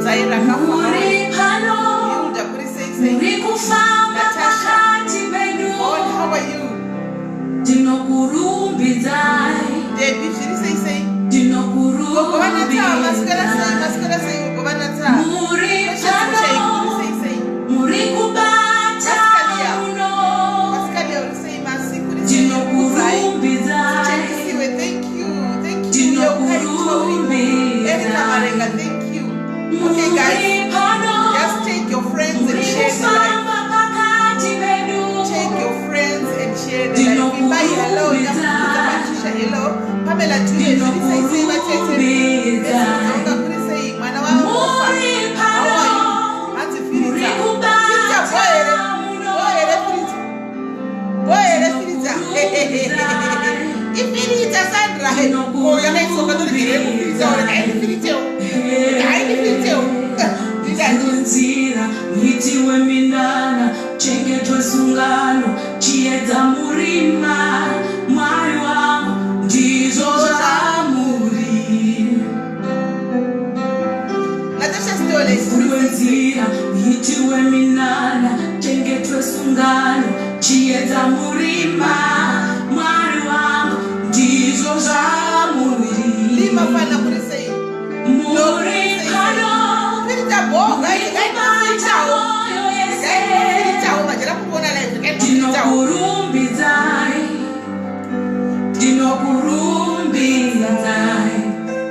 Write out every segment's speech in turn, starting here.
Kudzai Rakafa, how are Muri you? pano, Hilda, kuri sei sei? muri kufamba Natasha. pakati pedu. Bon, how are you? Ndinokurumbidzai, Debbie, zviri sei sei? Gogo vanatsa, maswera sei, ndinokurumbidzai. maswera sei, gogo vanatsa. Muri Precious Mushai, pano, kuri sei sei? muri kubata Pascalia. muno. Pascalia, uri sei? Masi, kuri sei? Kudzai. Ndinokurumbidzai, Chekisiwe, thank you. Thank you. Yeukai Taurino. Erika ndinokurumbidzai. Marenga, thank you. Okay, guys, Muri pano, just take your friends and muri share the live. kufamba pakati pedu. Take your friends and share the live. Vimbai, hello. Nyamukuza Patricia, hello. Pamela Dube, zviri sei sei vatete? Ndinokurumbidzai. Dzonga kuri sei? Mwana wavo Mofa. Muri How are you? pano, Hanzi muri Firita. Firita, kubata go here. muno. Go here, Firita. Go here, Firita. Ifirita, Sandra. Oh, yakaiswa katoregerei kufirita. Rekaindifiritewo. Rekaindifiritewo. Ndidani. Nzira muiti weminana, chengetwe sungano, chiedza murima, Mwari wangu, ndizvo zvamuri. Natasha Stole. Muvhuri wenzira, muiti weminana, chengetwe sungano, chiedza murima, Mwari wangu, ndizvo zvamuri. Lima fana kuri sei? Muri pano, Firita bo, muri kubata guys. moyo yese. Rekaindifiritawo. Majera kuona live. Rekaindifiritawo. Ndinokurumbidzai, ndinokurumbidzai.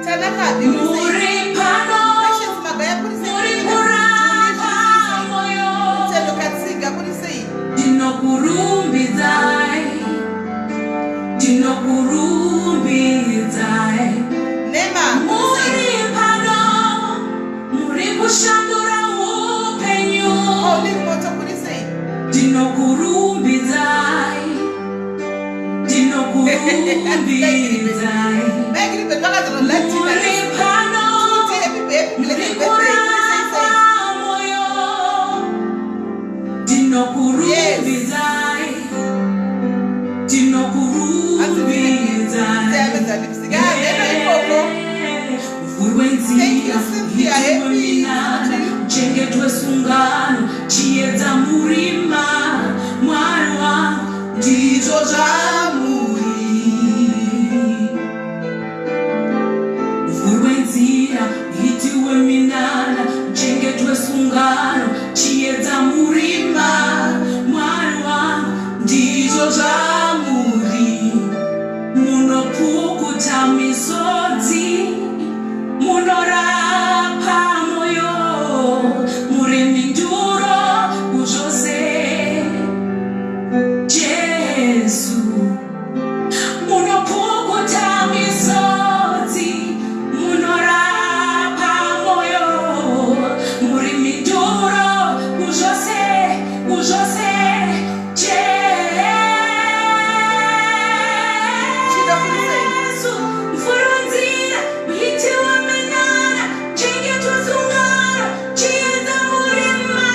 Tanaka, kuri sei? Muri pano, Patience Magaya kuri sei? muri kurapa moyo. Tendo Katsiga kuri sei? Ndinokurumbidzai, ndinokurumbidzai. Nema kuri sei? Muri pano, muri kushandura upenyu. Pauline Moto kuri sei? Ndinokurumbidzai, ndinokurumbidzai. Magribet vakazoro Latina. Muri pano, Tuti, happy happy muri belated birthday. Kuri sei sei? kurapa moyo. Ndinokurumbidzai, ndinokurumbidzai. Siyapedza lipstick. Ah, neno ikoko. Muvhuri wenzira, Thank you, Cynthia. muiti Happy weminana, chengetwe sungano, chiedza murima, Mwari wangu, ndizvo zvamuri. Muvhuri wenzira, muiti weminana, chengetwe sungano, chiedza murima, Mwari wangu, ndizvo zvamuri. Munopukuta misodzi, munorapa moyo, muri mhinduro kuzvose, Jesu. Munopukuta misodzi, munorapa moyo, muri mhinduro kuzvose, kuzvose, Chido kuri sei? Jesu. Muvhuri wenzira, muiti weminana, chengetwa sungano, chiedza murima,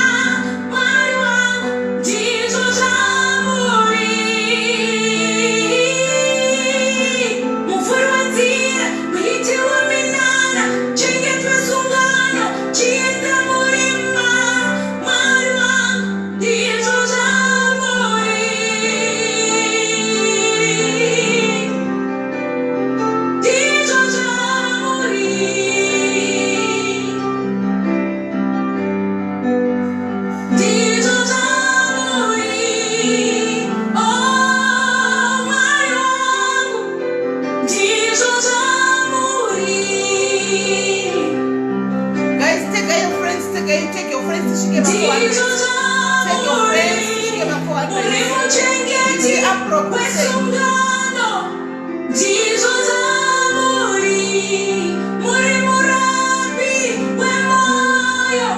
Mwari wangu, ndizvo zvamuri. Muvhuri wenzira, muiti weminana, chengetwa sungano, chiedza murima, Mwari wangu, ndizvo zvamuri. Ndizvo zvamuri. Ndizvo zvamuri. Oh, Mwari wangu, ndizvo zvamuri. Guys, take your friends, take your friends tisvike ma 400. Ndizvo Take your friends zvamuri. tisvike ma 400. Muri muchengeti Ndi Afro kuri sei? wesungano, ndizvo zvamuri. Muri murapi wemoyo,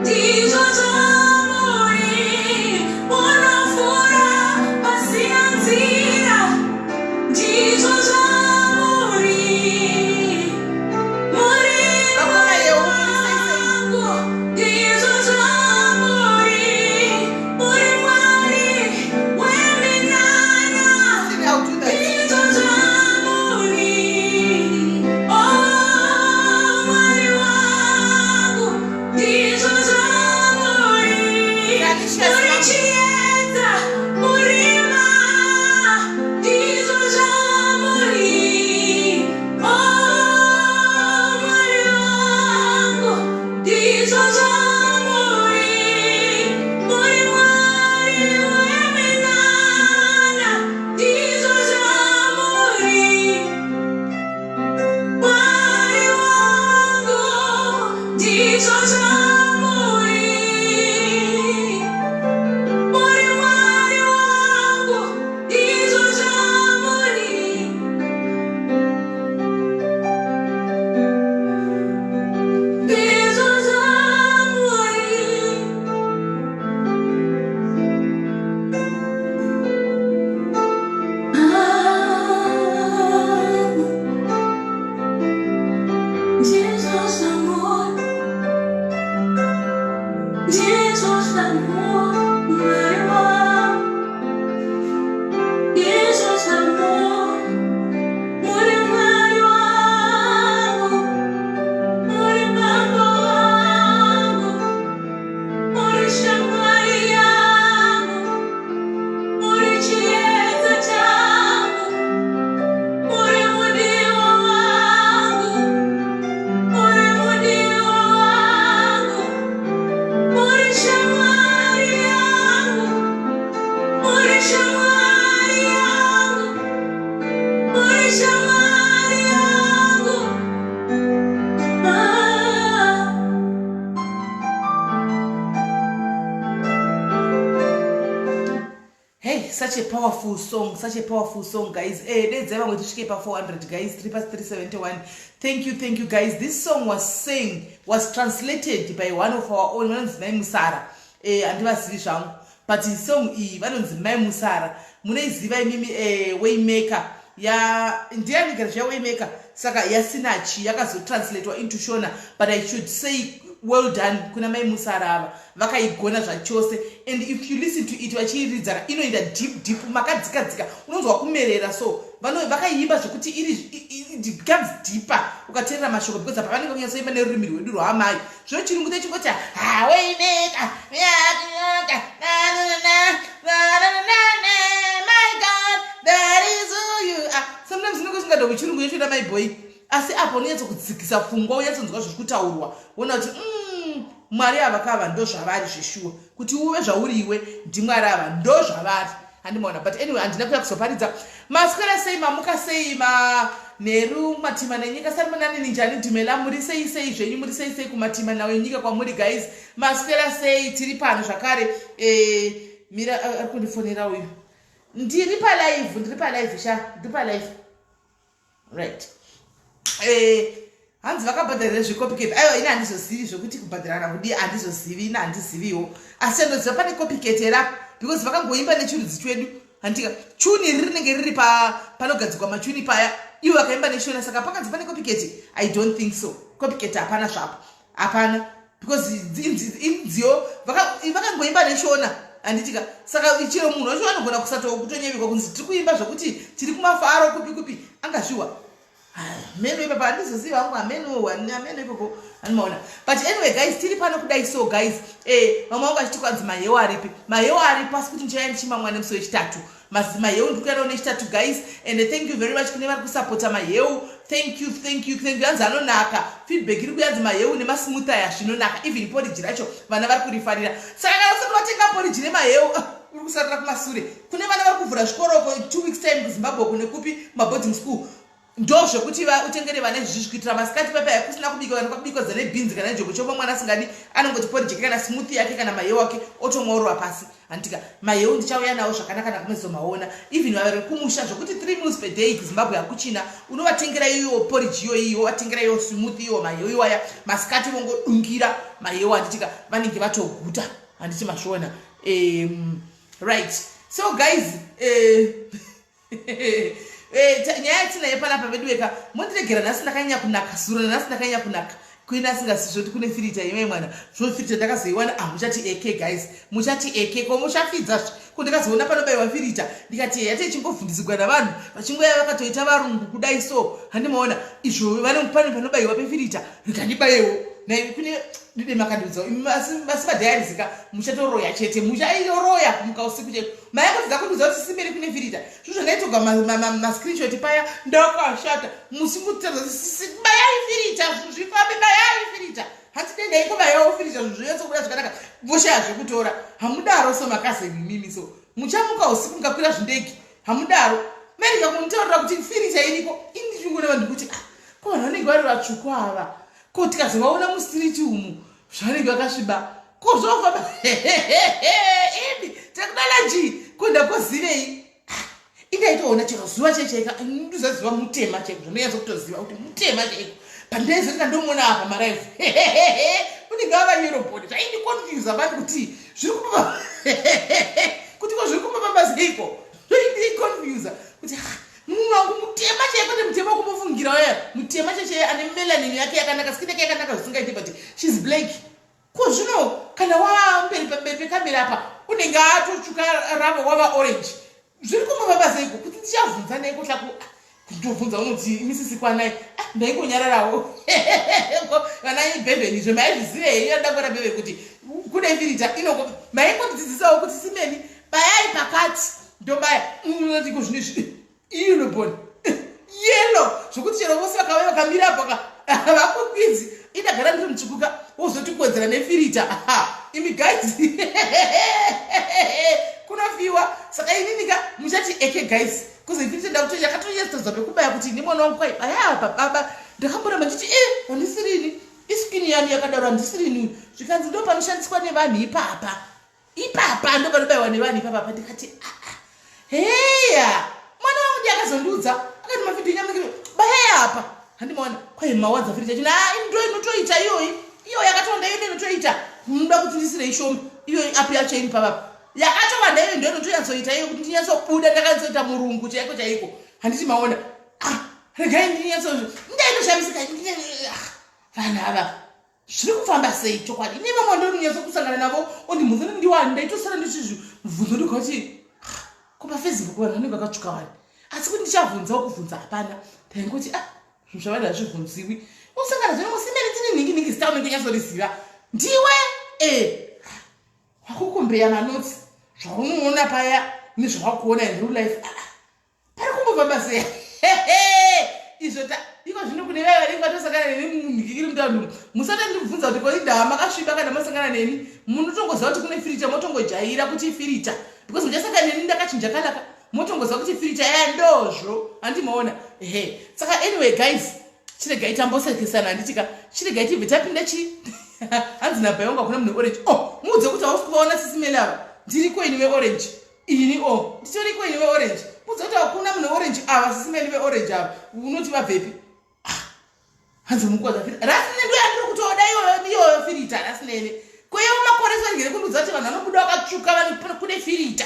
ndizvo zvamuri. Munovhura pasina nzira, ndizvo zvamuri. Muri Vakoma Yeu muri sei sei? wangu, ndizvo zvamuri. Muri Mwari weminana. Such a powerful song, such a powerful song, guys. Eh, dedzai vamwe tisvike pa400, guys. 3 past 371. Thank you, thank you, guys. This song was sang, was translated by one of our own, vanonzi Mai Musara. Eh, handivazivi zvangu, but song iyi vanonzi Mai Musara, munoiziva imimi. Eh, Waymaker ya ndiani gara zviya, Waymaker. Saka yaSinachi yakazotranslatewa into Shona, but I should say well done kuna Mai Musara ava, vakaigona zvachose. And if you listen to it vachiiridza, inoenda deep deep, makadzikadzika, unonzwa kumerera. So vakaimba zvekuti iri it becomes deeper ukateerera mashoko, because apa vanenge kunyatsoimba nerurimi rwedu rwaamai. Zvino chirungu techingoti ha, Waymaker, my God, that is who you are. Sometimes unenge usingada kuchirungu yechoda my boy, asi apo unonyatsokudzikisa pfungwa, unyatsonzwa zviri kutaurwa, wona kuti Mwari ava kava ndo zvavari zveshuwa. Kuti uve zvauri iwe, ndiMwari ava, ndo zvavari, handimaona? But anyway, handina kuya kuzoparidza. Maswera sei? Mamuka sei? Manheru matima nenyika, sarimunani, ninjani, dhumela, muri sei sei zvenyu? Muri sei sei kumatima nawo enyika kwamuri, guys? Maswera sei? Tiri pano zvakare. Mira, ari kundifonera uyu. Ndiri palive, ndiri palive sha, ndiri palive, right? Hanzi vakabhadharira zvecopycat. Aiwa, ini handizozivi zvokuti kubhadharana kudii, handizozivi, ini handiziviwo. Asi chandoziva, pane copycat here apa? Because vakangoimba nechirudzi chedu, handika? Tune iri rinenge riri panogadzikwa machuni paya, ivo vakaimba neShona. Saka pakanzi pane copycat, I don't think so. Copycat hapana zvapo, hapana, because inziyo vakangoimba neShona, handitika? Saka chero munhu wacho anogona kusatokutonyevikwa kunzi tiri kuimba zvokuti tiri kumafaro kupi kupi, angazviwa meno ipapo, handizoziva hangu, hameno, hameno ipapo, handimaona? But anyway, guys, tiri pano kudai. So guys, vamwe vangu vachiti kwanzi maheu aripi? Maheu aripo, asi kuti ndichauya ndichimamwa nemusi weChitatu. Maheu ndiri kuya nawo neChitatu, guys. And thank you very much kune vari kusapota maheu. Thank you, thank you, thank you. Hanzi anonaka, feedback iri kuyanzi maheu nemasmoothie aya zvinonaka. Even poriji racho vana vari kurifarira. Saka kana usati watenga poriji nemaheu, uri kusarira kumasure. Kune vana vari kuvhura zvikoroko 2 weeks time kuZimbabwe, kune kupi, maboarding school, ndo zvekuti utengere vana izvizvi kuitira masikati papa kusina kubika, kana kwabikwa dzane kana joko choma, mwana asingadi anongoti poriji kana smoothie yake kana maheu ake, otomwa orova pasi, handitika? Maheu ndichauya nawo zvakanaka nakumezomaona. Even vavari kumusha, zvokuti three meals per day kuZimbabwe hakuchina, unovatengera iyoyo poriji iyoyi, wovatengera iyo smoothie, iwo maheu iwaya, masikati vongodungira maheu, handitika? Vanenge vatoguta, handiti mazviona? Right, so guys, nyaya yatinayo panapa vedu veka, mondiregera. Nhasi ndakanyanya kunaka, zuro nanhasi ndakanyanya kunaka. Kuina asingazii zvoti kune filter imai mwana, zvo filter ndakazoiwana. Ah, muchati eke, guys, muchati eke ko muchafidza ko. Ndakazoona panobayiwa filter, ndikati yate ichingovhundizigwa navanhu vachingoya vakatoita varungu kudai so, handimaona izvo? Pane panobayiwa pefilter, rikandibayewo kune dide makandiudza. Asi madhayarizika, muchatoroya chete, muchairoroya kumuka usiku chete. Mayangodzidza kundiudza kuti simberi kune filter, zvo zvandaitoga mascreenshot paya, ndakashata musi mutaridza bayai filter, zvinhu zvifambe, bayai filter. Hanzi dei ndaingobayawo filter, zvinhu zvonyatsokuda zvakanaka, voshaya zvekutora. Hamudaro so, makazeni mimi so, muchamuka usiku mukakwira zvindege, hamudaro. Merika kunitaurira kuti filter iriko, ini ndichingona vanhu kuti, ah, ko vanhu vanenge vari vatsvuku ava, ko tikazovaona mustreet umu zvanenge vakasviba, ko zvofamba ini technology ko ndakozivei? Indaitoona chero zuva chaichaika, ndozaziva mutema chaiko, zvandonyatsa kutoziva kuti mutema chaiko. Pandaizoti ndandomuona apa malive, unenge ava yellow bone. Zvaindiconfusa vani kuti zviri kumba, kuti ko zviri kumba seiko? Zvaindiconfusa kuti munhu wangu mutema chaiko, te mutema kumbofungira waya mutema chaichai, ane melanin yake yakanaka, skin yake yakanaka zvisingaiti, but she's black. Ko zvino kana wamberi pamberi pekamera apa, unenge atotsvuka ravo, wava orange, zviri kumufamba seiko? Kuti ndichavhunza neiko hlaku kutobvunza unoti imisisi kwanai. Ah, ndaingonyararawo. Vana ibhebheni izvo maizvizive henyu, andangora bhebhe kuti kune filter inongo maingotidzidzisawo kuti simeni bayai pakati, ndobaya, unoti ko zvino izvi yellow, yellow zvokuti chero vose vakauya vakamira apa vakukwidzi, indagara ndiri mutsvukuka, wozoti kuwedzera nefilter. Imi guys, kunofiwa. Saka ininika muchati eke, guys, kuzofilter ndakuto yakatonyatsodzwa pekubaya kuti ini mwana wangu kwai baya apa baba. Ndakamboramba nditi e handisirini, iskin yani yakadaro, handisirini. Zvikanzi ndo panoshandiswa nevanhu ipapa, ipapa ndo panobayiwa nevanhu ipapa. Ndikati aa. Heya mwana wangu ndiye akazondiudza akati mavhidhiyo nyamukiro baheya apa handimaona kwai mawadza firita chino ah ndo inotoita iyoyi iyo yakatowanda iyo inotoita munoda kuti ndisire ishoma iyoyi api yacho iri pavapa yakatowanda iyo ndo inotonyatsoita iyo kuti ndinyatsobuda ndakanyatsoita murungu chaiko chaiko handiti maona ah regai ndinyatso ndaitoshamisika ah, vanhu ava zviri kufamba sei chokwadi ini vamwe ndononyatso kusangana navo ondimhunza ndiwani ndaitosara ndichizvibvunza ndikati ah, ko pafacebook vanhu vanenge vakatsvuka wani asi kuti ndichabvunzawo kubvunza hapana ndaingoti ah zvinhu zvavanhu hazvibvunziwi usangana zvino musimeri tine nhingi nhingi zita unenge unyatsoriziva ndiwe e eh, wakukumbeya manotsi zvaunoona paya nezvawakuona in real life ah, ah. pari kumbofamba sei izvo ta iko zvino kune vaya vanenge vatosangana neni munhikikiri mutaundi umu musati ndibvunza kuti koindaa makasviba kana masangana neni munotongoziva kuti kune firita motongojaira kuti ifirita because muchasangana neni ndakachinja kalaka motongoziva kuti firita yaya ndozvo handimaona ehe saka anyway guys chiregai tambosekesana handitika chiregai tibve tapinda chi hanzi nabva yangu hakuna munhu orange oh muudze kuti hausi kuvaona sisimele ava ndiriko ini veorange ini o oh, nditoriko ini veorange muudze kuti hakuna munhu orange ava sisimeli veorange ava unoti vabvepi ah, hanzi mukwadza rasinene ndo yandiri kutoda iyoyo iyoyo firita rasinene kweyo makore sangere kundiudza kuti vanhu vanobuda vakatsvuka vanhu kune firita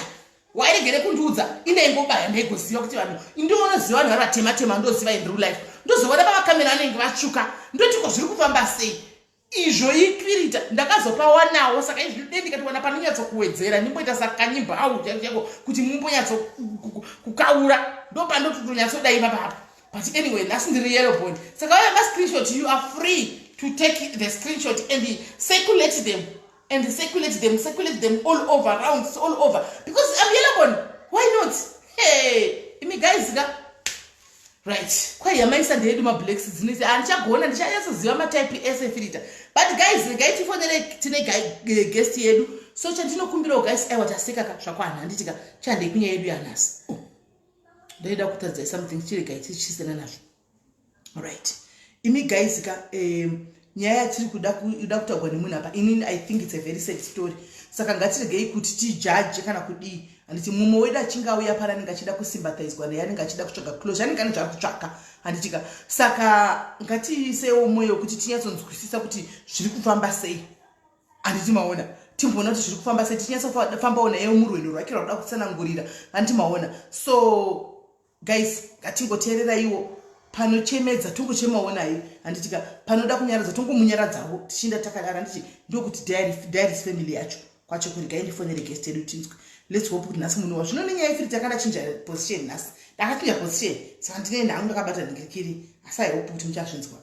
wairegere kundiudza indaingobaya ndaigoziva kuti vanhu indionoziva vanhu vari vatema tema ndoziva in real life ndozoona pamakamera anenge vatsvuka ndoti ko zviri kufamba sei izvo ikirita ndakazopawanawo saka izvi dei ndikatowana panonyatsokuwedzera ndimboita sakanyimbau chaiko chaiko kuti mumbonyatso kukaura ndopandototonyatsoda ipapapa but anyway nhasi ndiri yellow bond saka vaya mascreenshot you are free to take the screenshot and circulate them and circulate them circulate them all over rounds all over because i'm yellow bone why not hey imi guys ka right kwai yamaisa ndeyedu mablacks dzinoita handichagona ndichanyatsoziva matype ese filter but guys regai tifonere tine eh, guest yedu so chandinokumbirawo guys aiwa taseka ka zvakwana handiti ka chandei kunyaya yedu yanhasi oh. ndaida kutadzai something chiregai tichisena nazvo right imi guys ka um, nyaya yatiri kuda kuda kutaurwa nemunhu apa inini i think it's a very sad story saka ngatiregei kuti tijaje kana kudii handiti mumwe wedu achinge auya pano anenge achida kusympathizwa naye anenge achida kutsvaga closure anenge ane zvaari kutsvaka handitika saka ngatiisewo mwoyo wekuti tinyatsonzwisisa kuti zviri kufamba sei handiti maona timboona kuti zviri kufamba sei tichinyatsofambawo naye murwendo rwake rwakuda kutsanangurira handiti maona so guys ngatingoteereraiwo panochemedza tongochemawo naye handitika panoda kunyaradza tongomunyaradzawo tichienda takadaro handiti ndokuti diaries family yacho kwacho kuregai ndifonere guest yedu tinzwe let's hope kuti nhasi munhu wazvino nenyaya yefiri takandachinja position nhasi ndakachinja position saka ndine nhangu ndakabata ndikirikiri asi i hope kuti muchazvinzwa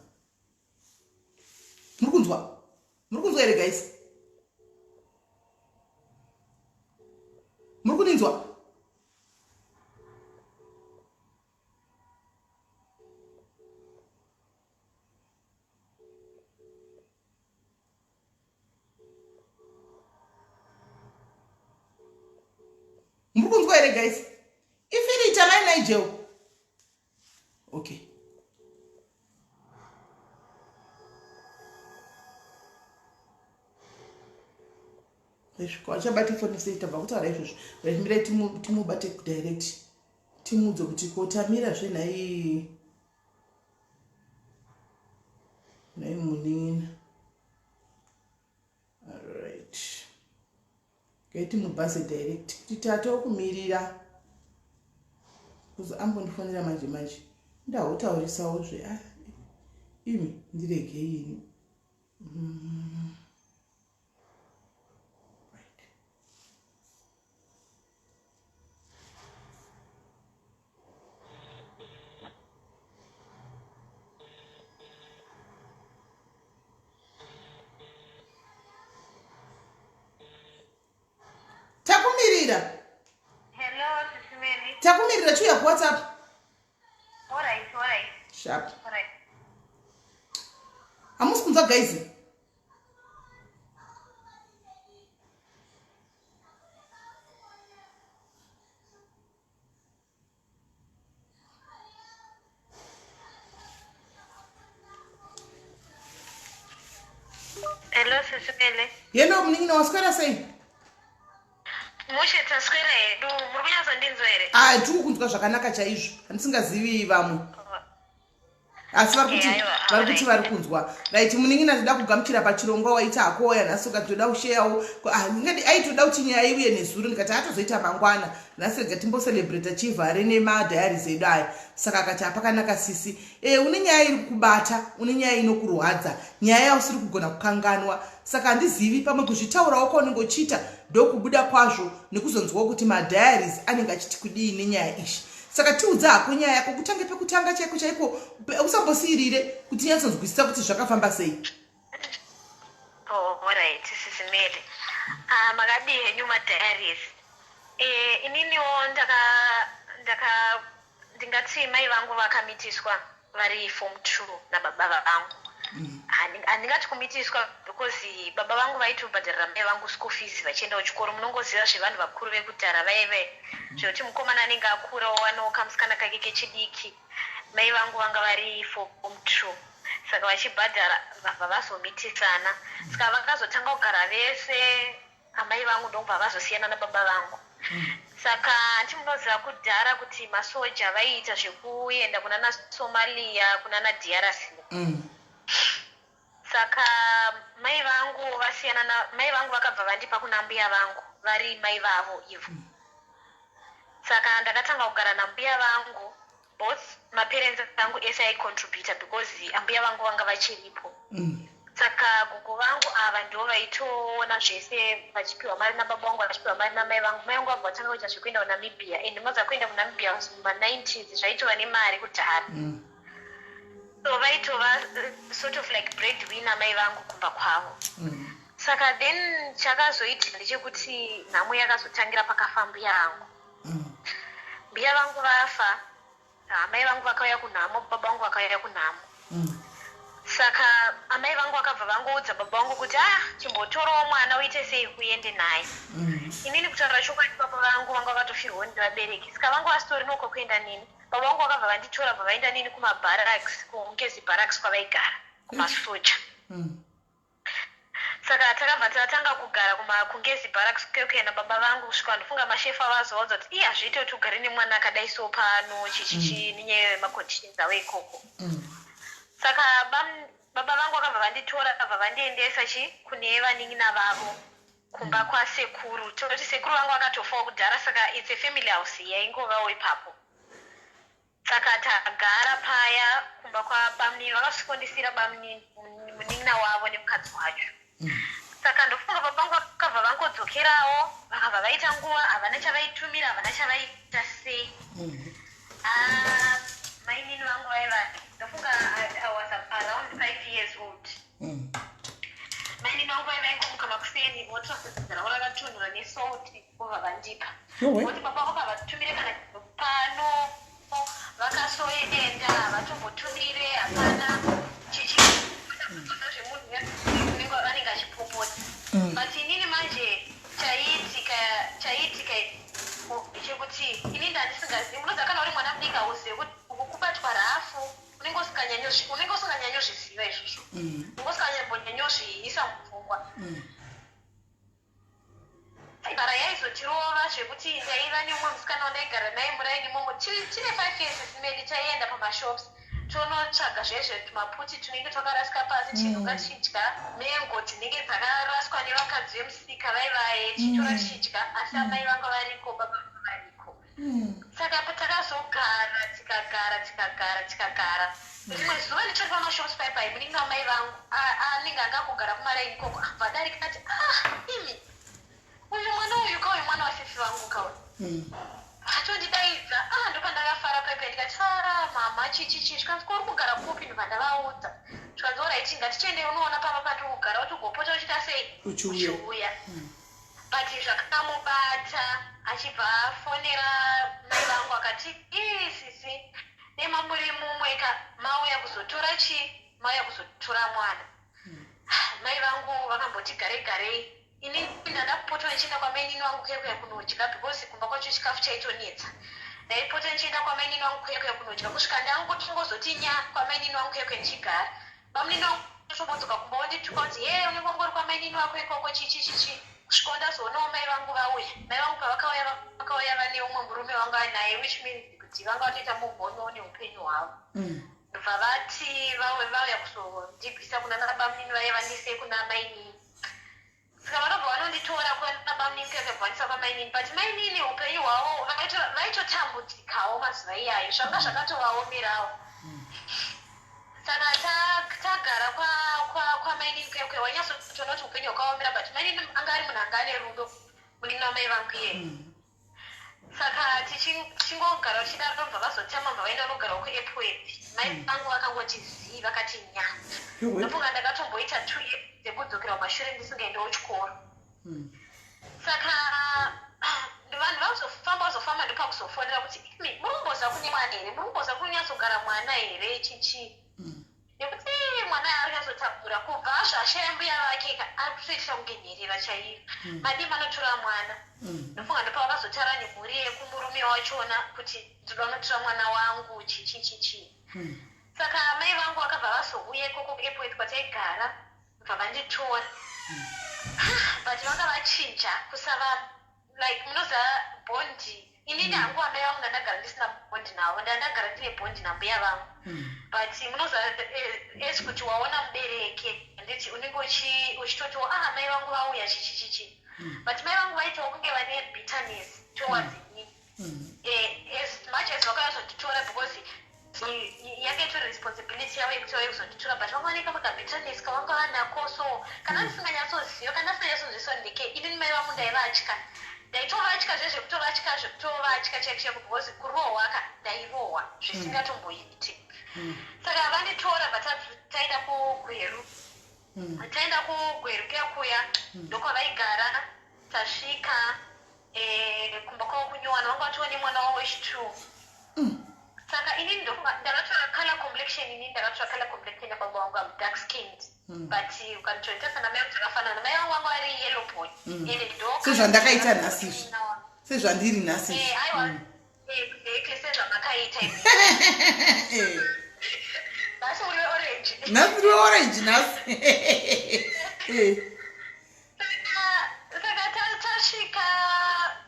muri kunzwa muri kunzwa here guys muri kundinzwa muri kunzwa here guys ifirita mai nigel okay achabate foni sei tabva kutaura izvozvo right mirai timubate direct timuudze kuti ko tamira zve nhai nhai munin'ina Alright. Gaiti mubhazi direct kuti tatokumirira. Kuzi ambondifonera manje manje. Ndahotaurisawo zve ah imi ndiregei ini. Mm. Right. Takumirira. Hello, Sisi Mary. Takumirira chiuya ku WhatsApp. All right, all right. Sharp. All right. Hamusi kunzwa guys? Hello, Sisi Mele. Hello, munin'ina waswera sei? Mushe, taswera hedu. Muri kunyatsondinzwa here? Ah, tiri kukunzwa zvakanaka chaizvo. Handisingazivi vamwe, asi vari kuti vari kuti vari kunzwa. Right, munin'ina, toda kugamuchira pachirongwa. Waita hakoya nhasi ukati toda kusheyawo. Ah, aitoda kuti nyaya iuye nezuro, ndikati atozoita mangwana. Nhasi rega timbocelebrata chivhare nemadiaries edu aya. Saka akati apakanaka. Sisi e, une nyaya iri kukubata, une nyaya inokurwadza, nyaya yausiri kugona kukanganwa. Saka handizivi, pamwe kuzvitaurawo kwaunenge uchiita ndokubuda kwazvo nekuzonzwawo kuti madiaries anenge achiti kudii nenyaya ishi. Saka tiudza hako nyaya yako, kutange pekutanga chaiko chaiko, usambosiyirire kuti nyatsonzwisisa kuti zvakafamba sei. Oh, alright, Sisi Mary. Ah, makadii henyu madiaries? Ininiwo ndaka ndingati mai vangu vakamitiswa vari form 2 nababa vangu. Handingati kumitiswa because baba vangu vaitobhadharira mai vangu school fees vachienda kuchikoro. Munongoziva zvevanhu vakuru vekudhara vaive zvekuti mukomana anenge akura owanawo kamusikana kake kechidiki. Mai vangu vanga vari form 2, saka vachibhadhara, vabva vazomitisana. Saka vakazotanga kugara vese amai vangu, ndokubva vazosiyana nababa vangu. Saka handi munoziva kudhara kuti masoja vaiita zvekuenda kunana Somalia, kunana DRC. Saka mai vangu vasiyana namai vangu, vakabva vandipa kuna mbuya vangu vari mai vavo ivo. Saka ndakatanga kugara nambuya vangu. Both maparents angu ese aicontributa because ambuya vangu vanga vachiripo. Saka gogo vangu ava ndo vaitoona zvese, vachipiwa mari nababa vangu, vachipiwa mari namai vangu. Mai vangu vabva vatanga kuita zvekuenda kuNamibia, and moza kuenda kuNamibia muma90s zvaitova nemari kudhara. So vaitova sort of like bread winner mai vangu kumba kwavo. Saka then chakazoitika ndechekuti nhamo yakazotangira pakafa mbuya vangu. Mbuya vangu vafa, amai vangu vakauya kunhamo, baba vangu vakauya kunhamo. Saka amai vangu vakabva vangoudza baba vangu kuti, "Ah, chimbotorawo mwana uite sei, uende naye." Inini, kutaura chokwadi, baba vangu vanga vakatofirwawo nevabereki, saka vanga vasitorinawo kwekuenda nini. Baba vangu vakabva vanditora, bva vaenda nini kumabarracks, kuNgezi Barracks kwavaigara kumasoja. Saka takabva tatanga kugara kuNgezi Barracks kwekuenda baba vangu, kusvika ndofunga mashefu avazovaudza kuti, "Iye, hazviite kuti ugare nemwana akadai so pano, chichichi," nenyaya yemaconditions avo ikoko. Saka baba vangu vakabva vanditora, vakabva vandiendesa chi kune vanin'ina vavo kumba kwasekuru. Toti sekuru vangu vakatofawo kudhara, saka it's a family house yaingovawo ipapo. Saka tagara paya kumba kwabamunini, vakasvikondisira bamunini, munin'ina wavo nemukadzi wacho. Saka ndofunga baba vangu vakabva vangodzokerawo, vakabva vaita nguva havana chavaitumira, havana chavaita sei. Ah, mainini vangu vaiva, ndofunga I was around 5 years old. Mainini vangu vaiva ingomuka makuseni, votora ravo rakatonhora nesalt, vobva vandipa. Yowe. Voti baba vakavatumire kana pano, vakasoenda havatombotumire, hapana chichi zvemunhu unenge anenge achipopota. But inini manje chaiitika chekuti inini ndandisingazivi. Munoziva kana uri mwana mudiki, hauzivi kuti kubatwa rafu, unenge usinganyanyozviziva izvozvo, unenge usinganyambonyanyozviisa mupfungwa. Bara yaizotirova zvekuti ndaiva nemumwe musikana wandaigara naye muraini imomo. Tine 5 years simeli, taienda pamashops tonotsvaga zvezve tumaputi tunenge twakarasika pasi, tinonga tichidya mengo dzinenge dzakaraswa nevakadzi vemusika vaivaye, tichitora tichidya, asi amai vanga variko, baba vanga variko. Saka takazogara, tikagara, tikagara, tikagara. Rimwe zuva ndichiri pamashops paipai, muningi wamai vangu anenge anga kugara kumaraini ikoko abva adarika, ati, "Ah, imi, uyu mwana uyu ka, uyu mwana wasisi vangu kauyu." Atondidaidza. Ah, ndopandakafara paipai, ndikati, "Ah, mama, chichichi." Zvikanzi, "Ko uri kugara kupi?" Ndobva ndavaudza. Zvikanzi, "Alright, ngatichiendei unoona pamba pandiri kugara, kuti ugopota uchiita sei." Uchiuya. Uchiuya. But zvakamubata, achibva afonera mai vangu akati, "Ii, sisi, nema muri mumwe ka, mauya kuzotora chi, mauya kuzotora mwana." Mai vangu vakamboti gare garei. Ini ndada kupota ndichienda kwamainini vangu kuya kuya kunodya, because kumba kwacho chikafu chaitonetsa. Ndaipota ndichienda kwamainini vangu kuya kuya kunodya, kusvika ndangotongozoti nya kwamainini vangu kuya kuya ndichigara. Bamunini vangu tombodzoka kumba wondituka kuti, "Ye, unenge wangori kwamainini wako ikoko, chichi chichi." Kusvikawo ndazoonawo mai vangu vauya. Mai vangu pavakauya, vakauya vane umwe murume wanga naye, which means kuti vanga vatoita move on neupenyu hwavo. Ndobva vati vauya kuzondibvisa kuna nabamunini vaye, vandise kuna mainini. Saka vanobva vanonditora kuenda bamunini, kuyakabvanisa kwamainini. But mainini upenyu hwavo vaitotambudzikawo mazuva iyayo, zvanga zvakatovaomerawo. Saka tagara kwamainini kuya kuya, wanyatsotoona kuti upenyu hwakaomera, but mainini anga ari munhu anga ane rudo, munini wamai vangu iyeye. Saka tichingogara tichidaro, ndobva vazotama, bva vaenda kunogarawo kuEpworth. Mai vangu vakangoti zii, vakati nya. Ndofunga ndakatomboita 2 years dzekudzokera kumashure ndisingaendewo chikoro. Saka vanhu vazofamba, vazofamba, ndopakuzofonera kuti, "Imi muri kumboziva kune mwana here? Muri kumboziva kunyatsogara mwana here?" Chichi nekuti mwana ari kunyatsotambura kubva zvashaya mbuya vake ka, ari kutoitira kunge nherera chaiyo. Madii manotora mwana? Ndofunga ndopavakazotaura nemhuri yekumurume wachona kuti ndoda kunotora mwana wangu, chichi chichi. Saka mai vangu vakabva vazouya ikoko kuEpworth kwataigara, bva vanditora. But vanga vachinja kusava like, munoziva bond. Inini hangu amai vangu ndandagara ndisina bond navo, ndandagara ndine bond nambuya vangu. But munoziva as kuti waona mubereki, handiti unenge uchitotiwo, "Ah, mai vangu vauya," chichi chichi. But mai vangu vaitawo kunge vane bitterness towards inini. As much as vakazonditora, because yanga itori responsibility yavo yekuti vauye kuzonditora, but vanga vane kamwe kabitterness kavanga vanako. So kana ndisinganyatsoziva, kana ndisinganyatsoziviswa ndeke, inini mai vangu ndaivatya, ndaitovatya zvezvekutovatya, zvekutovatya chaiko chaiko, because kurohwa ka ndairohwa zvisingatomboiti. Saka vanditora, bva taenda kuGweru. Taenda kuGweru kuya kuya, ndokwavaigara. Tasvika kumba kwavo kunyuwana, vanga vatova nemwana wavo wechi2. Saka inini ndofunga ndakatora color complexion, inini ndakatora color complexion yababa vangu. Am dark skinned, but ukatoita sana mai vangu takafanana. Mai vangu vanga vari yellow boy, ende ndo Sezvandakaita nhasi izvi, sezvandiri nhasi izvi. Aiwa. Exactly, sezvamakaita. Nhasi uri orange. Nhasi ndiri orange nhasi.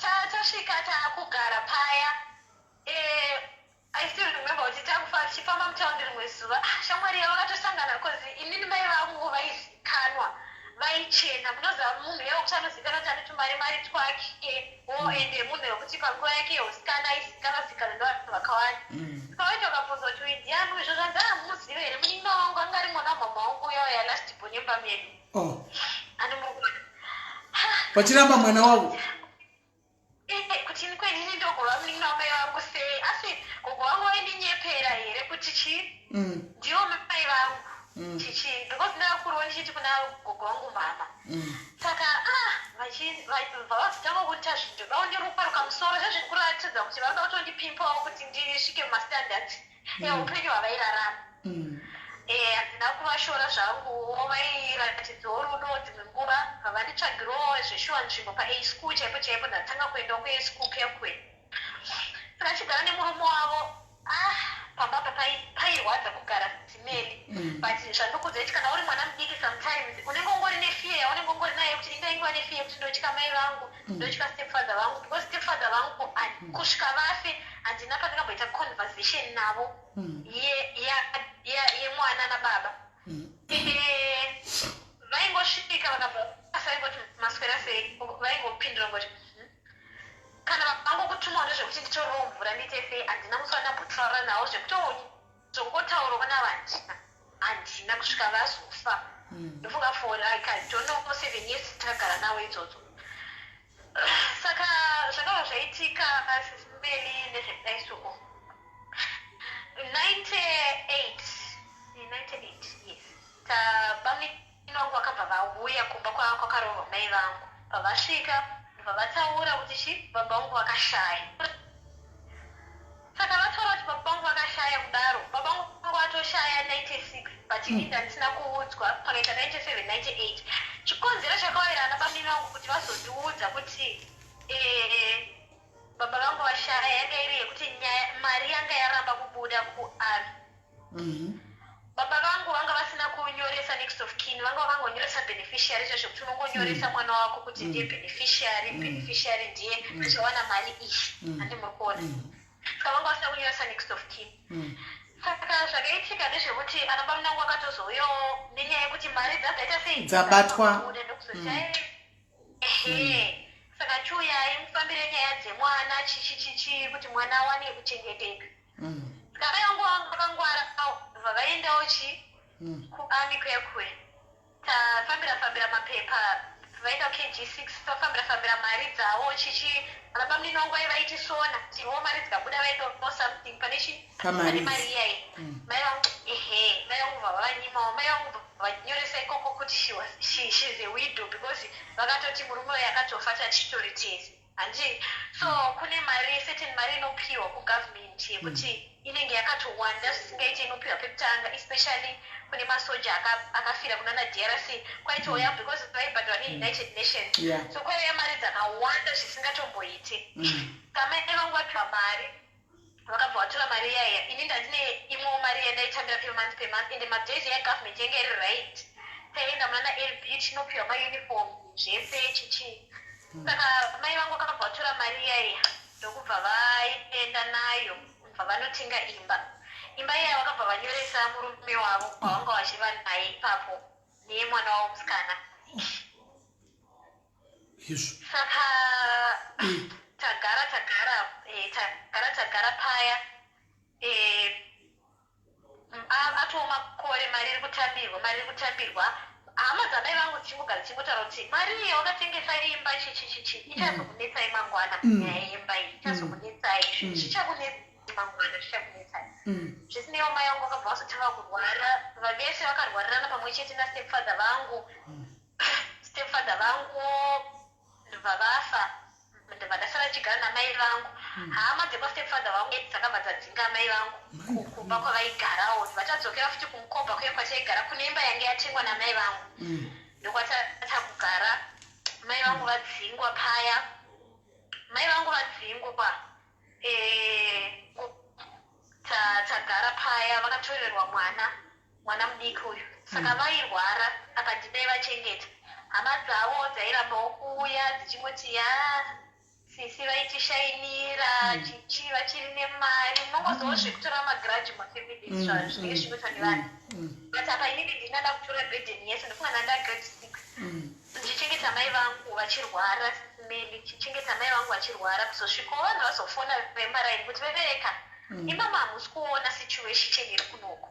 Saka tasvika taakugara paya. I still remember kuti tichifamba mutaundi rimwe zuva, ah, shamwari yavo vakatosangana, 'cause inini mai vangu vaizikanwa vaichena. Munoziva munhu yavo kuti anozikanwa kuti ane tumari mari twake wo, ende munhu wekuti panguva yake yeusikana aizikanwa zikanwa nevanhu vakawanda. Saka vaiti vakabvunza kuti, "Uyu ndiani?" Izvo zvanzi, "Ah, muzive here munin'ina wangu? Anga ari mwana wamama wangu uya uya, last born yemba medu." Ani muri kuona? Vachiramba mwana wavo. Kuti ini kwenini ndogova munin'ina wamai vangu sei? Asi gogo vangu vaindinyepera here kuti chii? Ndivo mai vangu, chichi, because ndakakurawo ndichiti kuna gogo vangu mama. Saka ah, bva vazotanga kuita zvinhu, vaundiruka ruka musoro, zvezviri kuratidza kuti vanoda kutondipimbawo kuti ndisvike mumastandards eupenyu hwavairarama. Handina kuvashora zvangu, vairatidzawo rudo dzimwe nguva, bva vanditsvagirawo zveshuwa nzvimbo pa-A school chaipo chaipo. Ndatanga kuendawo kuA school kuya kuya. Saka achigara nemurume wavo, ah, pamba apa pairwadza kugara simeli. But zvandokudza kuti kana uri mwana mudiki, sometimes unenge ungori nefear yaunenge ungori nayo, kuti indaingova nefear yekuti ndotya mai vangu, ndotya stepfather vangu, because stepfather vangu kusvika vafe handina pandingamboita conversation navo yemwana nababa. Vaingosvika vakabva vaingoti, "Maswera sei?" Vaingopindura ngoti, Kana vangokutumawo ndezvekuti nditorewo mvura, ndiite sei. Handina musi wandambotaura navo zvekutongotaurawo navo, handina, handina kusvika vazofa. Ndofunga for like, I don't know, 7 years takagara navo idzodzo. Saka zvakabva zvaitika, Sis Melly, ndezvekudai soko 98, 98, yes. Tabamini vangu vakabva vauya kumba kwakaroorwa mai vangu. Pavasvika ndobva vataura kuti chi baba vangu vakashaya. Saka vataura kuti baba vangu vakashaya kudaro, baba vangu vatoshaya 96, but ini ndandisina kuudzwa. Pakaita 97, 98, chikonzero chakawira ana bamini vangu kuti vazondiudza kuti baba vangu vashaya yanga iri yekuti nyaya mari yanga yaramba kubuda kuarmy. Baba vangu vanga vasina kunyoresa next. next of kin. Vanga vakangonyoresa beneficiary chacho, kuti unongonyoresa mwana wako kuti ndiye beneficiary. Beneficiary ndiye achawana mari iyi, handi muri kuona? Saka vanga vasina kunyoresa next of kin. Saka zvakaitika ndezvekuti ana bamunangu akatozouyawo nenyaya yekuti mari dzadzaita sei? Dzabatwa. Dzabuda, ndokuzoti ehe, saka chiuyai mufambire nyaya dzemwana, chichichichi, kuti mwana awane kuchengeteka. Saka mai vangu vanga vakangwara, bva vaendawo chi kuarmy kuya. Tafambira fambira mapepa, vaenda KG6, tafambira fambira mari dzavo, chichi. Ana bamunini vangu vai vaitisona tiwo mari dzikabuda, vaendawo something pane chi Pamari. Pane mari iyayi. Mai vangu, ehe, mai vangu bva vavanyimawo. Mai vangu bva vanyoresa ikoko kuti she's a widow, because vakatoti murume uyu akatofa tachitori tese, handi? So kune mari, certain mari inopiwa kugovernment yekuti inenge yakatowanda zvisingaiti, inopiwa pekutanga, especially kune masoja akafira kunana DRC kwaitouya, because vaibhadharwa neUnited Nations. So kwaiuya mari dzakawanda zvisingatomboiti. Kamai vangu vapiwa mari, vakabva vatora mari iyaiya. Ini ndandine imwewo mari yandaitambira per month, per month. Ende madays yagovernment yange iri right, taienda munana LB tinopiwa mauniform, zvese, chichi. Saka mai vangu vakabva vatora mari iyaiya, ndokubva vaenda nayo, bva vanotenga imba. Imba iyaya vakabva vanyoresa murume wavo wavanga vachiva naye ipapo nemwana wavo musikana. Izvo. Saka tagara tagara, tagara tagara paya, atoo makore, mari iri kutambirwa, mari iri kutambirwa. Hama dzamai vangu dzichingogara dzichingotaura kuti mari iyi wakatengesa imba, chichichichi, ichazokunetsai mangwana. Nyaya yemba iyi ichazokunetsai, zvichakunetsai mangwana, zvichakunetsai. Zvisineiwo, mai vangu vakabva vazotanga kurwara. Vese vakarwarirana pamwe chete nastepfather vangu. Stepfather vangu ndobva vafa, ndobva ndasara ndichigara namai vangu. Hama dzekwastepfather vangu dzakabva dzadzinga mai vangu kumba kwavaigarawo. Vatadzokera futi kuMkoba kuye kwataigara, kune imba yange yatengwa namai vangu. Ndokwatata kugara mai vangu vadzingwa paya. Mai vangu vadzingwa, tagara paya, vakatorerwa mwana, mwana mudiki uyu. Saka vairwara, apa ndinai vachengeta. Hama dzavo dzairambawo kuuya, dzichingoti ya, sisi vaitishainira, chichi, vachiri nemari. Munongozivawo zvekutora magrudge mumafamilies, zvinenge zvichinoitwa nevanhu. But apa inini ndinada kutora burden yese. Ndofunga ndanda grade 6, ndichichengeta mai vangu vachirwara. Meli, ndichichengeta mai vangu vachirwara, kuzosvikawo vanhu vazofona vemaraini kuti vevereka imama, hamusi kuona situation iri kunoko?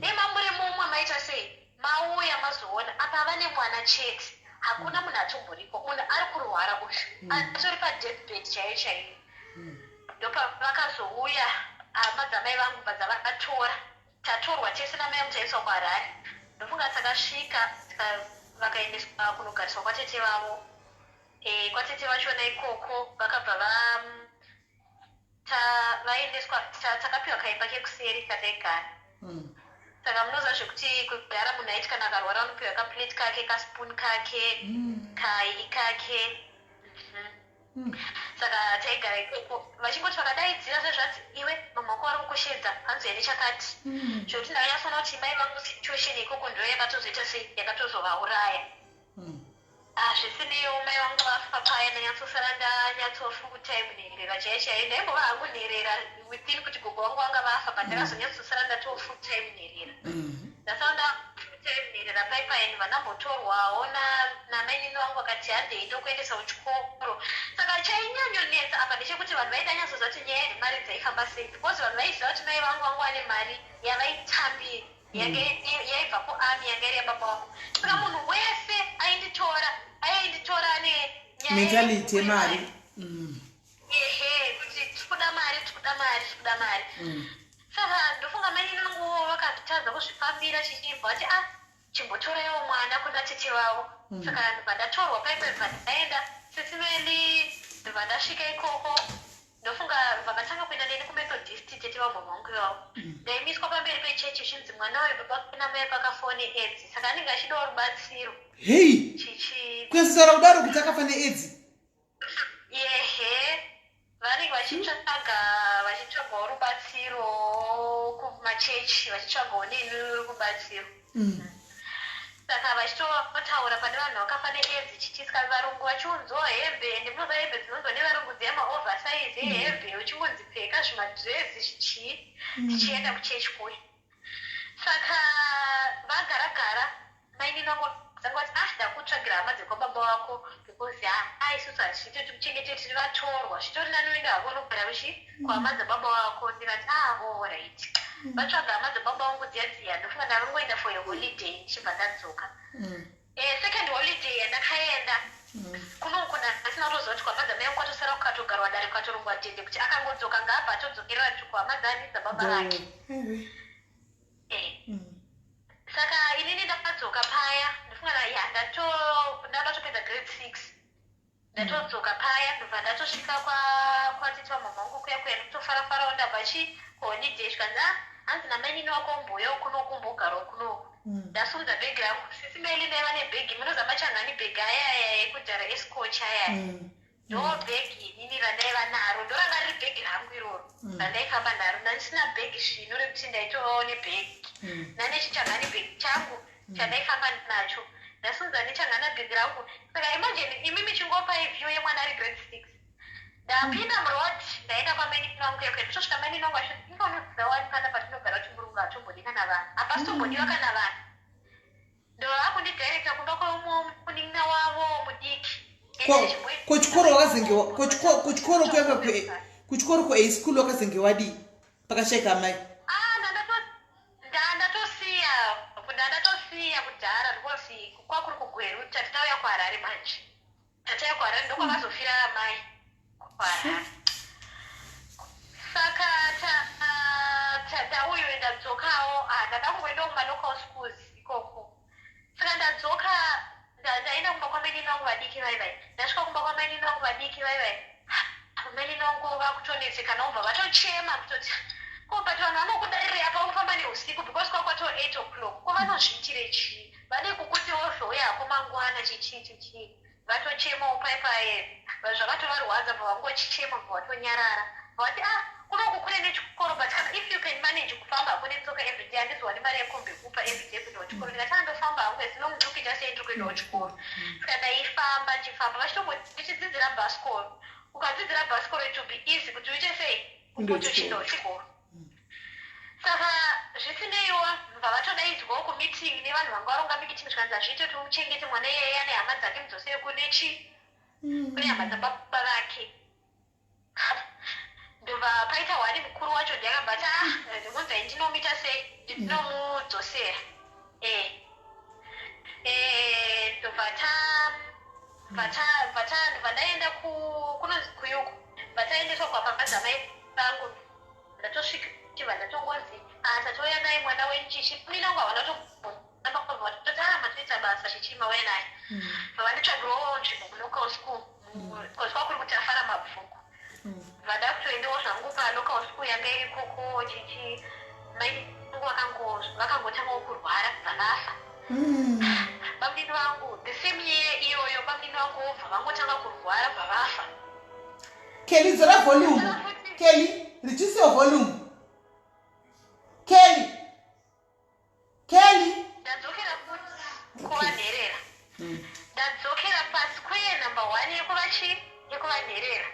Ema muri mumwe maita sei mauya mazoona? Apa vane mwana chete, hakuna munhu atomboriko. Munhu ari kurwara uyu, atori padeathbed chaiyo chaiyo. Ndopavakazouya hama dzamai vangu, bva dzavatora. Tatorwa tese namai vangu, taiswa kuHarare. Ndofunga takasvika, vakaendeswa kunogariswa kwatete vavo. Kwatete vachona ikoko vakabva va vaendeswa. Takapiwa kaimba kekuseri kataigara. Saka munoziva zvekuti kudhara munhu aiti kana akarwara unopiwa kaplate kake, kaspoon kake, kai kake. Saka taigara ikoko. Vachingoti vakadaidzira sezvanzi, "Iwe, mama wako vari kukushedza, hanzi ene chakati." Zvokuti ndakanyatsoona kuti mai vangu situation ikoko ndo yakatozoita sei, yakatozovauraya. Zvisineiwo, mai vangu vafa paya, ndanyatsosara ndanyatsofull time nherera chaiyo chaiyo. Ndaimbova hangu nherera within kuti gogo vangu vanga vafa, but ndakazonyatsosara ndatoo full time nherera. Ndasara nda full time nherera paipai. Ndibva ndambotorwawo namainini vangu, vakati handei ndokuendesa kuchikoro. Saka chainyanyonetsa apa ndechekuti vanhu vaida nyatsoziva kuti nyaya yemari dzaifamba sei, because vanhu vaiziva kuti mai vangu vanga vane mari yavaitambira, yange yaibva kuarmy, yanga iri yababa vangu. Saka munhu wese ainditora, ainditora ane nyaya Mentality yemari. Ehe, kuti tikuda mari, tikuda mari, tikuda mari. Saka ndofunga mainini vangu vakatadza kuzvifambira, chichibva vati, "Ah, chimbotoraiwo mwana kuna tete vavo." Saka ndobva ndatorwa paipai, bva ndaenda, Sisi Meli. Ndobva ndasvika ikoko. Ndofunga vakatanga kuenda neni kuMethodist, tete vamama vangu ivavo. Ndaimiswa pamberi pechechi zvinzi mwana uyu baba namai vakafawo neAIDS, saka anenge achidawo rubatsiro. Hei. Chichi. Kuyasitaura kudaro kuti akafa neAIDS? Ehe, vanenge vachitsvaga, vachitsvagawo rubatsiro kumachechi, vachitsvagawo neni rubatsiro. Saka vachitotaura pane vanhu vakafa neAIDS chichiska, varungu vachiunzwawo hembe. Ende munoziva hembe dzinonzwa nevarungu dziya, maoversize ehembe, uchingonzi pfeka zvimadhirezi zvichii, tichienda kuchechi kuya. Saka vagara gara, mainini vangu vakatanga vati, "Ah, ndakutsvagira hama dzekwababa wako because ha, isusu hazviiti kuti kuchengete tiri vatorwa. Zvitori nani uende hako unogara kuchi kuhama dzababa wako." Ndikati, "Ah, alright." Vatsvaga hama dzababa vangu dziya dziya, ndofunga ndakangoenda for a holiday, ndichibva ndadzoka. Second holiday yandakaenda kunoku, ndasina kutoziva kuti kuhama dzamai vangu kwatosara kukatogarwa dare, kukatorongwa tende kuti akangodzoka ngaabva atodzokerera kuhama dzani, dzababa vake. Saka inini ndakadzoka paya, ndofunga ya ndatopedza grade 6, ndatodzoka paya, ndobva ndatosvika kwatete vamama vangu kuya kuya, ndikutofarafarawo. Ndabva chi kuholiday, zvikanzi, "Ah, hanzi namainini wako mbuya kunoku, umbogarawo kunoku." Ndasumudza bhegi rangu, sisi Meli, ndaiva nebhegi, munoziva machangani bhegi aya aya ekudhara eScotch aya. Ndo bhegi inini randaiva naro, ndoranga riri bhegi rangu iroro randaifamba naro. Ndandisina bhegi zvino rekuti ndaitovawo nebhegi, ndane chichangani bhegi changu chandaifamba nacho. Ndasumudza nechangana bhegi rangu. Saka imagine imi michingopai view yemwana ari grade 6, ndapinda muroad, ndaenda kwamainini vangu kuya kuya. Ndotosvika, mainini vangu vachiti, "Inga unoziva wani pana patinogara kuti murungu hatombodi kana vanhu, hapasitombodiwa kana vanhu." Ndovakundidirecta kumba kweumwe munin'ina wavo mudiki. Kuchikoro wakazenge kuchikoro kuya, kuchikoro kuA school wakazenge wadii pakashaika mai? Ah, ndandatosiya, ndandatosiya kudhara because kwakuri kuGweru. Tati tauya kuHarare manje, tatauya kuHarare, ndokwakazofira amai kuHarare. Saka tauyo ndadzokawo, ndada kungoendawo kumalocal schools ikoko. Saka ndadzoka, ndaenda kumba kwamainini vangu vadiki vaivai. Ndasvika kumba kwamainini vangu vadiki vaivai, mainini vangu vakutonetsekana, obva vatochema kutoti, "Ko, but vanhu vanokudarire apa unofamba neusiku because kwakwato 8 o'clock, ko vanozviitire chii? Vade kukuti wozouya hako mangwana chichii chichii." Vatochemawo pai zvakatovarwadza, bva vangochema, bva vatonyarara, vati, "Ah, kunoku kure nechikoro, but kana if you can manage kufamba hako netsoka everyday, handiziwani mari yekombi yekupa everyday kuenda kuchikoro." Ndikati, "Andofamba hangu as long ndiri kuita sei, ndiri kuenda kuchikoro." Saka ndaifamba ndichifamba, vachitombo ndichidzidzira bhasikoro. Ukadzidzira bhasikoro, it will be easy kuti uite sei, kuti uchienda kuchikoro. Saka zvisineiwo, bva vatodaidzwawo kumeeting nevanhu vanga varonga meeting, zvikanzi hazviite kuti umuchengete mwana iyeye ane hama dzake, mudzosere kune chi, kune hama dzababa vake. Ndobva paita hwani mukuru wacho, ndiakabva ati, "Ah, ndingonzai ndinomita sei, ndinomudzosera." Ndobva ta bva ta bva ta ndobva ndaenda kunonzi kuyuku, bva taendeswa kwamadzamai vangu. Ndatosvika, chibva ndatongozi, "Ah, tatouya naye mwana wenyu." Chichi mina wangu havana tototi, "Ah, matoita basa, chichi mauya naye." Bva vanditsvagirawo nzvimbo kulocal school because kwakuri kuti afara mabvuku. Vada kutoendawo zvangu palocal school yanga iri ikoko. Chichi mai vangu vakangotangawo kurwara, bva vafa. Bamunini vangu the same year iyoyo, bamunini vangu vobva vangotanga kurwara, bva vafa. Kelly, dzora volume. Kelly, reduce your volume. Kelly, Kelly. Ndadzokera futi kuva nherera. Ndadzokera pasquare number one yekuva chi, yekuva nherera.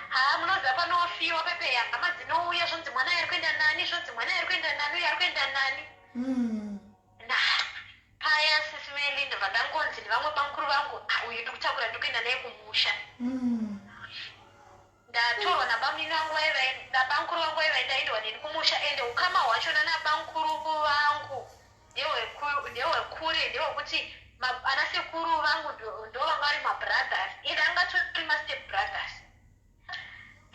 Ha, munoziva panofiwa pepe, hama dzinouya, zvonzi mwana ari kuenda nani, zvonzi mwana ari kuenda nani, uyo ari kuenda nani. Na paya, sisi Meli, ndobva ndangonzi nevamwe bamukuru vangu, "Ah, uyu ndikutakura, ndikuenda naye kumusha." Ndatorwa nabamunini vangu vaiva nabamukuru vangu vaiva, ndaendwa neni kumusha. Ende ukama hwacho nanabamukuru vangu ndehwekure, ndehwekuti ana sekuru vangu ndo vanga vari mabrothers, ende angatori mastep brothers.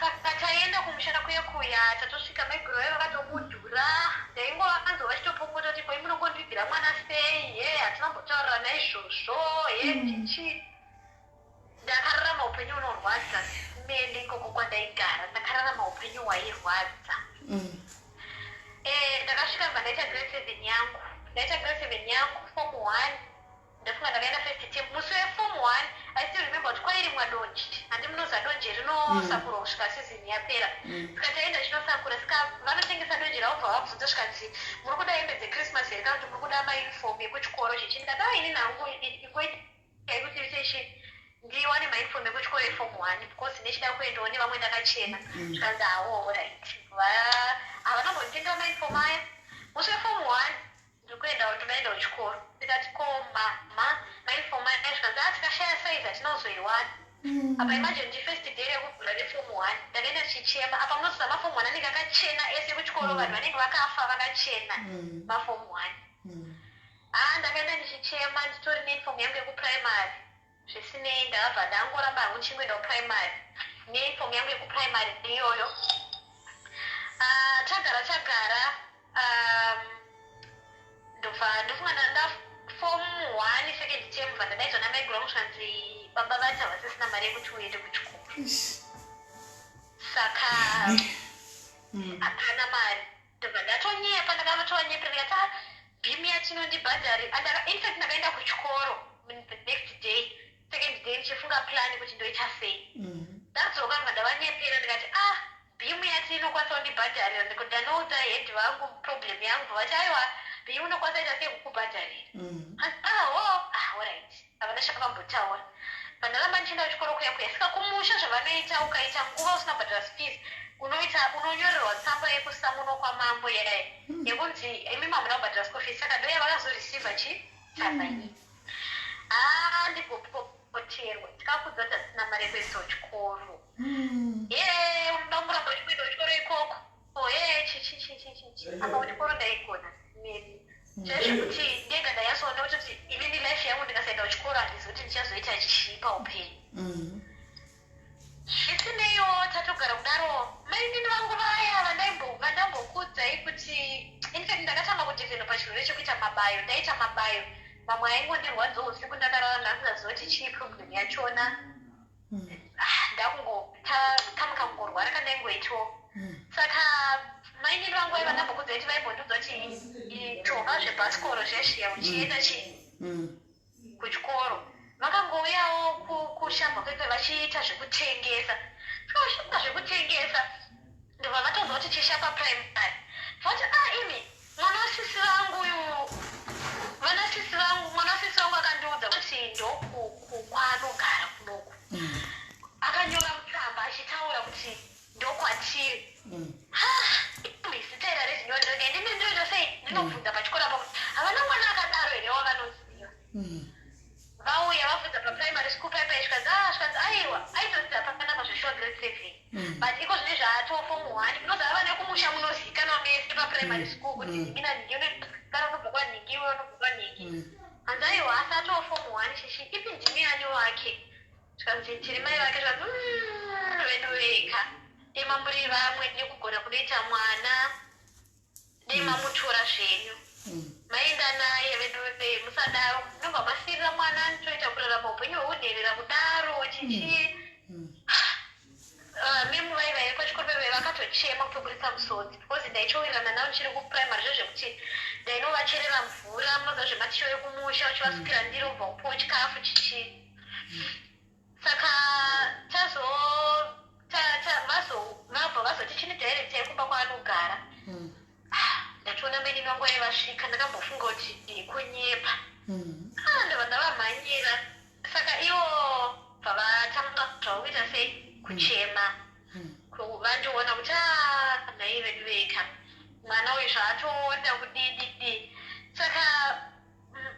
Saka taenda kumusha kuya kuya, tatosvika, maiguru vaiva vatomudhura. Ndaingovanzwa vachitopopota kuti, "Koi munongondigira mwana sei? Ye hatina kumbotaurira naizvozvo ye chichi." Ndakararama upenyu hunorwadza, Meli, ikoko kwandaigara. Ndakararama upenyu hwairwadza. Ndakasvika, bva ndaita grade 7 yangu, ndaita grade 7 yangu, form 1. Ndafunga ndakaenda first term musi weform 1. I still remember kuti kwairimwa donje, handi munoziva donje rinosakurwa kusvika season yapera. Saka taenda chinosakura, saka vanotengesa. vatengesa donje ravo bva vabvunza zvikanzi muri kuda hembe dzechristmas here kana kuti muri kuda mauniform ekuchikoro chichi ndikati a ini nangu ingoitai kuti chechi ndiwane mauniform ekuchikoro eform one because nechida kuendawo nevamwe ndakachena. Zvikanzi awo right, havana mbonditengera mauniform aya. Musi weform one ndiri kuenda, ndinoenda kuchikoro, ndikati ko mama, mauniform aya? Zvikanzi a tikashaya size hatinozoiwana. Apa imagine ndi first day rekuvhura reform one, ndakaenda ndichichema. Apa munoziva maform one anenge akachena ese kuchikoro, vanhu vanenge vakafa vakachena maform one. Ha, ndakaenda ndichichema, nditori neuniform yangu yekuprimary. Zvisinei, ndakabva ndangoramba hangu ndichingoenda kuprimary neuniform yangu yekuprimary iyoyo. Ah, tagara tagara, ndobva ndofunga ndanda form one second term, bva ndadaidzwa namaiguru vangu, zvanzi baba vati havasisina mari yekuti uende kuchikoro, saka hapana mari. Ndobva ndatonyepa, ndakatovanyepa ndikati ah, BEAM yatinondibhadhari. Infact ndakaenda kuchikoro the next day, second day, ndichifunga plan kuti ndoita sei. Ndadzoka, ndobva ndavanyepera ndikati ah, BEAM yati inokwanisa kundibhadharira. Ndikuti ndanoudza head vangu problem yangu, vati aiwa, BEAM inokwanisa ita sei kukubhadharira. Aho, ah, alright, havana chakambotaura. Pandaramba ndichienda kuchikoro kuya kuya, saka kumusha zvavanoita, ukaita nguva usina kubhadhara fees, unoita unonyorerwa tsamba yekusamuno kwamambo yai yekunzi imi mamuna kubhadhara school fees. Saka ndoya vakazoreceiva chi tsamba iyi. Ha, ndigopoterwa tikakudza kuti hatisina mari yekuendesa kuchikoro. Ye, unoda kumuramba uchikuenda kuchikoro ikoko? Ye, chichichichichichi. Apa kuchikoro ndaigona meri chaizvo ndega ndanyatsoona kutoti inini life yangu ndikasaenda kuchikoro handizivi kuti ndichazoita chii paupenyu. Zvisineiwo, tatogara kudaro, mainini vangu vaya vandambokudzai kuti infact ndakatanga kudevelopa chirwere chekuita mabayo. Ndaita mabayo mamwe aingondirwadza usiku ndakarara, ndasingaziva kuti chii problem yachona. Ah, ndakungokamuka kungorwara kandaingoitiwo. Saka mainini vangu vaiva ndambokudzai kuti vaimbondiudza kuti tova zvebhasikoro zvezviya uchienda chi kuchikoro, vakangouyawo kushamba kwekwe vachiita zvekutengesa. Saka zvekutengesa, ndobva vatozwa kuti chishapa primary, vati a ah, imi mwana wasisi vangu uyu, vana sisi vangu, mwana wasisi vangu akandiudza kuti ndokwaanogara kunoku. Akanyora mutsamba achitaura kuti ndokwatiri. Imi zita iri harizinyorereke, ndini ndinoita sei? Ndinobvunza pachikoro apo kuti havana mwana akadaro here wavanoziva. Vauya vabvunza paprimary school paipai, zvikanzi a zvikanzi aiwa, aitodzidza pakanaka zveshuwa grade 7, but iko zvine zvaatoo form one. Because ava nekumusha munozikanwa mese paprimary school kuti nhingi nanhingi unogara, unobva kwanhingi, iwe unobva kwanhingi. Hanzi aiwa, asi atoo form one chichi. Ipi ndimi ani wake? Zvikanzi tiri mai vake. Zvikanzi vedu veka dema muri vamwe nekugona kunoita mwana, dema mutora zvenyu maenda naye. Vedu ve musadaro, munobva masirira mwana anotoita kurarama upenyu hweunherera kudaro chichi. Memu vai vaive pachikoro peve vakatochema kutoburitsa musodzi because ndaitowirirana navo ndichiri kuprimary, zvezvekuti ndainovacherera mvura, munoziva zvematisho ekumusha, uchivasukira ndiro, ubva upiwa chikafu chichi. Saka tazo vabva vazoti chini direct yekumba kwaanogara. Ndatoona mainini vangu vaive vasvika, ndakambofunga kuti kunyepa. Ah, ndabva ndavamhanyira. Saka ivo bva vatanga zvavo kuita sei, kuchema. Vandiona kuti a nhai vedu veka, mwana uyu zvaatoona kudididi. Saka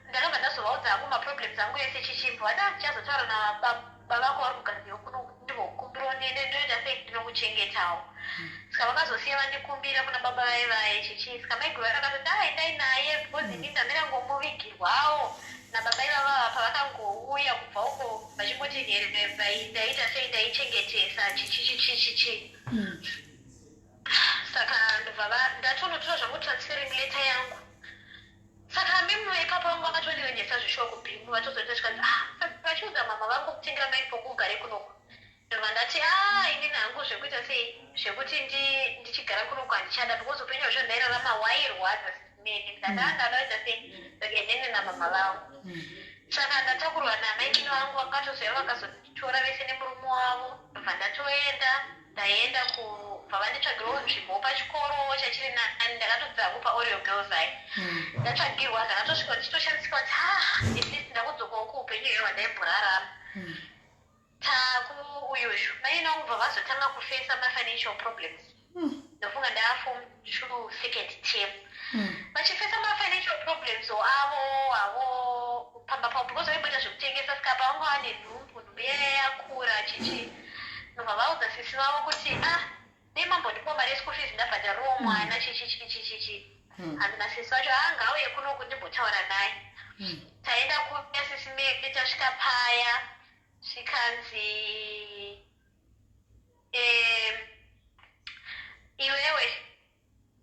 ndakabva ndazovaudza hangu maproblems angu ese chichimbwa da ndichazotaura nababa vako vari kugara kuno, ndimbokumbirawo ndiende ndoita sei, ndinokuchengetawo. Saka vakazosiya vandikumbira kuna baba vai vaye chichi. Saka maiguru vakatoti a endai naye because ini ndamira ngomuvigirwawo nababa ivava pavakangouya kubva uko vachingoti ndaita sei, ndaichengetesa chichi chichi chichi. Saka ndobva ndatonotora zvangu transferring letter yangu. Saka mimwe ipapo vangu vakatondiendesa zvishuwa kuBEAM, vatozoita zvikanzi ah, saka vachiudza mama vangu kutengera mainifomu ugare kunoku. Ndobva ndati a inini hangu zvekuita sei, zvekuti ndichigara kunoku handichada because upenyu hwacho ndairarama hwairwadza mene. Ndikati a ndada kuita sei, saka inini namama vangu. Saka ndatakurwa namainini vangu, vakatozouya vakazonditora vese nemurume wavo. Ndobva ndatoenda, ndaenda ku Bva vanditsvagirawo nzvimbo pachikoro chachiri nani. Ndakatobva hangu paOrio Girls ai. Ndatsvagirwa, ndakatosvika ndichitoshandiswa kuti ha, at least ndakudzokawo kuupenyu here hwandaimborarama. Taku uyuzhu mainini vangu bva vazotanga kufesa mafinancial problems. Ndofunga ndaform 2, second term, vachifesa mafinancial problems avo avo pamba pavo, because vaimboita zvekutengesa. Saka pavanga vane nhumbu, nhumbu yaya yakura chichi, ndobva vaudza sisi vavo kuti, "Ah, dei mambondipawo mari yeschool fees, ndabhadharirawo mwana," chichi chichi chichi. Hanzi nasisi vacho, "Ah, ngauye kunoku ndimbotaura naye." Taenda kuya sisi Mary. Tasvika paya, zvikanzi, "Iwewe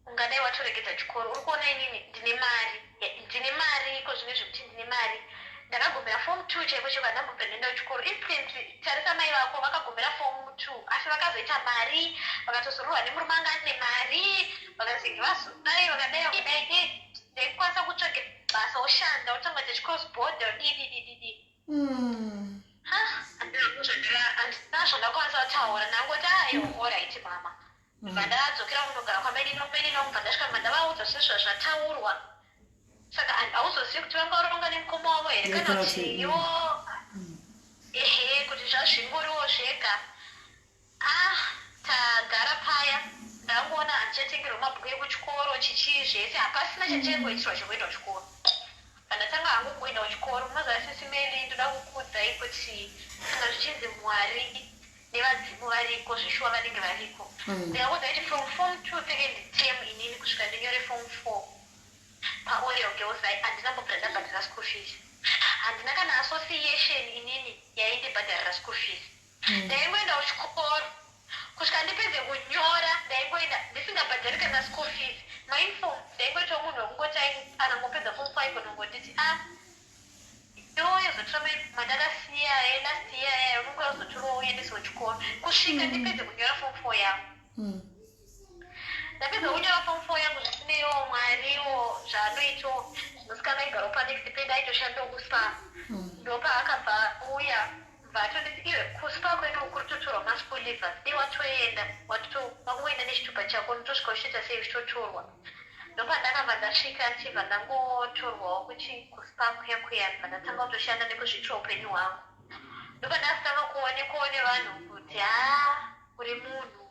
ungadai watoregedza chikoro. Uri kuona inini ndine mari, ndine mari iko zvino, zvekuti ndine mari. Ndakagomera form 2 chaiko chaiko, handambobva ndaenda kuchikoro. Instantly, tarisa mai vako, vakagomera form 2, asi vakazoita mari, vakatozorohwa nemurume anga ane mari, vakazenge vazodai, vakadai, vakadai. Ndaikwanisa kutsvage basa, woshanda, wotanga kuita chicross border, dididididi." Handina zvandakwanisa kutaura. Ndangoti, "Aiwa, alright mama." Ndobva ndadzokera kunogara kwamainini. Bva ndasvika, bva ndavaudza zvezvo zvataurwa. Saka hauzozivi kuti vanga varonga nemukoma wavo here, kana kana kuti kuti, iwo, ehe, kuti zvazvingoriwo zvega. Ah, tagara paya, ndangoona handichatengerwa mabhuku ekuchikoro, chichii, zvese hapasina chachengoitirwa chekuenda kuchikoro. Pandatanga hangu kuenda kuchikoro, munoziva sisi Meli, ndoda kukuudzai kuti kana zvichinzi Mwari nevadzimu variko, zveshuwa vanenge variko. Ndikakuudza kuti from form 2, second term, inini kusvika ndinyore form 4 paOrio Girls, handina mbobvira ndabhadhara school fees. Handina kana association inini yaindibhadharira school fees. Ndaingoenda kuchikoro kusvika ndipedze kunyora. Ndaingoenda ndisingabhadhari kana school fees. Mauniform, ndaingoitawo munhu wekungoti anangopedza form 5 unongonditi, "Ah, iwe uyozotora mandakasiya elast year yaya, unonge uzotorawo uendese kuchikoro," kusvika ndipedze kunyora form 4 yangu. Ndapedza kunyora form 4 yangu, zvisineiwo Mwariwo zvaanoitawo, musikana aigarawo panext ped aitoshandawo kuSpar. Ndopaakabva uya, bva atonditi, "Iwe, kuSpar kwedu kuri kutotorwa maschool leavers, dei watoenda, wakungoenda nechitupa chako, unotosvika uchiita sei, uchitotorwa." Ndopandakabva ndasvika, ndichibva ndangotorwawo kuSpar kuya kuya. Bva ndatanga kutoshanda nekuzviitira upenyu hwangu. Ndopandakatanga kuonekwawo nevanhu kuti, "Ha, uri munhu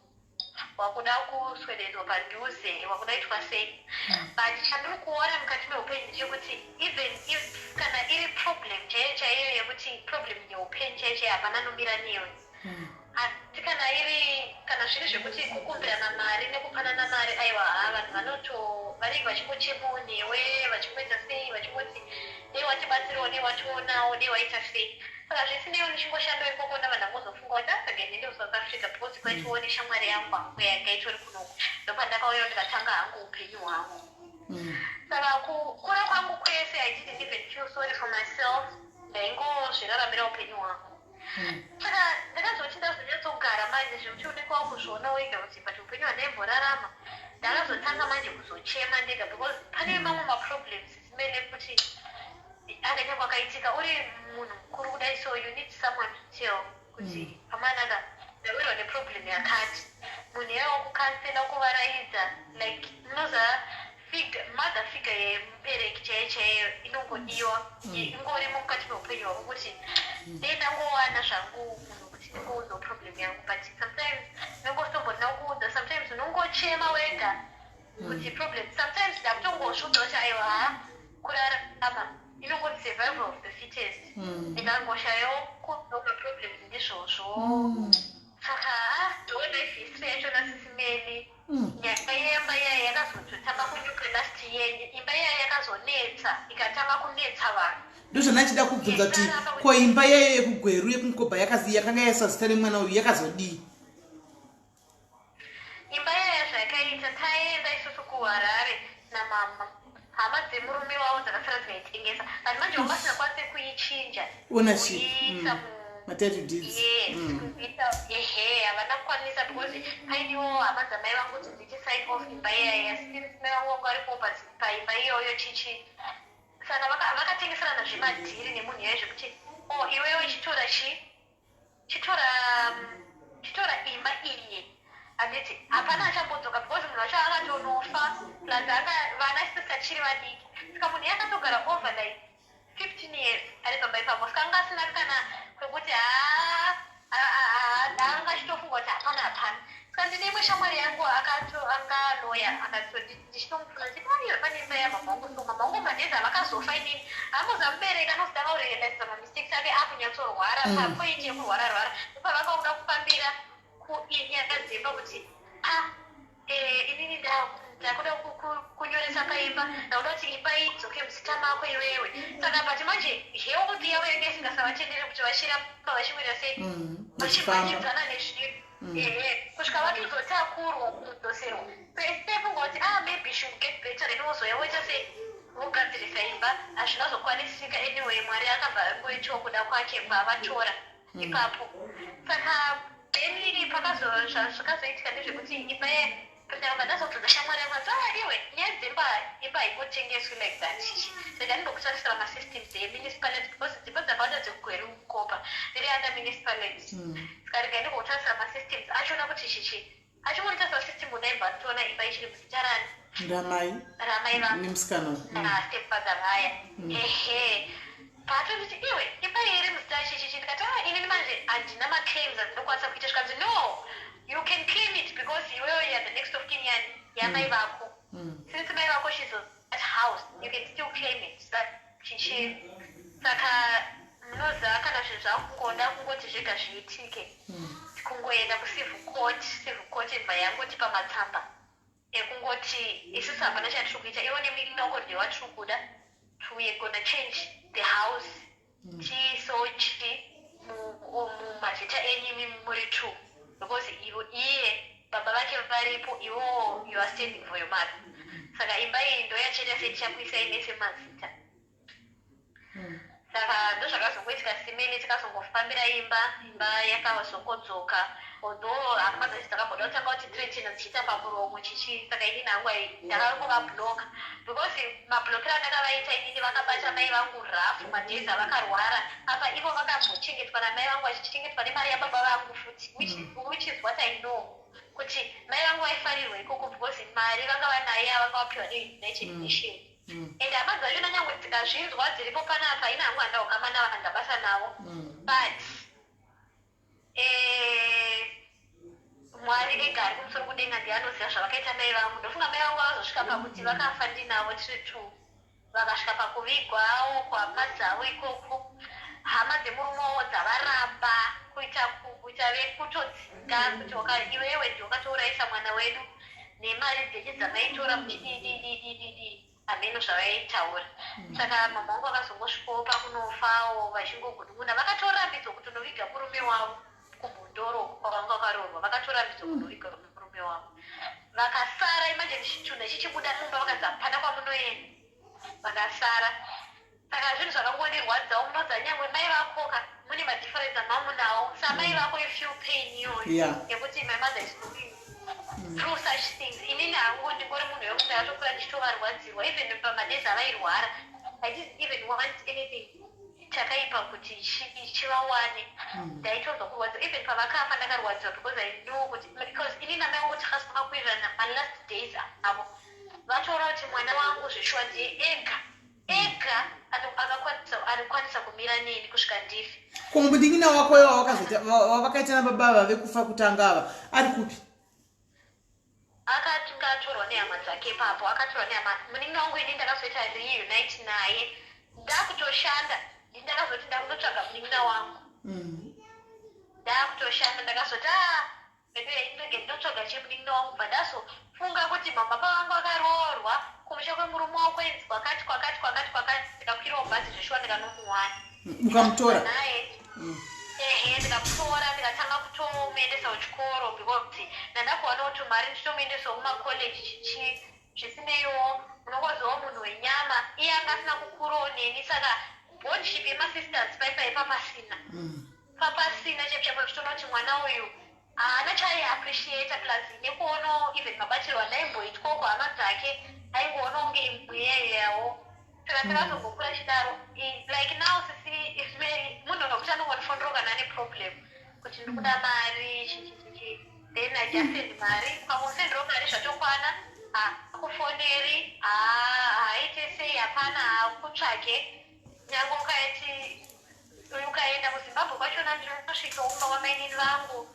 wakuda kuswededzwa padhuze, wakuda itwa sei." But chandiri kuona mukati meupenyu ndechekuti even if kana iri problem chaiyo chaiyo, yekuti problem yeupenyu chaiyo chaiyo, hapana anomira newe. Asi kana iri, kana zviri zvekuti kukumbirana mari nekupanana mari, aiwa, ha, vanhu vanoto vanenge vachingochemawo newe, vachingoita sei, vachingoti, "Dei watibatsirawo, dei wationawo, dei waita sei." Saka zvisineiwo, ndichingoshandawo ikoko, ndabva ndangozofunga kuti asage ndiende kuSouth Africa, because kwaitiwo neshamwari yangu hangu yanga itori kunoku. Ndopandakauyawo, ndikatanga hangu upenyu hwangu. Saka kukura kwangu kwese, I didn't even feel sorry for myself. Ndaingozviraramira upenyu hwangu. Saka ndakazoti ndazonyatsogara manje, zvekuti unenge wakuzviona wega kuti, but upenyu hwandaimborarama, ndakazotanga manje kuzochema ndega, because pane mamwe maproblems simene kuti akanyangwe akaitika uri munhu mukuru kudai, so you need someone to tell kuti, "Amanaka, ndawirwa neproblem yakati." Munhu iye wakucounsela, kuvaraidza, like munoziva mother figure yemubereki chaiyo chaiyo inongodiwa, ingorimo mukati meupenyu hwako, kuti dei ndangowana zvangu munhu kuti ndingoudzawo problem yangu. But sometimes unongotombodina kuudza, sometimes unongochema wega kuti problem. Sometimes ndakutongozviudza kuti, aiwa, ha, kurarama inongoti survival of the fittest. Ndikangoshayawo kunoka problems, ndizvozvo. Saka ndo life history yacho nasisi Meli. Nyaya yemba iyaya yakazototanga kunyuka last year. Imba iyaya yakazonetsa, ikatanga kunetsa vanhu. Ndozvandachida kubvunza kuti, ko imba yayo yekuGweru, yekuMkoba, yakanga yaiswa zita remwana uyu, yakazodii? Imba iyaya, zvayakaita, taenda isusu kuHarare namama, hama dzemurume wavo dzakasara dzikaitengesa, but manje vanga vasingakwanisi kuichinja, Ownership. kuiisa Matitle deeds. Yes. Kuita, ehe, havana kukwanisa, because paidiwo hama dzamai vangu kuti dzichi sign off imba iyaya. Since mai vangu vanga varipo paimba iyoyo, chichi, saka vakatengeserana zvemadhiri nemunhu iyoyo, zvekuti, "O, iwewe chitora chi chitora chitora imba iyi." Handiti hapana achambodzoka, because munhu wacho akatonofa, plus anga vana sister chiri vadiki. Saka munhu iye akatogara over like 15 years ari pamba ipapo. Saka anga asina kana kwekuti haa, anga achitofunga kuti hapana, hapana. Saka ndine imwe shamwari yangu akato anga loya, akatoti ndichitomufuna nditi, "Aiwa, pane imba yamama wangu." So mama wangu madays avakazofa, inini hamuza mubereki anozotanga kurealiza mamistakes ake akunyatsorwara. Papoint yekurwara rwara ndopavanga kuda kufambira kuinyaya dzemba kuti a inini ndakuda kunyoresa paimba, ndakuda kuti imba idzoke muzita mako iwewe. Saka but manje health yavo yanga isingasavatendere kuti vachiramba vachimwira sei, vachifamba. Vachimhanyidzana nezvinhu. Ehe, kusvika vatozotakurwa kudzoserwa. Sefunga kuti, ah, maybe she will get better, then wozoya woita sei, wogadzirisa imba. Hazvina zokwanisika. Anyway, Mwari akabva angoitawo kuda kwake, bvavatora ipapo. Saka then zvakazoitika ndezvekuti imba ndakabva ndazobvunza shamwari yangu anzi, "Ah, iwe, nyaya dzemba, imba haingotengeswi like that chichi. Saka ndimbokusarisira masystems emunicipality, because dzimba dzakawanda dzekuGweru Mukopa dziri under municipality. Saka rega ndimbokutarisa masystems achona kuti chichi." Achingonotarisa system, unaibva toona imba ichiri muzita rani? Ndamai. Ramai vangu. Nemusikana. Stepfather vaya. Ehe, paatonditi, "Iwe, imba iyi iri muzita chichichi." Ndikati, "Ah, inini manje handina maclaims andinokwanisa kuita." Zvikanzi, "No, you can claim it because iwewe you are the next of kin yani yamai vako. Since mai vako, she's at house, you can still claim it." Chichi saka munoziva kana zvinhu zvakungoda kungoti zvega zviitike, kungoenda kucivil court. Civil court imba yangotipa matsamba ekungoti isusu hapana chatiri kuita, iwo nemunin'ina wako ndiye watiri kuda. We are gonna change the house, tiisewo chi mumazita enyu imi muri two, because iye baba vake varipo, iwowo you are standing for your mother. Saka imba iyi ndo yachaita setichakuisai mese mazita. Saka ndozvakazongoitika simene, tikazongofambira imba. Imba yakazongodzoka, although hama dzacho dzakamboda kutanga kuti threaten dzichiita pamuromo chichi. Saka inini hangu ndakangovabloka, because mablokero andakavaita inini, vakabata mai vangu rafu madays avakarwara. Apa ivo vakambochengetwa namai vangu, vachichengetwa nemari yababa vangu futi, which is what I know kuti mai vangu vaifarirwa ikoko, because mari vanga vanayo yavanga vapiwa neUnited Nation. And hama dzacho, nanyangwe dzikazvinzwa dziripo panapa, ina hangu handaukama navo, handabasa navo. But Mwari ega ari kumusoro kudenga ndiye anoziva zvavakaita mai vangu. Ndofunga mai vangu vakazosvika pakuti vakafa ndinavo tiri two. Vakasvika pakuvigwawo kuhama dzavo ikoko. Hama dzemurume wavo dzavaramba kuita kuita vekutodzinga kuti iwewe ndiwe wakatourayisa mwana wedu nemari dzenyu dzamaitora muchididididididi. Hameno zvavaitaura. Saka mama vangu vakazongosvikawo pakunofawo vachingogunun'una. Vakatorambidzwa kutonoviga murume wavo kuMhondoro kwavanga vakaroorwa. Vakatorambidzwa kunoviga murume wavo. Vakasara. Imagine chitunha chichibuda mumba, vakanzi hapana kwamunoenda. Vakasara. Saka zvinhu zvakangondirwadzawo. Munoziva, nyangwe mai vakoka mune madifference amamunawo samai vako, you feel pain iyoyo yekuti my mother is going through such things. Inini hangu ndingori munhu wekuti ndakatokura ndichitovarwadzirwa. Even pamadays avairwara, I didn't even want anything chakaipa kuti chivawane. Ndaitonzwa kurwadziwa. Even pavakafa ndakarwadziwa, because I know kuti, because inini namai vangu takasvika kuwirirana malast days avo. Vatoona kuti mwana wangu zveshuwa ndiye ega ega anokwanisa kumira neni kusvika ndife. Ko munin'ina wako iwa wavakaita nababa vave kufa kutanga ava ari kupi? Akati atorwa nehama dzake ipapo. Akatorwa nehama. Munin'ina wangu ini ndakazoita reunite naye ndakutoshanda. Ndakazoti ndakutotsvaga munin'ina wangu ndakutoshanda. Ndakazoti, "Ah, ndege ndinotsvaga chemunin'ina wangu." Bva ndazofunga kuti mama pavangu vakaroorwa kumusha kwemurume wakwenzi kwakati kwakati kwakati kwakati. Ndikakwirawo bhazi zveshuwa, ndikanomuwana. Ukamutora? Naye. Ehe, ndikamutora, ndikatanga kutomuendesa kuchikoro, because ndandakuwana kuti mari ndichitomuendesawo kumacollege chichi. Zvisineiwo, munongozivawo munhu wenyama, iye anga asina kukurawo neni. Saka bondship yemasisters paipai papasina, papasina chepo chitoona kuti mwana uyu haana chaaiappreciata. Plus nekuonawo even mabatirwo andaimboitwa kuhama dzake, aingoona kunge imweya yawo. Saka takazongokura chidaro. Like now, sisi Ismail munhu wekuti anongondifonera kana ane problem kuti ndikuda mari chichichichi. Then I just send mari, ukamusenderawo mari zvatokwana, hakufoneri, haaite sei, hapana, hakutsvage. Nyange ukaiti ukaenda kuZimbabwe kwachona, ndinosvika umba wamainini vangu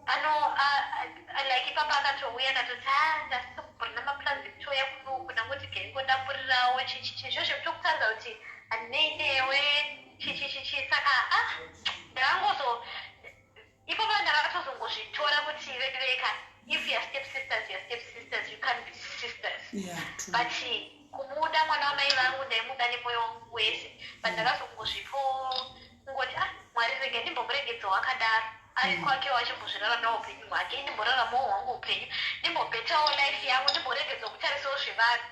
ano like ipapa akatouya akatoti, "Ha, ndasitorina maplans ekutouya kunoku, ndangoti geringodamburirawo chichichi." Zvozvo zvekutokutaridza kuti handinei newe, chichichichi. Saka ah, ndakangozo ipapo ndakatozongozvitora kuti vediveka, if you are step sisters, you are step sisters, you can't be sisters. Yeah, true. But kumuda mwana wamai vangu, ndaimuda nemwoyo wangu wese, but ndakazongozvipo kungoti, "Ah, Mwari, rega ndimbomuregedza wakadaro ari kwake, wachimbozviraramawo upenyu hwake, ndimboraramawo hwangu upenyu, ndimbobhetawo life yangu, ndimboregedza kutarisawo zvevanhu."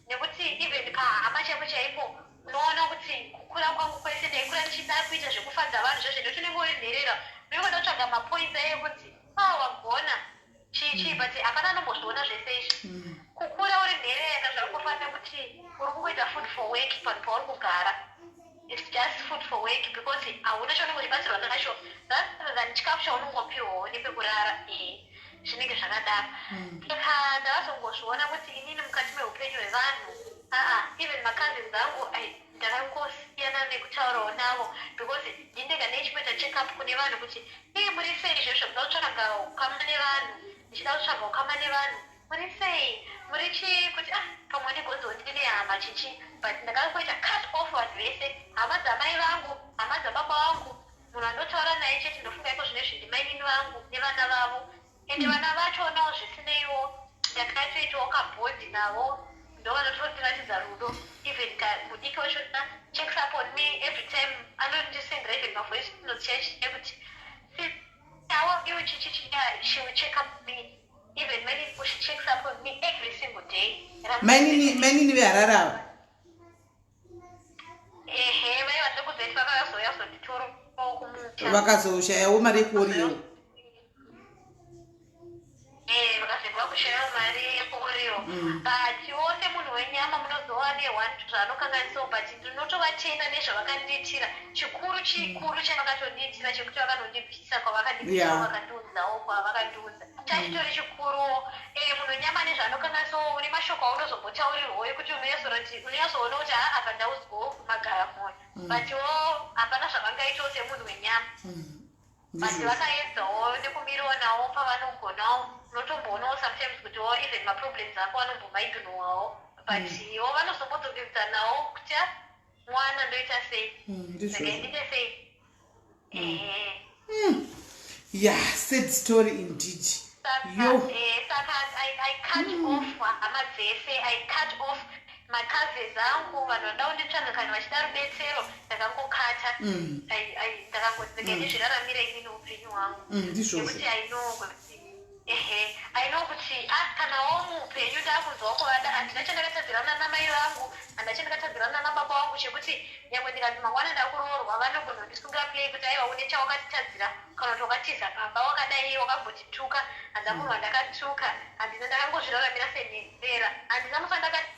Nekuti even pahama chaipo chaipo unoona kuti kukura kwangu kwese ndaikura ndichida kuita zvekufadza vanhu zvozvo, nekuti unenge uri nherera, unenge uda kutsvaga mapoints aye ekuti a wagona chii chii, but hapana anombozviona zvese izvi. Kukura uri nherera zvakufanira kuti uri kungoita food for work panhu pauri kugara. It's just food for work because hauna chaunenge uchibatsirwa nacho rather than chikafu chaunongopiwawo nepekurara. Zvinenge zvakadaro. Saka ndakazongozviona kuti inini mukati meupenyu hwevanhu, aa, even macousins angu, ndakangosiyana nekutaurawo navo because ndinenge ndeichimboita check up kune vanhu kuti, "Ii, muri sei?" Izvozvo kuda kutsvaga ukama nevanhu, ndichida kutsvaga ukama nevanhu, "Muri sei, muri chii?" kuti ah, pamwe ndigonziwo ndine hama chichi. But ndakangoita cut off vanhu vese, hama dzamai vangu, hama dzababa vangu. Munhu andotaura naye chete, ndofunga iko zvino izvi, ndimainini vangu nevana vavo. Ende vana vachonawo zvisineiwo, ndakatoitawo kabond navo, ndo vanotondiratidza rudo. Even mudiki wachona checks up on me every time, anondisendera even mavoice notes church ekuti, "How are you?" Chichichi. She will check up me. Even many, she checks up on me every single day. Mainini veHarare ava? Ehe, vai vandokuzeti vakazouya kuzonditorawo kumuta. Vakazoshayawo mari yekuoriwo. Vakazenge vakushayawo mari yekuoriwo. But wose munhu wenyama munozova neone zvaanokanganisawo, but ndinotovatenda nezvavakandiitira. Chikuru chikuru chavakatondiitira chekuti vakanondibvisa kwavakandibvisa, vakandiunzawo kwavakandiunza, chachitori chikuruwo. Munhu wenyama nezvaanokanganisawo, une mashoko aunozombotaurirwawo ekuti unonyatsoona kuti haa, apa ndaudzwawo kumagara mwoyo. But wo hapana zvavangaitawo semunhu wenyama. But vakaedzawo nekumirawo nawo pavanogonawo. Unotomboonawo sometimes kuti wo even maproblems ako vanombomaignowawo, but wo vanozombodzokedzanawo kuti, "Ah, mwana ndoita sei?" Saka ndite sei? Ehe. Yeah, sad story indeed. Saka Yo. Saka I cut off hama dzese. I cut off macousins angu, vanhu vanoda kunditsvaga kana vachida rubetsero, ndakangokata. Ndakangoti rega ndizviraramire inini upenyu hwangu. Ndizvozvo. Nekuti I know kuti, ehe, I know kuti ah, kanawo muupenyu ndakunzwawo kuvada, handina chandakatadzirana namai vangu, handina chandakatadzirana nababa vangu chekuti nyangwe ndikati mangwana ndakuroorwa, vanogona kundisungira play kuti, "Aiwa, une chawakatitadzira," kana kuti, "Wakatiza pamba, wakadai, wakambotituka." Handina munhu wandakatuka, handina. Ndakangozviraramira senherera. Handina musi wandakati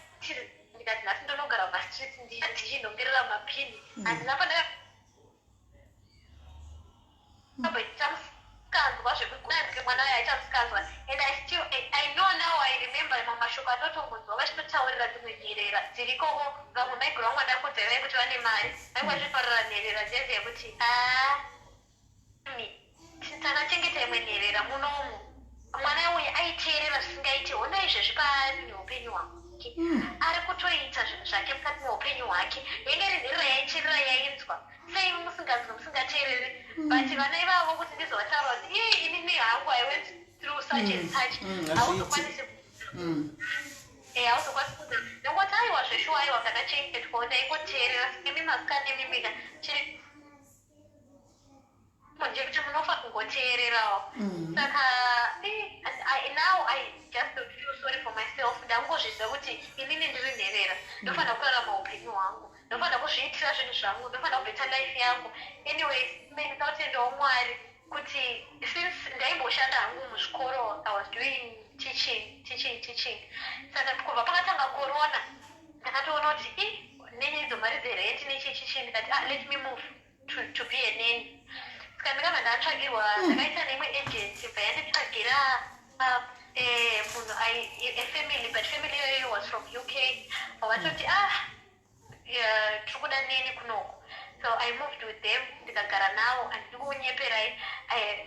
ndikati nhasi ndonogara mumastreets ndichinhongerera mapini. Handina pandaka akamboita musikanzwa zvekuti mwana uyo aita musikanzwa. And I still I know now, I remember mamwe mashoko atotombonzwa vachitotaurira dzimwe nherera dzirikoko. Vamwe maiguru vangu vandakudzairai kuti vane mari, vainge vachitotaurira nherera dzeze yekuti, "Aa, takachengeta imwe nherera munomu, mwana uyu aiteerera zvisingaiti. Hona izvezvi paari neupenyu hwake, ari kutoita zvinhu zvake mukati meupenyu hwake. Yange iri nherera yaiteerera, yainzwa. Sei musinganzwi, musingateereri?" But vana ivavo kuti ndizovataura kuti, "Ii, inini hangu I went through such and such," hauzokwanisi. Hauzokwanisi kuti nongoti, "Aiwa, zveshuwa, aiwa, ndakachengetwawo, ndaingoteerera." Imi masikana emimika chiri ndekuti munofa kungoteererawo. Saka now I just don't feel sorry for myself. Ndangozviziva kuti inini ndiri nherera, ndofanira kurarama upenyu hwangu, ndofanira kuzviitira zvinhu zvangu, ndofanira kubheta life yangu. Anyways, ndinoda kutendawo Mwari kuti since ndaimboshanda hangu muzvikoro, I was doing teaching, teaching, teaching. Saka kubva pakatanga corona, ndakatoona kuti i nenye idzo mari dzerenti nechichichi, ndikati, "Ah, let me move to be a nanny." Saka ndakabva ndatsvagirwa, ndakaita neimwe agency, bva yanditsvagira munhu a family, but family iyoyo was from UK. Vatoti, "Ah, tiri kuda neni kunoku." So I moved with them, ndikagara navo. Handidi kunyeperai,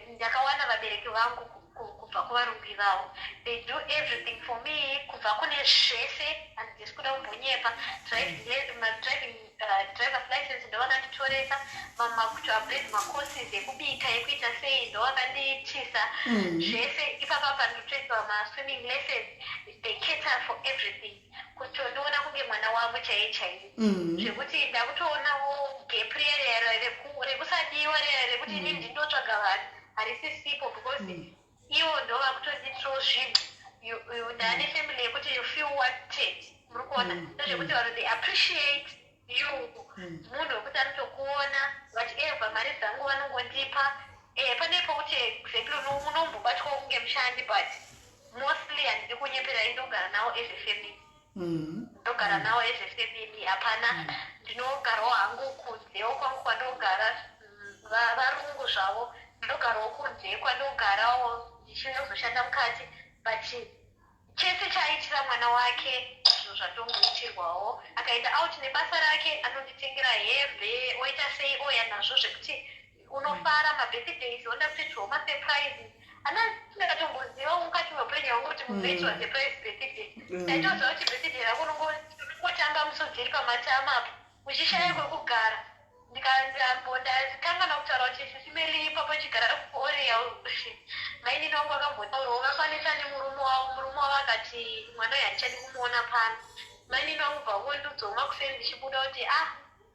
ndakawana vabereki vangu kubva kuvarungu ivavo. They do everything for me, kubva kune zvese. Handisi kuda kumbonyepa. Driving, driver's license ndovakanditoresa, kuti upgrade macourses ekubika, ekuita sei, ndovakandiitisa zvese ipapapa. Ndinotoitwa maswimming lessons. They cater for everything, kutondiona kunge mwana wavo chaiye chaiye, zvekuti ndakutoonawo gap riya riya rekusadiwa riya, rekuti inini ndindotsvaga vanhu, harisisipo, because ivo ndo vakutondiitirawo zvinhu. Ndane family yekuti you feel wanted, muri kuona? Ndozvekuti vanhu, they appreciate you, munhu wekuti anotokuona. Whatever, mari dzangu vanongondipa. Pane pokuti exactly unombobatwawo kunge mushandi, but mostly, handidi kunyeperai, ndogara navo as a family. Ndogara navo as a family, hapana. Ndinogarawo hangu kunzewo kwangu kwandogara, varungu zvavo. Ndogarawo kunze kwandogarawo, ndichinozoshanda mukati, but chese chaaitira mwana wake zvinhu zvatongoitirwawo. Akaenda out nebasa rake, anonditengera hembe, oita sei, oya nazvo, zvekuti unofara. Mabirthdays oda kutoitwawo masurprises ana ndakatomboziva mukati meupenyu hwangu kuti munhu oitwa surprise birthday. Ndaitoziva kuti birthday rako unongotamba musodzi iri pamatama apo, uchishaya kwekugara. Ndikandambondatanga kutaura kuti Sisi Melly, ipapo chigara kuoreya. Mainini vangu vakambotaurawo, vakwanisa nemurume wavo. Murume wavo akati, "Mwana uyu handichadi kumuona pano." Mainini vangu bva vondiudzawo makuseni ndichibuda kuti, "Ah,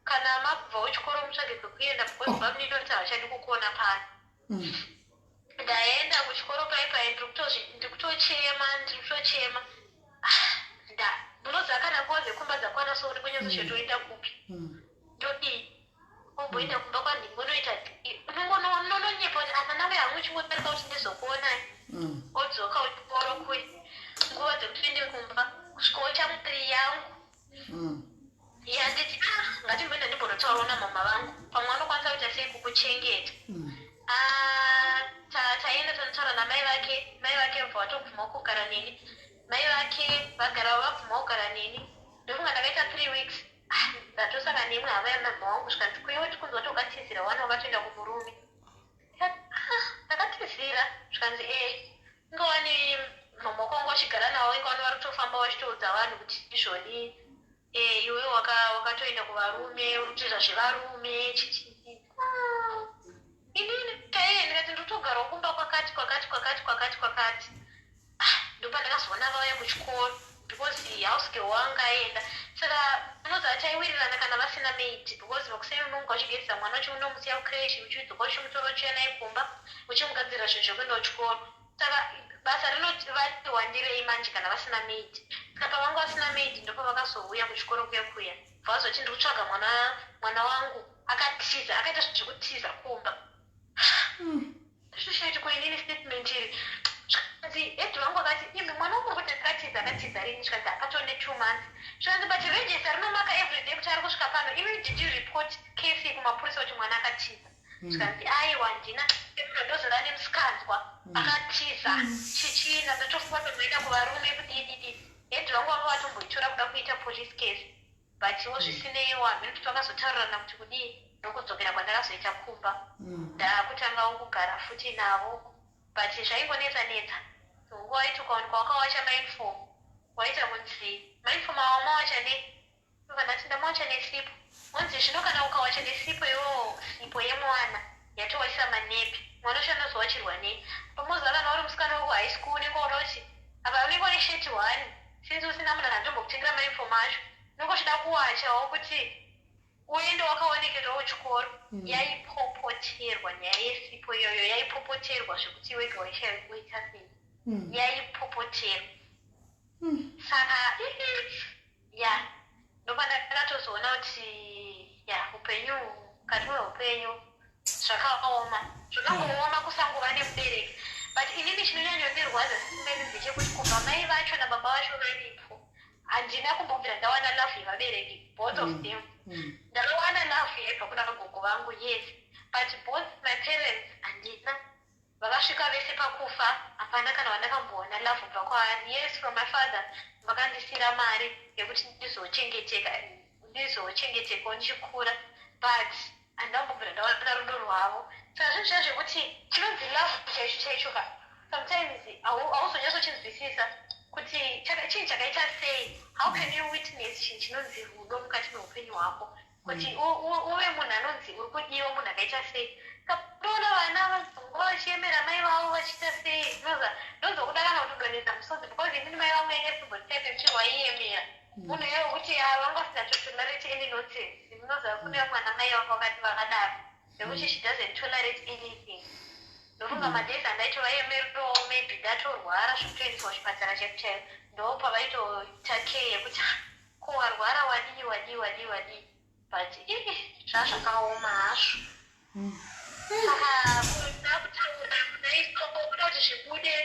kana makubva kuchikoro, mutsvage kwekuenda, because bamunini kuti havachadi kukuona pano." Ndaenda kuchikoro pai pai, ndiri kutochema, ndiri kutochema. Ah, munoziva kana nguva dzekumba dzakwana, so ndingonyatsosvetoenda kupi? Ndodii? Omboenda kumba kwanhingi, unoita unononyepa kuti asana uya hangu, uchingotarika kuti ndizokuonai. Odzoka uchikoro kuya, nguva dzekuti uende kumba, kusvikawo chamwari yangu yanditi, "Ah, ngatimboenda ndimbonotaurawo namama vangu, pamwe vanokwanisa kuita sei kukuchengeta." Ah, taenda tanotaura namai vake. Mai vake vabva vatobvuma kugara neni. Mai vake vagara vabvuma kugara neni. Ndofunga ndakaita 3 weeks. Ah, ndatosaka neimwe hama yamama wangu, zvikanzi, "Kuiwe tikunzwa kuti wakatizira wana, wakatoenda kumurume." Ndikati, "Ah, ndakatizira?" Zvikanzi, "E, ingawani mama wako wachigara navo, ingawani vari kutofamba vachitoudza vanhu kuti izvoni iwe wakatoenda kuvarume, uri kutoita zvevarume chichii." Ah, inini taiye ndikati, "Ndotogarawo kumba kwakati kwakati kwakati kwakati kwakati." Ah, ndopandakazoona vauya kuchikoro, because house girl wanga aenda. Saka unoziva taiwirirana kana vasina maid, because makuseni unonga uchigezesa mwana, uchiunomusiya kucreche, uchidzoka uchimutora, uchiuya naye kumba, uchimugadzirira zvinhu zvekuenda kuchikoro. Saka basa rinovati wandirei manje kana vasina maid. Saka pavanga vasina maid, ndopavakazouya kuchikoro kuya kuya, vazoti, "Ndiri kutsvaga mwana, mwana wangu akatiza, akaita zvekutiza kumba." Ndoshaiti kuinini statement iri, zvikanzi head vangu akati, "Imi, mwana wangu kuti akatiza, akatiza rini?" Zvikanzi, "Akatone 2 months." Zvikanzi, "But register rinomaka everyday kuti ari kusvika pano. Imi, did you report case kumapurisa kuti mwana akatiza?" Zvikanzi, "Aiwa, handina." Ndozora nemusikanzwa, akatiza chichina, ndotofunga tomoenda kuvarume kudididi. Head vangu vanga vatomboitora kuda kuita police case, butiwo zvisineiwo, hamene kuti vakazotaurirana kuti kudii. Ndokudzokera kwandakazoita kumba, ndakutangawo kugara futi navo, but zvaingonetsa netsa. Nguva waiti ukawanikwa wakawacha mauniform, waita kunzi, "Mauniform awa mawacha ne?" Ndati, "Ndamawacha nesipo." Onzi, "Zvino kana ukawacha nesipo iwowo, sipo yemwana yatowachisa manepi, mwana ucho anozowachirwa nei?" Pamoziva kana uri musikana wekuhigh school, unenge waona kuti apa unenge une shirt one, since usina munhu anatombokutengera mauniform acho, unenge uchida kuwachawo kuti uende wakaonekerawo chikoro. Yaipopoterwa nyaya yesipo iyoyo, yaipopoterwa zvekuti wega waishaita sei. Yaipopoterwa. Saka ya, ndopandakatozoona kuti ya, upenyu, mukati meupenyu zvakaoma, zvakangooma kusangova nemubereki. But inini chinonyanyondirwadza, Sisi Melly, ndechekuti kubva mai vacho nababa vacho varipo, handina kumbobvira ndawana love yevabereki, both of them. Ndakawana love yaibva kuna gogo vangu, yes. But both my parents handina. Vakasvika vese pakufa, hapana kana vandakambowana love kubva kwaari. Yes, from my father vakandisira mari yekuti ndizochengeteka, ndizochengetekawo ndichikura, but handambobvira ndawana rudo rwavo. Saka zvinhu zviya zvekuti chinonzi love chaicho chaicho ka, sometimes hauzonyatsochinzwisisa kuti chinhu chakaita sei. How can you witness chinhu chinonzi rudo mukati meupenyu hwako, kuti uve munhu anonzi uri kudiwa, munhu akaita sei? Ndoona vana vazonguva vachiemera mai vavo vachiita sei, noza ndonzwa kuda kana kutodonhedza musodzi, because inini mai vangu yange simbori type yekuti waiemera munhu iye wekuti vanga vasingatotolerate any nonsense. Munoziva kune vamwe vana mai vanga vakati vakadaro nekuti she doesn't tolerate anything. Ndofunga madays andaitovaemerawo, maybe ndatorwara zvekutoendeswa kuchipatara chaiko chaiko, ndo pavaitoita care yekuti, "Ah, ko warwara, wadii, wadii, wadii, wadii?" But ii, zvazvakaoma hazvo. Saka kuda kutaura kudai so, kuda kuti zvibude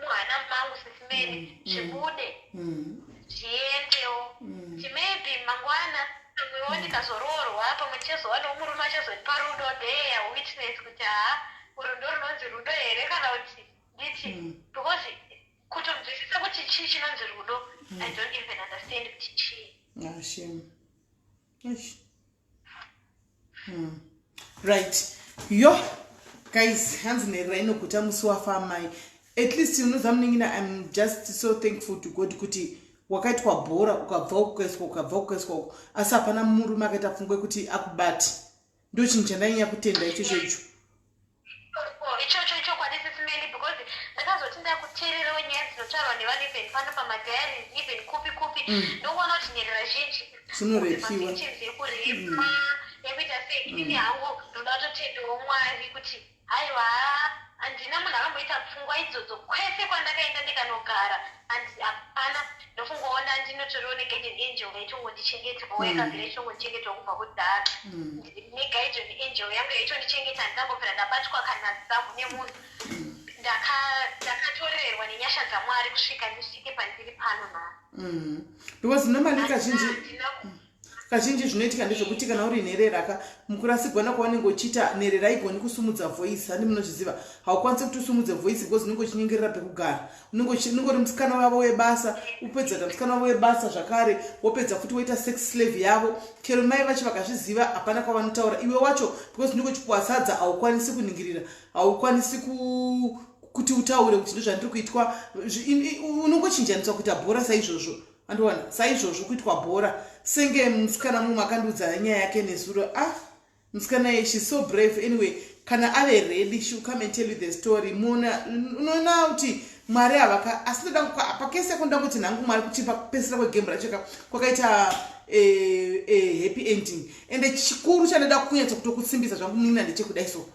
muhana mangu, Sis Melly, zvibude, zviendewo, kuti maybe mangwana pamwewo ndikazoroorwa, pamwe ndichazowanawo murume achazondipa rudo, there witness kuti haa, uru ndo runonzi rudo here, kana kuti nditi, because kutonzwisisa kuti chii chinonzi rudo, I don't even understand kuti chii. Ah, shame. Eish. Right, yo guys, hanzi nherera inoguta musi wafa amai. At least unoziva muningina, I'm just so thankful to God kuti wakaitwa bhora, ukabva ukaiswa, ukabva ukaiswa uko, asi hapana murume akaita pfungwa yekuti akubate. Ndo chinhu chandanyanya kutenda ichocho icho. Ichocho ichokwadi, Sis Melly, because ndakazoti ndakuteererawo nyaya dzinotaurwa nevanhu, even pano pamadiaries, even kupi kupi, ndokuona kuti nherera zhinji dzinorepiwa. Mavictims ekurepa, ekuita sei. Inini hangu ndoda kutotendawo Mwari kuti haiwa, handina munhu akamboita pfungwa idzodzo kwese kwandakaenda ndikanogara. Hapana. Ndofungoona ndinotoriwo neguardian angel yaitongondichengetawo, yakabvira ichitongondichengetawo kubva kudhara. Neguardian angel yangu yaitondichengeta, handinambobvira ndabatwa kana zamu nemunhu. Ndakatorerwa nenyasha dzaMwari kusvika ndisvike pandiri pano nhasi. Because normally kazhinji Handina. Kazhinji zvinoitika ndezvekuti kana uri nherera ka, mukurasigwana kwaunenge uchiita, nherera haigoni kusumudza voice. Handi munozviziva? Haukwanisi kuti usumudze voice because unenge uchinyengerera pekugara, unenge uri musikana wavo webasa. Upedza ta musikana wavo webasa zvakare, wopedza futi woita sex slave yavo. Kero mai vacho vakazviziva, hapana kwavanotaura. Iwe wacho, because unenge uchipuwa sadza, haukwanisi kuningirira, haukwanisi kuti utaure kuti ndozvandiri kuitwa. Unongochinjaniswa kuita bhora saizvozvo. Andiona saizvozvo kuitwa bhora, senge musikana mumwe akandiudza nyaya yake nezuro. Ah, musikana iye, she's so brave. Anyway, kana ave ready, she will come and tell you the story. Muona, unoona kuti Mwari havaka. Asi ndoda pakesi yako, ndoda kuti nhangu Mwari kuti pakupedzisira kwegame racho ka kwakaita happy ending. Ende chikuru chandoda kunyatsa kutokusimbisa zvangu munina ndechekudai so,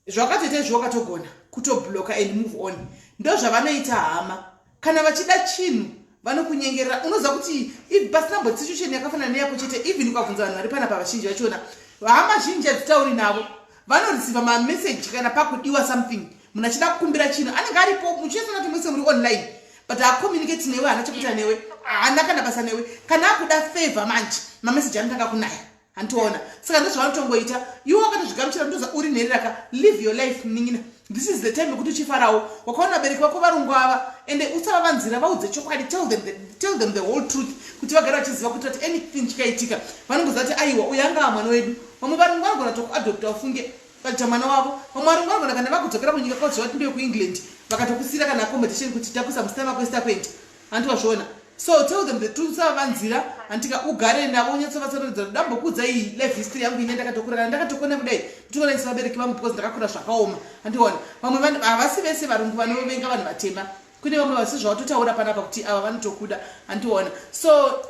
zvakatoita izvo, wakatogona kutobloka and move on. Ndo zvavanoita hama, kana vachida chinhu vanokunyengerera. Unoziva kuti if pasina mboti situation yakafanana neyako chete, even ukabvunza vanhu vari panapa, vazhinji vachona, hama zhinji hadzitauri navo. Vanoreceiva mameseji kana pakudiwa something, munhu achida kukumbira chinhu, anenge aripo, muchiesana kuti mese muri online, but haacommunicate newe, haana chekuita newe, haana kana basa newe. Kana akuda favor manje, mameseji anotanga kunaya. Handiona? Saka ndozvavanotongoita. Iwe wakatozvigamuchira, ndoza uri nherera ka, live your life munin'ina. This is the time yekuti uchifarawo. Wakaona vabereki vako varungu ava, ende usavavanzira, vaudze chokwadi. Tell them the whole truth kuti vagare vachiziva, kuitira kuti anything chikaitika vanongoziva kuti aiwa, uyu angava mwana wedu. Vamwe varungu vanogona tokuadopta, ufunge, vaita mwana wavo. Vamwe varungu vanogona, kana vakudzokera kunyika kwaziva kuti ndeyekuEngland, vakatokusiyira kana accommodation kuti takuisa musina vako isi takuenda. Handi wazviona? So tell them the truth, usavavanzira. Handika ugare navo, unyatsovatsanangudza, ndambokuudza iyi life history yangu ine ndakatokura, kana ndakatokona kudai, nditoona isi vabereki vangu because ndakakura zvakaoma. Handiona vamwe vanhu, havasi vese varungu vanovenga vanhu vatema. Kune vamwe vasi zvavatotaura panapa kuti ava vanotokuda. Handiona? So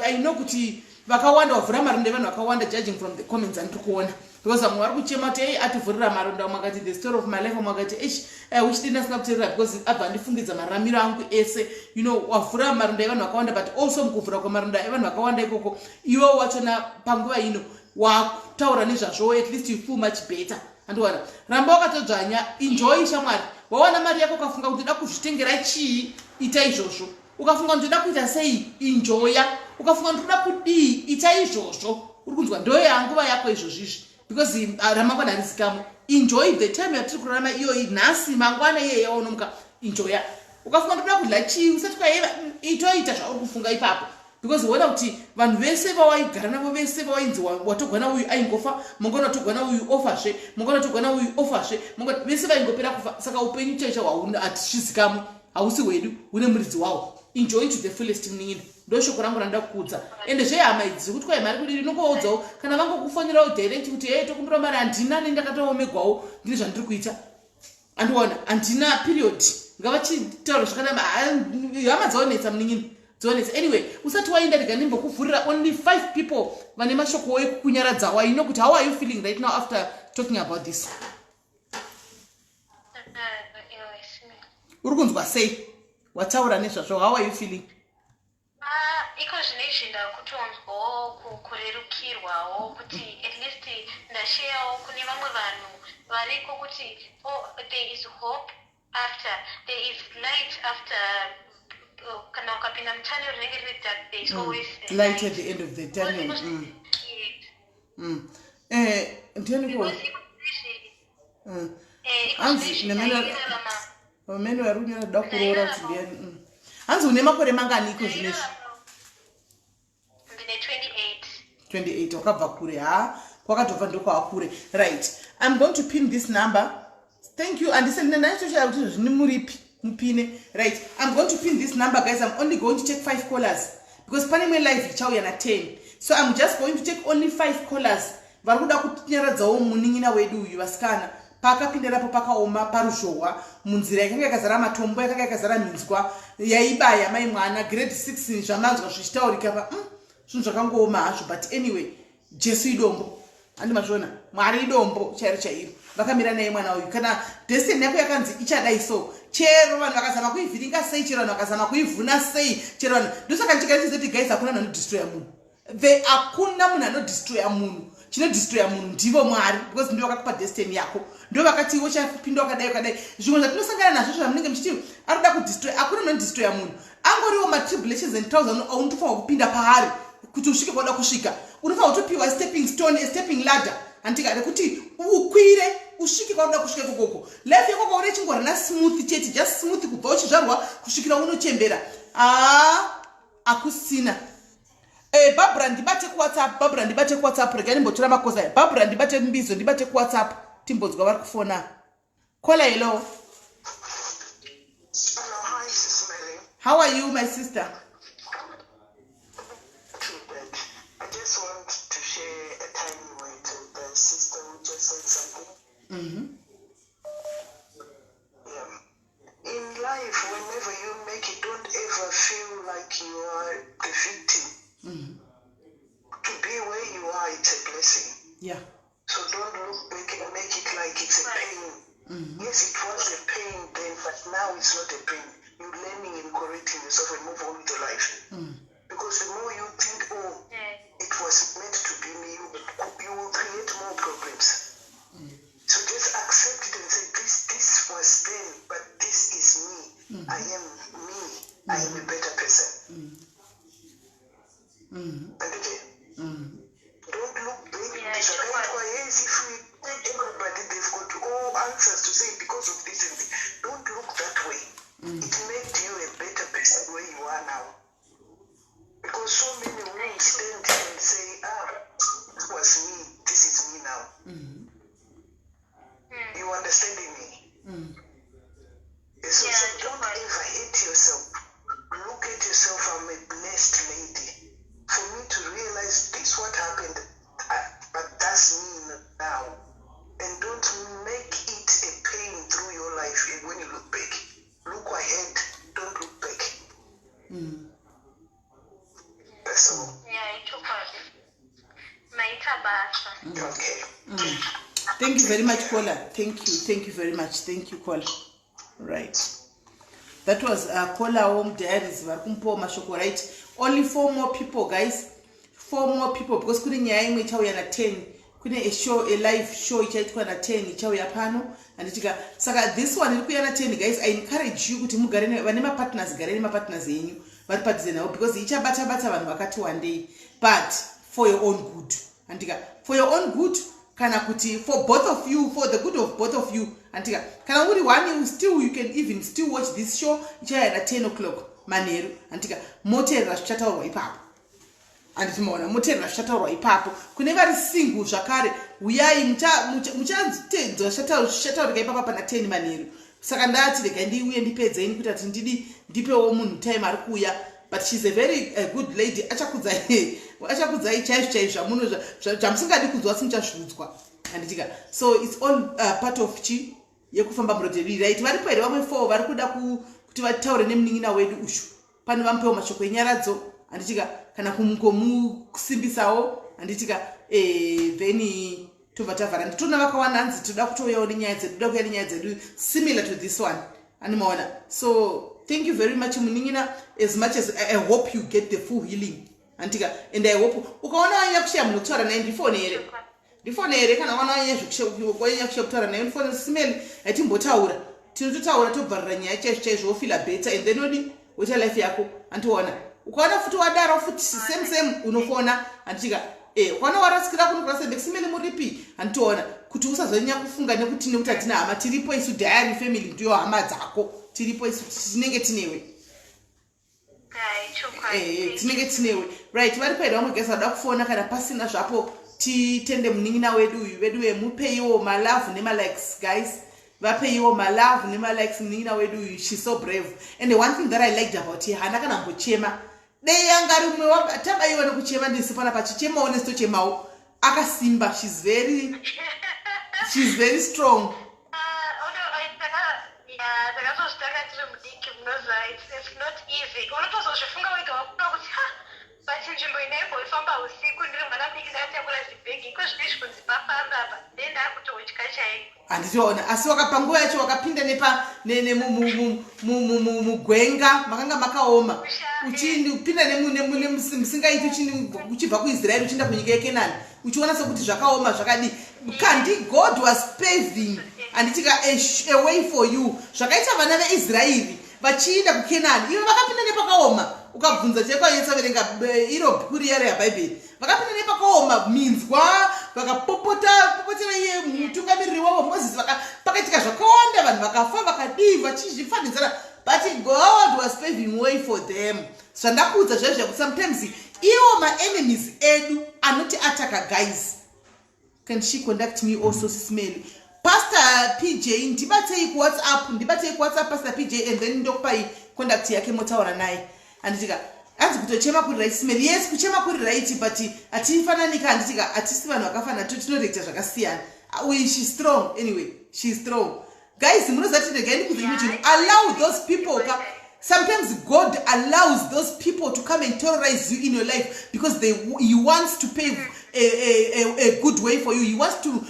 I know kuti vakawanda wavhura maronda evanhu vakawanda, judging from the comments andiri kuona, because vamwe vari kuchema kuti ei, ativhurira maronda. Vamwe akati, "The story of my life." Vamwe akati, "Eish, I wish ndinasina kuteerera because abva andifungidza mararamiro angu ese." Wavhura maronda evanhu vakawanda, but also mukuvhura kwemaronda evanhu vakawanda ikoko, iwe wachona panguva ino wakutaura nezvazvo, at least you feel much better. Andiwana? Ramba wakatodzvanya, enjoy shamwari. Wawana mari yako, ukafunga kuti uda kuzvitengera chii, ita izvozvo. Ukafunga kuti uda kuita sei, enjoya. Ukafunga kuti uda kudii, ita izvozvo. Uri kunzwa? Ndo yanguva yako izvozvizvi. Because ramangwana harizikamwe. Enjoy the time yatiri kurarama iyoyi, nhasi, mangwana iyeye yaunomuka, enjoya. Ukafunga ndoda kudya chii, usati kwaiva, itoita zvauri kufunga ipapo, because uona kuti vanhu vese vawaigara navo, vese vawainzi watogwana uyu aingofa, mangwana watogwana uyu ofazve, mangwana watogwana uyu ofazve, vese vaingopera kufa. Saka upenyu chaicho hatichizikamwe, hausi hwedu, hune muridzi wawo. Enjoy to the fullest, munin'ina. Ndo shoko rangu randida kukuudza. Ende zvehama idzi zvekuti kwai mari kudii, unongovaudzawo kana vangokufonerawo direct kuti, "Hey, tokumbira mari." Handina, nendakatoomegwawo, ndine zvandiri kuita, andiona, handina, period. Ngavachitaura zvakanaka. Hama dzaonetsa, munin'ina, dzaonetsa. Anyway, usati waenda, rega ndimbokuvhurira only five people vane mashoko ekukunyaradzawo. I know kuti how are you feeling right now after talking about this? Uri kunzwa sei wataura nezvazvo? How are you feeling? Ah, iko zvinezvi ndakutonzwawo kurerukirwawo kuti at least ndashayawo kune vamwe vanhu variko kuti, oh, there is hope after, there is light after. Kana ukapinda mutunnel rinenge riri dark, there is always a light at the end of the tunnel. Yes. Ndiani ko? Because iko zvinezvi iko Hanzi zvinezvi ndairarama vamene vari kunyora kuda kuroora kuti ndiani. Hanzi une makore mangani iko zvinezvi? Ndine 28. 28. Wakabva kure, ha, kwakatobva ndokwava kure. Right, I'm going to pin this number. Thank you. Andisendindaitoshaya kuti zvini muripi mupine. Right, I'm going to pin this number, guys. I'm only going to take five callers because pane imwe live ichauya na10, so I'm just going to take only five callers vari kuda kutinyaradzawo munin'ina wedu uyu. Vasikana, paakapinda napo pakaoma, paruzhohwa, munzira yakanga yakazara matombo, yakanga yakazara minzwa yaibaya mai mwana, grade 6, zvamanzwa zvichitaurika pa zvinhu zvakangooma hazvo. But anyway, Jesu idombo, handi mazviona? Mwari idombo chairo chairo, vakamira naye mwana uyu. Kana destiny yako yakanzi ichadai, so chero vanhu vakazama kuivhiringa sei, chero vanhu vakazama kuivhuna sei, chero vanhu, ndosaka ndichigara chizoti, guys, hakuna munhu anodestroya munhu. The hakuna munhu anodestroya munhu. Chinodestroya munhu ndivo Mwari, because ndivo vakakupa destiny yako, ndo vakati iwe uchapinda wakadai, wakadai. Zvimwe zvatinosangana nazvo zvamunenge muchiti ari kuda kudestroya, hakuna munhu anodestroya munhu. Angoriwo matribulations and trials aunotofanwa kupinda paari kuti usvike kwauda kusvika. Unofanwa kutopiwa stepping stone, a stepping ladder, handika, rekuti ukwire usvike kwaunoda kusvika ikokoko. Life yako kwauri ichingorana smooth chete, just smooth, kubva uchizvarwa kusvikira unochembera, aa, hakusina. Barbara, ndibate kuWhatsApp. Barbara, ndibate kuWhatsApp. Regai ndimbotora makosa aya. Barbara, ndibate. Mbizo, ndibate kuWhatsApp, timbonzwa vari kufona. Caller, hello. Hello, hi, Sis Melly. How are you, my sister? Too bad. I just want to share a tiny word to the sister who just said something. Yeah. In life, whenever you make it, don't ever feel like you are the victim. To be where you are, it's a blessing. So don't look back and make it like it's a pain. Yes, it was a pain then, but now it's not a pain. You're learning and correcting yourself and move on with your life. Because the more you think, "Oh, it was meant to be me," you will create more problems. So just accept it and say, This was then, but this is me. I am me. I am a better person." And again, don't look back. Zvakaitwa, yes, if we take everybody, they've got all answers to say because of this and this. Don't look that way. It made you a better person where you are now. Because so many will stand and say, "Ah, it was me, this is me now." You understanding me? So, Yeah, so don't totally. ever hate yourself. Look at yourself, "I'm a blessed lady. For me to realize this what happened, but that's me now." And don't make it a pain through your life when you look back. Look ahead, don't look back. That's all. Yeah, ichokwadi, maita basa. Okay. Thank you very much, caller. Thank you, thank you very much. Thank you, caller. Right, that was Caller Home Diaries vari kumupawo mashoko. Right, only four more people, guys, four more people, because kune nyaya imwe ichauya na10. Kune a show, a live show ichaitwa na10, ichauya pano, handitika? Saka this one iri kuuya na10. Guys, I encourage you kuti mugare vane mapartners, gare nemapartners enyu vari padhuze navo, because ichabata bata vanhu vakati wandei. But for your own good, handika, for your own good. Kana kuti for both of you, for the good of both of you, andika. Kana uri one, you still, you can even still watch this show. Ichaya na 10 o'clock manheru, andika. Moteerera zvichataurwa ipapo, handiti maona? Moteerera zvichataurwa ipapo. Kune vari single zvakare, uyai, muchatedzwa zvichataurika ipapa pana 10 manheru. Saka ndati regai ndiuye ndipedzeini kuita kuti ndidi ndipewo munhu time ari kuuya. But she's a very good lady. Achakudzai chaizvo chaizvo zvamuno zvamusingadi kunzwa, asi muchazviudzwa, handitika? So it's all part of chi yekufamba muroad yedu. Right, varipo here vamwe four vari kuda kuti vataure nemunin'ina wedu ushu? Pane vamupewo mashoko enyaradzo, handitika? Kana kumusimbisawo, handitika? Then tobva tavhara. Nditoona vakawanda hanzi toda kutouyawo nenyaya dzedu, toda kuuya nenyaya dzedu similar to this one, animaona? So thank you very much, munin'ina. As much as I hope you get the full healing, handitika? And I hope ukaona wanyanya kushaya munhu kutaura naye, ndifone here, ndifone here. Kana wana wanyanya kushaya kutaura naye, ndifone simeli, hatimbotaura, tinototaura, tobvarira nyaya chaizvo chaizvo, wofeela better and then odi woita life yako, handiona? Ukaona futi wadaro futi, same same, unofona, handitika? Ukaona warasikira kuno kuRustenburg, simeli muripi, handitoona kuti usazonyanya kufunga nekuti hatina hama. Tiripo isu, Diary Family ndiyo hama dzako. Tiripo isu, tinenge tinewe. Tinenge tinewe. Right, vari paida vamwe guys vada kufona? Kana pasina zvapo, titende munin'ina wedu uyu. Vedu vemupeiwo malove nemalikes, guys. Vapeiwo malove nemalikes munin'ina wedu uyu. She's so brave, and the one thing that I liked about her, haana kana mbochema. Dei anga rimwe tabayiwa nekuchema ndisu pana pachichemawo nesitochemawo. Akasimba. She's very strong. Takatozvitanga tiri mudiki, munoziva, it's not easy. Unotozozvifunga wega wakuda kuti, ha, but nzvimbo indaimboifamba usiku ndiri mwana mudiki, ndakatakura zibhegi, iko zvinezvi kunzi pafamba apa, ndee ndakutotya chaiko. Handitoona, asi panguva yacho wakapinda nepa mugwenga makanga makaoma, uchipinda musingaiti, uchibva kuIsraeri uchienda kunyika yeKenani, uchiona sekuti zvakaoma zvakadii. Kandi God was paving, handitika, a way for you. Zvakaita vana veIsraeri vachiinda kuKenani, ivo vakapinda nepakaoma. Ukabvunza chaiko, verenga iro bhuku riya reBhaibheri, vakapinda nepakaoma, minzwa, vakapopota popotera iye mutungamiriri wavo Mozisi. Pakaitika zvakawanda, vanhu vakafa, vakadii, vachizvifanidzana, but God was paving way for them. Zvandakuudza zvaizvo kuti sometimes iwo maenemies edu anoti ataka. Guys, can she contact me also? Sismeli, Pastor PJ, ndibatei kuWhatsApp, ndibatei kuWhatsApp, Pastor PJ, and then ndokupai contact yake, motaura naye, handitika? Hanzi kutochema kuri right, Simeli. Yes, kuchema kuri right, but hatifananika, handitika? Hatisi vanhu vakafanana, tinorekta zvakasiyana. She strong anyway, she strong. Guys, munoziva kuti, regai ndikuudze chimwe chinhu. Allow those people ka. Sometimes God allows those people to come and terrorize you in your life because he wants to pave a good way for you. He wants to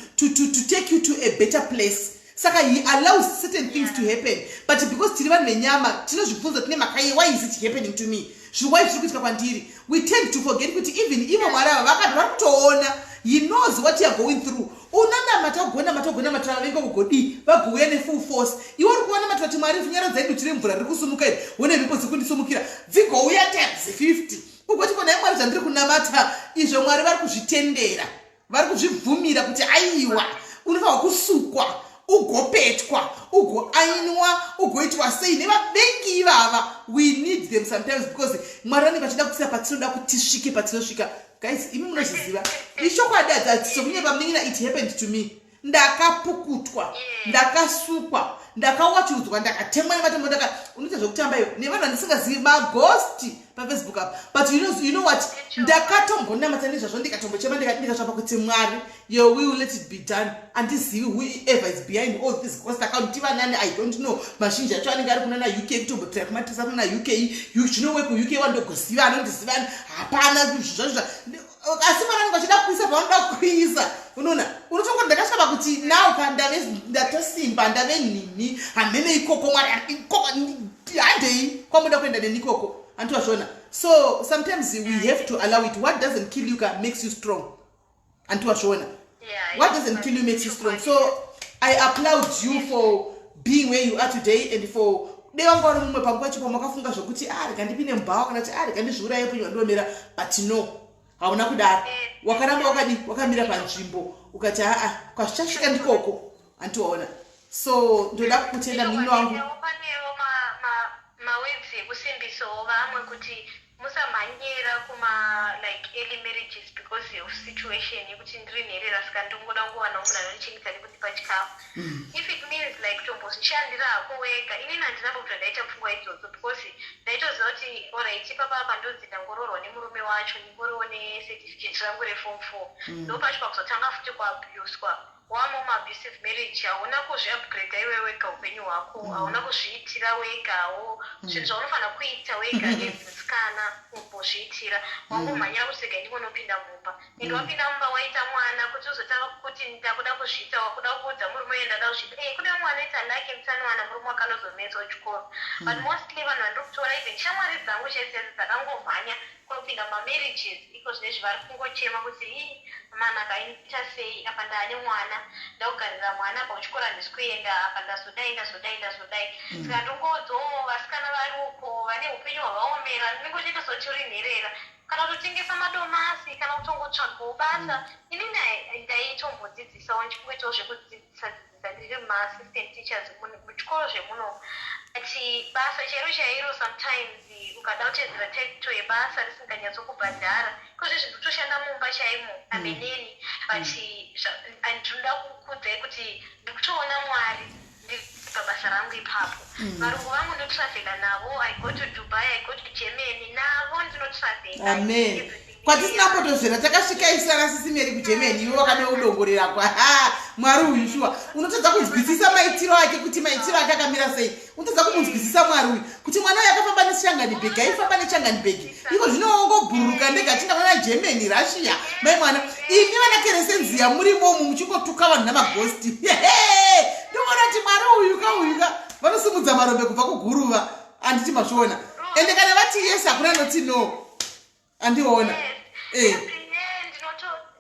take you to a better place. Saka he allows certain things to happen, but because tiri vanhu venyama, tinozvibvunza tine makai, "Why is it happening to me? Why zviri kuitika kwandiri?" We tend to forget kuti even ivo Mwari ava vakati vari kutoona. He knows what you are going through. Unonamata, ugonamata, ugonamata, vavenga kugodii, vagouya nefull force. Iwe uri kuvanamata kuti, "Mwari, nyara dzedu, tiri mvura riri kusumuka iri, one mhepo dziri kundisumukira," dzigouya times 50. Ugoti, "Konai Mwari, zvandiri kunamata izvo?" Mwari vari kuzvitendera, vari kuzvibvumira kuti aiwa, unofanirwa kusukwa, ugopetwa, ugoainwa, ugoitwa sei nevavengi ivava. We need them sometimes because Mwari vanenge vachida kutisa patinoda kuti tisvike patinosvika. Guys, imi munozviziva, ichokwadi, hadzisokunyepa munin'ina. It happened to me. Ndakapukutwa, ndakasukwa, ndakawachiudzwa, ndakatemwa nematombo, ndaka unoita zvekutamba iwe nevanhu vandisingazivi, maghost paFacebook apa. But you know what? Ndakatombonamata nezvazvo, ndikatombochema, ndikasvapa kuti, "Mwari, your will, let it be done." Andizivi whoever is behind all this ghost account, tivanani, I don't know. Mazhinji acho anenge ari kunana UK, kutombotira kumatisa kunana UK. Zvino wekuUK wandogoziva, anondiziva hapana zvazvo, asi Mwari vanenge vachida kuisa pavanoda kuisa. Unoona, unotongo ndakasvika pakuti now ka ndave ndatosimba, ndave nini, hamene ikoko. Mwari, ikoko handei kwamuda kuenda neni ikoko, antiwazvona? So sometimes we have to allow it. What doesn't kill you ka makes you strong, antiwazvona? What doesn't kill you makes you strong. So I applaud you for being where you are today and for dei vanga vari mumwe panguva yacho pamakafunga zvokuti, "A, ah, rega ndipinde mubhawa," kana kuti, "A, ah, rega ndizviuraye penyu wandiomera." But no. Hauna kudaro, wakaramba wakadi wakamira panzvimbo, ukati aa, kwazvichasvika ndikoko. Handiwaona? So ndoda kukutenda, munini wangu. Panewo mawords ekusimbisawo vamwe kuti musamhanyira kuma like early marriages because of situation yekuti ndiri nherera, saka ndingoda kungowana munhu anondichengeta nekundipa chikafu. If it means like tombozvishandira hako wega, inini handina kubva ndaita pfungwa idzodzo because ndaitoziva kuti alright, ipapa apa ndonzi ndangoroorwa nemurume wacho, ndingoriwo necertificate rangu reform 4. Ndo pacho pakuzotanga futi kuabuswa, wamo maabusive marriage. Hauna kuzviupgrada iwe wega upenyu hwako, hauna kuzviitira wegawo zvinhu zvaunofanira kuita wega as musikana, kumbozviitira. Wangomhanyira kuti rega ndingonopinda mumba, and wapinda mumba waita mwana, kuti uzotanga kuti ndakuda kuzviita, wakuda kuudza murume uye ndada kuzviita. Kuda mwana ita lake mutsanowana murume wakanozometswa chikoro. But mostly vanhu vandiri kutora, even shamwari dzangu chaidzo dzakangomhanya kunopinda mumamarriages iko zvinezvi, vari kungochema kuti, "Ii, manaka inoita sei? Apa ndaane mwana, ndakugarira mwana, apa kuchikoro handisi kuenda, apa ndazodai, ndazodai, ndazodai." Saka ndongodzowo vasikana vari uko vane upenyu hwavaomera, ndinongochiita soti uri nherera, kana kutotengesa madomasi, kana kutongotsvagawo basa. Inini ndaitombodzidzisawo, ndichingoitawo zvekudzidzisa dzidzisa, ndiri maassistant teachers muchikoro zvemuno. But basa chairo chairo, sometimes ukada kutedzera title yebasa risinganyatsokubhadhara, ikozvezvi ndikutoshanda mumba chaimo ameneni. But ndinoda kukudzai kuti ndikutoona Mwari ndiri pabasa rangu ipapo. Varungu vangu ndotravhela navo. I go to Dubai, I go to Germany navo, ndinotravhela. Amen. Kwatisina mbotozvera, takasvika isana sisimeri kuGermany, iwe wakane kwa. Ha, Mwari uyu shuwa, unotadza kunzwisisa maitiro ake, kuti maitiro ake akamira sei. Unotadza kumunzwisisa Mwari uyu, kuti mwana uyu akafamba nechangani bhegi, aifamba nechangani bhegi, iko zvino wongobhururuka ndega achinda kuna Germany, Russia. Mai mwana, imi vana keresenziya murimomu muchingotuka vanhu namagosti, ndoona kuti Mwari uyu ka, uyu ka, vanosimudza marombe kubva kuguruva. Handiti mazviona? Ende kana vati yes, hakuna noti no. Andiona?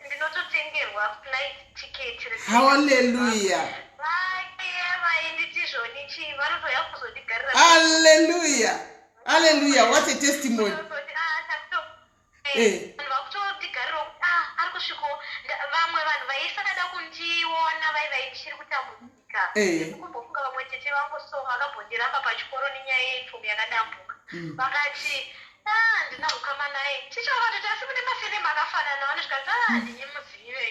Ndinototengerwa flight ticket. Haleluya. Vainditi zvoni chii, vanotoya kuzondigarira. Haleluya, haleluya, what a testimony! Vanhu vakutondigarira kuti ah, ari kusviko. Vamwe vanhu vaisada kundiona, vai ndichiri kutambudzika. Kumbofunga vamwe tete vangu so vakambondiramba pachikoro nenyaya yeuniform yakadambuka. Vakati, "Ah, handina ukama naye." Ticha vakatoti, "Asi mune masurname akafanana." Vanosvika, "Ah, handinyimuzive."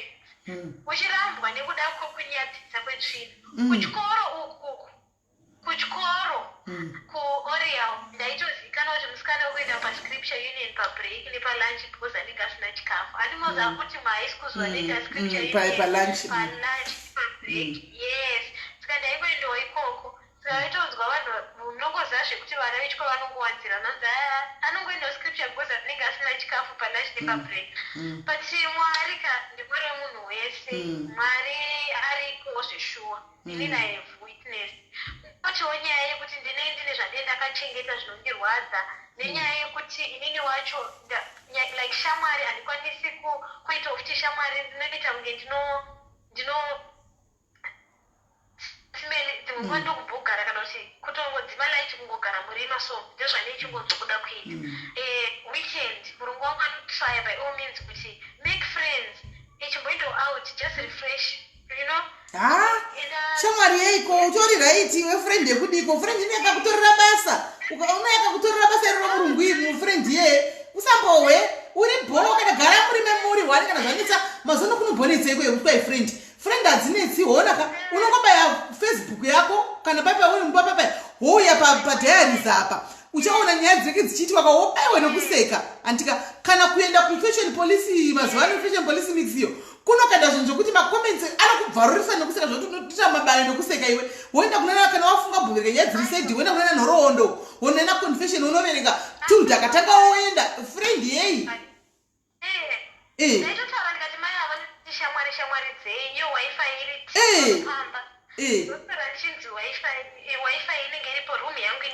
Uchirambwa nekuda kwekunyadzisa kwetsvina. Kuchikoro ukuku, kuchikoro kuOriel, ndaitozivikanwa kuti musikana wekuenda pascripture union pabreak nepalunch because anenge asina chikafu. Handimoziva kuti mahigh schools vanoita scripture union palunch. Palunch, pabreak, yes. Saka ndaingoendawo ikoko. Saka vaitonzwa vanhu, munongoziva zvekuti vana vechikoro vanongowanzira vanonzi anongoendawo scripture because anenge asina chikafu palunch nepabreak. But Mwari ka, ndimwari wemunhu wese. Mwari ariko zveshuwa. Inini I have witness. Kotiwo nyaya yekuti ndine zvandine ndakachengeta zvinondirwadza, nenyaya yekuti inini wacho like shamwari handikwanisi kuitawo futi shamwari. Ndinoita kunge ndino simeli dzimwe nguva, ndokumbogara kana kuti kutongodzima light, kungogara murima. So ndozvandichingonzwa kuda kuita. Weekend murungu wangu anotrya by all means kuti make friends, ichimboendawo out, just refresh. Ha, shamwari yeiko? Utori right iwe. Friend yekudiko? Friend ine yakakutorera basa. Ukaona yakakutorera basa iroro, murungu iri mufriend iyeye, usambohwe uri bho. Kana gara muri memuri hwani, kana zvanetsa mazono kunombonetsa iko yekuti kwai friend, friend hadzinetsi. Hona ka, unongobaya Facebook yako kana paipa uri mumba paipa, wouya padiaries apa, uchaona nyaya dzinenge dzichiitwa ka, wobaiwe nokuseka. Andika kana kuenda kufashion police mazuva ano, fashion police mix iyo kunokanda zvinhu zvokuti macomments anokubvarurisa nokuseka, zvokuti unoita mabayo nokuseka iwe. Woenda kunana, kana wafunga bhuvereka nyaya dziri sad, woenda kunana nhoroondo, wonoenda confession, unoverenga tilda akatanga, woenda friend yei. Ndaitotaura ndikati, "Mai avo shamwari, shamwari dzei iyo WiFi iri pamba?" Ndosara ndichinzi WiFi inenge iripo. Room yangu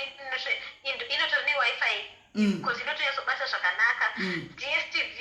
inotori neWiFi because inotonyatsobata zvakanaka. DStv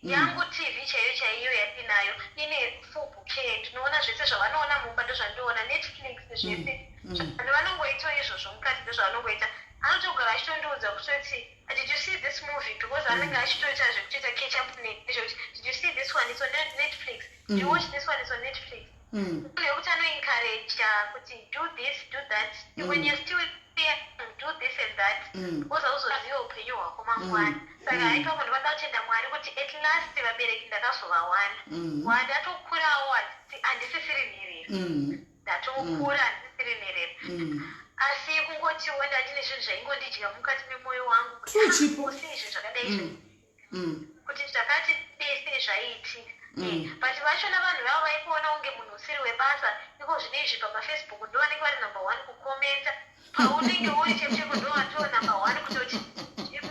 yangu, TV chaiyo chaiyo yandinayo, ine full bouquet. Ndinoona zvese zvavanoona mumba, ndozvandinoona, Netflix, zvese. Vanhu vanongoitawo izvozvo mukati, ndozvavanongoita. Anotogara achitondiudza kutoti, "Did you see this movie?" Because anenge achitoita zvekutoita catch up nezvekuti, "Did you see this one? It's on Netflix. Did you watch this one? It's on Netflix." Nekuti anoencouragea kuti do this, do that when you're still young, do this and that, because hauzoziva upenyu hwako mangwana. Saka haipapo ndinoda kutenda Mwari kuti at last vabereki ndakazovawana. Wandatokurawo, handisisiri nherera. Ndatokura, handisisiri nherera. Asi kungotiwo ndandine zvinhu zvaingondidya mukati memwoyo wangu kuti, True, "Ah, Chipo. sei zvinhu zvakadai kuti zvakati dei, sei zvaiitika?" But vachona vanhu vavo vaikuona kunge munhu usiri webasa. Iko zvino izvi pamaFacebook ndo vanenge vari number one kukomenta. Paunenge uri chepcheko, ndo vatoo number one kutoti,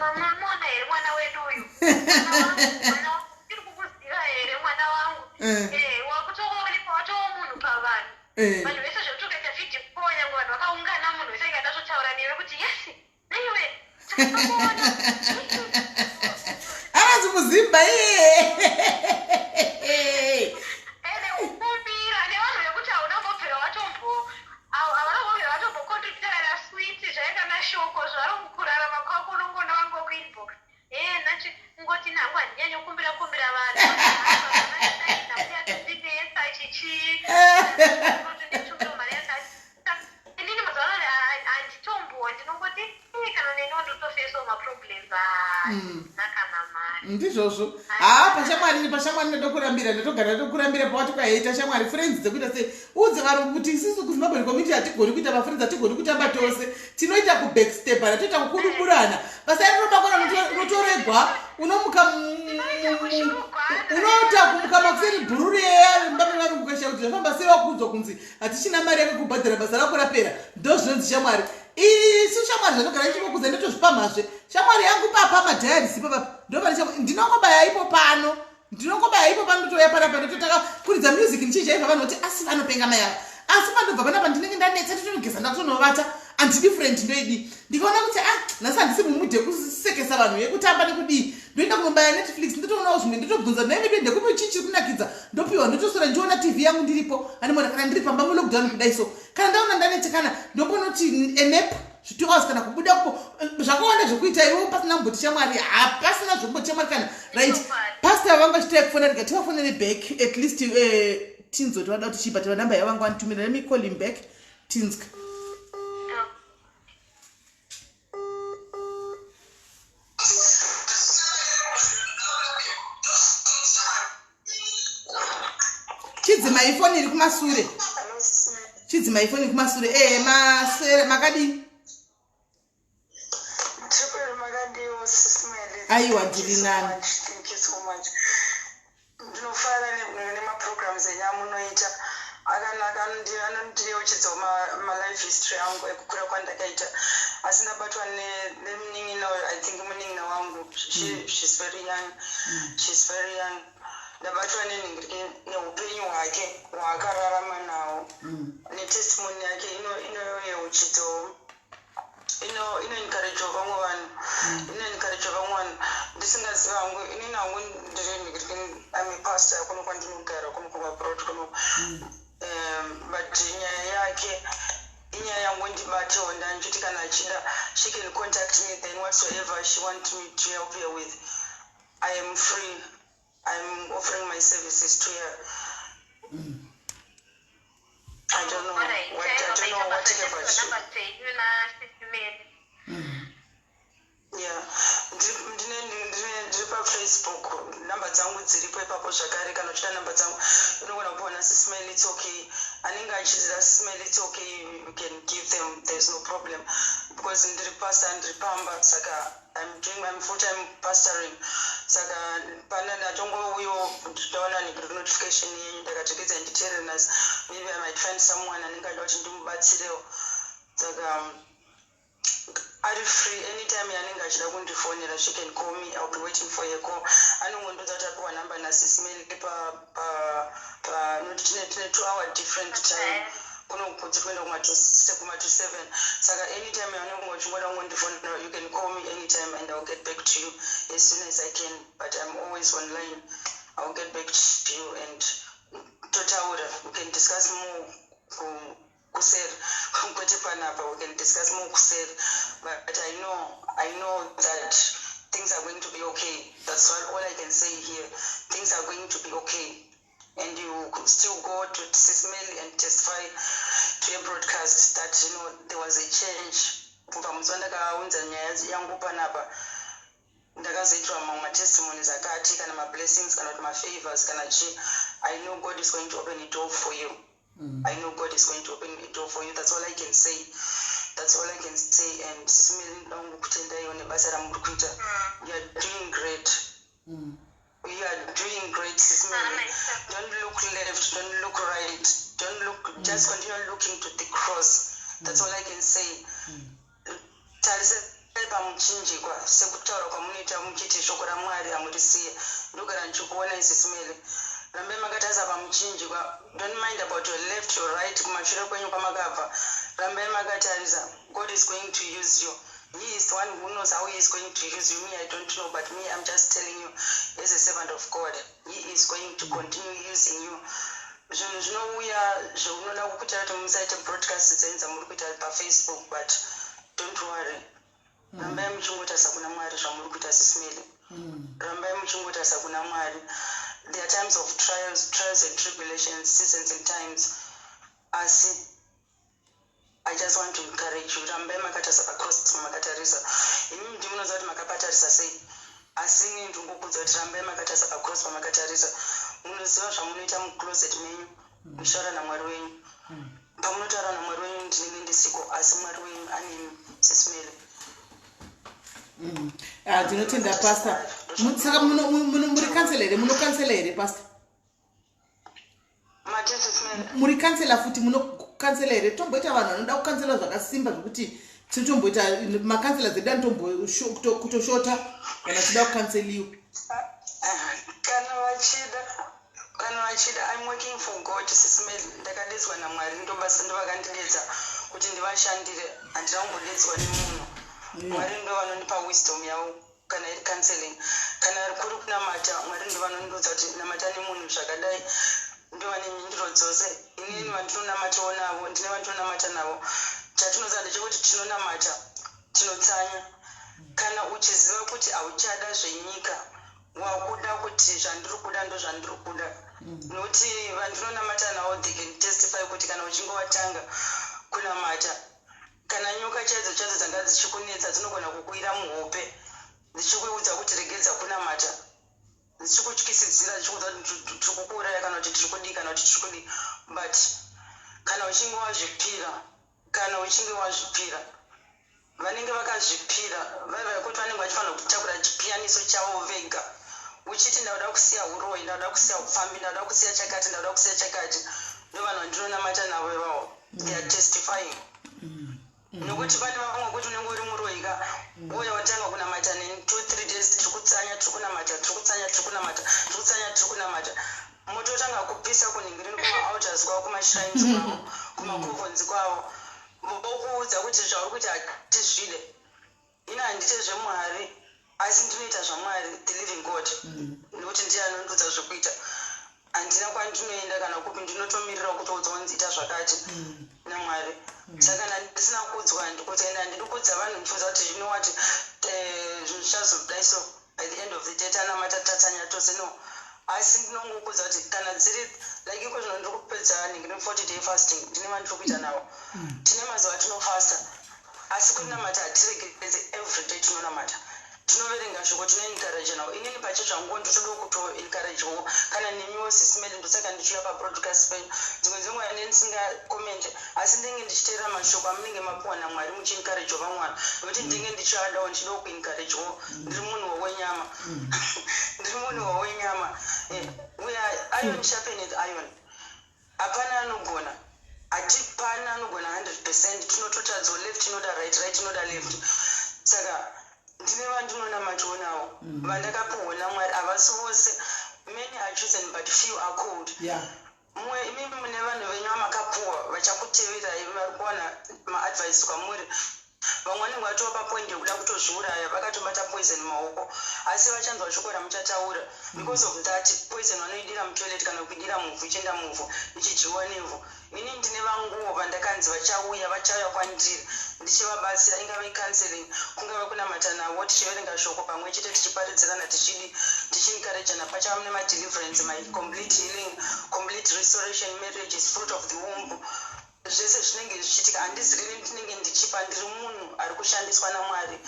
"Mamaona here mwana wedu uyu? Mwana wangu, mwana wangu, tiri kukuziva here, mwana wangu?" Wakutoonekwa watoo munhu pavanhu. Vanhu vese, zvekuti ukaita video call, nyangwe vanhu vakaungana, munhu wese anenge adatotaura newe kuti, "Yes, naiwe takakuona." Anonzi muzimba iye. Ende kukumbira nevanhu vekuti hauna mbobvira watombo, havana mbobvira vatombocontributa kana sweet zvai kana shoko zvari mukurarama kwako. Unongoona vangu kuinbox, e nachi ngoti nangu handinyanyi kukumbira kumbira vanhu ndinetsa chichi nditumiro mari yakati. Inini mazuva ano handitombo, ndinongoti, "Eh, kana neniwo ndotofesawo maproblems nakana mari." Ndizvozvo. Haa, pashamwari, pashamwari ndokurambira, ndotogara ndokurambira. Pawati kwaita shamwari, friends dzekuita sei? Udze varungu kuti isusu kuZimbabwe community hatigoni kuita mafriends, hatigoni kutamba tose. Tinoita kubackstepana, toita kukuduburana. Basa rinobakona, unotoregwa, unomuka unoita kumuka makuseni, bhururu yemba mevarungu kasha kuti zvafamba sei, wakuudzwa kunzi hatichina mari yako kubhadhara, basa rako rapera. Ndo zvinonzi shamwari. Isu shamwari zvanogara ndichingokudza, ndotozvipamhazve shamwari yangu papa madiaries ipapapa ndopane shamwari. Ndinongobaya ipo pano, ndinongobaya ipo pano, ndotouya panapa, ndototanga kuridza music ndichijaivha. Vanhu voti, "Asi vanopenga mai ava." Asi pandobva panapa ndinenge ndanetsa, nditonogeza, ndakutonovata. Handidi friend, ndoidi. Ndikaona kuti, ah, nhasi handisi mumood yekusekesa vanhu, yekutamba nekudii, ndoenda kunobaya Netflix, ndotoonawo zvimwe, ndotobvunza naivedu ndekupi, chii chiri kunakidza, ndopiwa, ndotosora ndichiona TV yangu ndiripo. Andimona kana ndiri pamba mulockdown kudai so, kana ndaona ndanetsekana, ndombonoti a nap 2 hours kana kubuda kupo. Zvakawanda zvekuita iwo pasina kumboti shamwari, hapasina zvokumboti shamwari kana. Right, pastor vanga vachitai kufona, rega tivafonere back, at least tinzoti vada kuti chii, but vanhamba yavanga vanitumira. Let me call him back, tinzwa. Chidzimai foni iri kumasure, chidzimai foni iri kumasure. Masere makadii? Tripel, makadiwo, Sis Melly? Aiwa, ndiri nani. Thank you so much. Ndinofara nemaprograms enyu amunoita, akanaka, anondiyeuchidzawo malife history angu ekukura kwandakaita. Asi ndabatwa nemunin'ina, I think munin'ina wangu. She's very young, she's very young. Ndabatwa neupenyu hwake hwaakararama nawo netestimony yake inoyeuchidzawo, inoencouragewo vamwe vanhu, inoencouragewo vamwe vanhu. Ndisingazivi hangu, inini hangu ndiri, I'm a pastor kuno kwandinogara, kuno kumabrod kuno. But nyaya yake inyaya yangondibatawo. Ndandichiti kana achida, she can contact me, then whatsoever she want me to help her with, I am free. I'm offering my services to her. I don't know what, I don't know whatever she Namba dzenyu naSis Melly. Yeah, ndiri paFacebook, namba dzangu dziripo ipapo zvakare. Kana uchida namba dzangu, unogona kupiwa naSis Melly, it's okay. Anenge achiziva Sis Melly, it's okay, you can give them, there's no problem, because ndiri pastor, ndiri pamba, saka I'm full time pastoring. Saka pana ndatongouyo, ndaona notification yenyu, ndakati kedza nditeerere nhasi, maybe I might find someone anenge achida kuti ndimubatsirewo. Saka ari free anytime yanenge achida kundifonera, she can call me. I'll be waiting for her call. Anongondodza kuti apiwa namba naSis Melly pa pa pa noti tine 2 hour different time kuno kuti kuenda kuma to 7. Saka anytime yaunenge uchingoda kungondifonera, you can call me anytime and I'll get back to you as soon as I can. But I'm always online. I'll get back to you and totaura, we can discuss more. Kuseri, kwete panapa. We can discuss more kuseri, but I know that things are going to be okay. That's all I can say here. Things are going to be okay, and you could still go to Sis Melly and testify to a broadcast that there was a change kubva musi wandakaunza nyaya yangu panapa. Ndakazoitirwa mamwe matestimonies akati, kana mablessings, kana kuti mafavors, kana chii. I know God is going to open a door for you. I know God is going to open a door for you. That's all I can say. That's all I can say. And Sis Melly, ndinongo kutendaiwo nebasa ramuri kuita. You are doing great. You are doing great, Sis Melly. Don't look left, don't look right, don't look. Just continue looking to the cross. That's all I can say. Tarisai pamuchinjikwa, sekutaura kwamunoita muchiti shoko raMwari hamurisiye. Ndogara ndichikuona, Sis Melly. Rambai makatarisa pamuchinjikwa. Don't mind about your left, your right, kumashure kwenyu kwamakabva. Rambai makatarisa. God is going to use you. He is the one who knows how He is going to use you. Me, I don't know, but me, I'm just telling you as a servant of God, He is going to continue using you. Zvinhu zvinouya zvaunoda kukuita kuti musaite broadcast dzenyu dzamuri kuita paFacebook, but don't worry. Rambai muchingotarisa kuna Mwari zvamuri kuita, Sis Melly. Rambai muchingotarisa kuna Mwari. There are times of trials and tribulations, seasons and times, asi I just want to encourage you. Rambai makatarisa pacross makatarisa. Imimi ndimunoziva kuti makapatarisa sei, asi ini ndingokuudza kuti rambai makatarisa pacross pamakatarisa. Munoziva zvamunoita mucloset menyu muchitaura naMwari wenyu. Pamunotaura naMwari wenyu, ndinenge ndisiko, asi Mwari wenyu anemi, Sis Melly. Ah, ndinotenda, Pastor. Saka muri counsellor here? Munocounsela here, Pastor? Mati, Sis Melly? Muri counsellor futi? Munocounsela here? Tomboita vanhu vanoda kucounsela zvakasimba zvokuti tinotomboita macounsellor dzedu anotombokutoshota kana tida kucounseliwa. Kana vachida, I'm working for God, Sis Melly. Ndakadedzwa naMwari, ndobasa ndovakandidedza kuti ndivashandire. Handina kumbodedzwa nemunhu. Mwari ndo vanondipa wisdom yavo. Kana iri counseling, kana kuri kunamata, Mwari ndo vanondiudza kuti namata nemunhu zvakadai. Ndovane mhinduro dzose. Inini vandinonamatawo navo, ndine vandinonamata navo. Chatinoziva ndechekuti tinonamata, tinotsanya. Kana uchiziva kuti hauchada zvenyika, wakuda kuti zvandiri kuda ndo zvandiri kuda, nokuti vandinonamata navo, they can testify kuti kana uchinge watanga kunamata, kana nyoka chaidzo chaidzo dzanga dzichikunetsa dzinogona kukuira muhope dzichikuudza kuti regedza kunamata, dzichikutyisidzira, dzichikuudza kuti tiri kukuuraya, kana kuti tiri kudii, kana kuti tiri kudii. But kana uchinge wazvipira, vanenge vakazvipira vaiva kuti vanenge vachifanira kutakura chipiyaniso chavo vega. Uchiti ndauda kusiya uroyi, ndauda kusiya upfambi, ndauda kusiya chakati, ndauda kusiya chakati, ndo vanhu vandinonamata navo ivavo. They are testifying, nokuti pane vamwe kuti unenge uri muroyi ka, uya watanga kunamata neni, 2, 3 days tiri kutsanya, tiri kunamata, tiri kutsanya, tiri kunamata, tiri kutsanya, tiri kunamata, mototanga kupisa kunhingirini kumaaltars kwavo, kumashrines kwavo, kumakovens kwavo, vokuudza kuti zvauri kuita hatizvide. Ini handite zveMwari, asi ndinoita zvaMwari, the living God, nokuti ndiye anondiudza zvekuita. Handina kwandinoenda kana kupi. Ndinotomirira kutoudzwa kunzi ita zvakati naMwari. Saka kana ndisina kuudzwa, handikuudza. Ende handidi kuudza vanhu ndichiudza kuti you know what, zvinhu zvichazodai. So by the end of the day tanamata, tatsanya tose. No, asi ndinongokuudza kuti kana dziri like iko zvino ndiri kupedza nhingi 40 day fasting. Ndine vandiri kuita navo, tine mazuva atinofasta, asi kunamata hatiregedze. Every day tinonamata, tinoverenga shoko, tinoencourage navo. Inini pachezvangu nditoda kutoencouragewo kana nemiwo, Sis Melly. Ndosaka ndichiuya pabroadcast penyu. Dzimwe dzenguva ine ndisingakomende, asi ndinenge ndichiteerera mashoko amunenge mapiwa naMwari muchiencouragewo vamwe vanhu, nokuti ndinenge ndichiadawo, ndichidawo kuencouragewo. Ndiri munhu wenyama, ndiri munhu wenyama. We are iron sharpened iron. Hapana anogona, hatipana anogona 100%. Tinototadzawo. Left inoda right, right inoda left. Saka ndine vandinonamatawo navo vandakapiwa naMwari. Havasi vose. Many are chosen, but few are called. Mumwe imimi mune vanhu venyu vamakapuwa vachakuteverai, vari kuwana maadvice kwamuri. Vamwe vanenge vatova papoint yekuda kutozviuraya, vakatobata poison mumaoko, asi vachanzwa shoko ramuchataura. Because of that poison vanoidira mutoilet kana kuidira muvhu, ichienda muvhu, ichidyiwa nevhu. Ini ndine vanguwo vandakanzi vachauya, vachauya kwandiri ndichivabatsira, ingave counseling, kungave kunamata navo, tichiverenga shoko pamwe chete, tichiparidzirana, tichidi, tichiencouragana. Pachava nemadeliverance, my complete healing, complete restoration, marriages, fruit of the womb, zvese zvinenge zvichiitika. Handisi rini ndinenge ndichipa, ndiri munhu ari kushandiswa naMwari.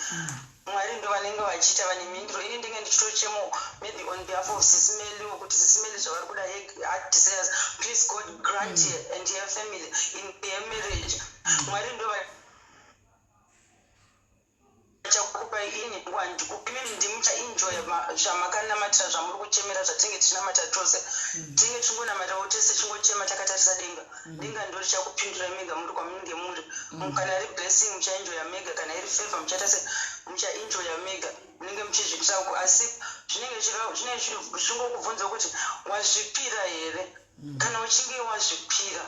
Mwari ndo vanenge vachiita, vane mhinduro. Ini ndinge ndichitochemo maybe on behalf of Sis Melly, kuti Sis Melly zvavari kuda, heart desires, please God grant her and her family in their marriage. Mwari ndo vachakupai, ini handikupi. Ndimuchaenjoya zvamakanamatira, zvamuri kuchemera, zvatinenge tichinamata tose. Tinenge tichingonamatawo tese, chingochema takatarisa denga. Denga ndo richakupindurai mega muri kwamunenge muri. Kana iri blessing, muchaenjoya mega. Kana iri favor, muchaita se muchaenjoya mega, munenge muchizviitira uko. Asi zvinenge zvichingokubvunza kuti wazvipira here. Kana uchinge wazvipira,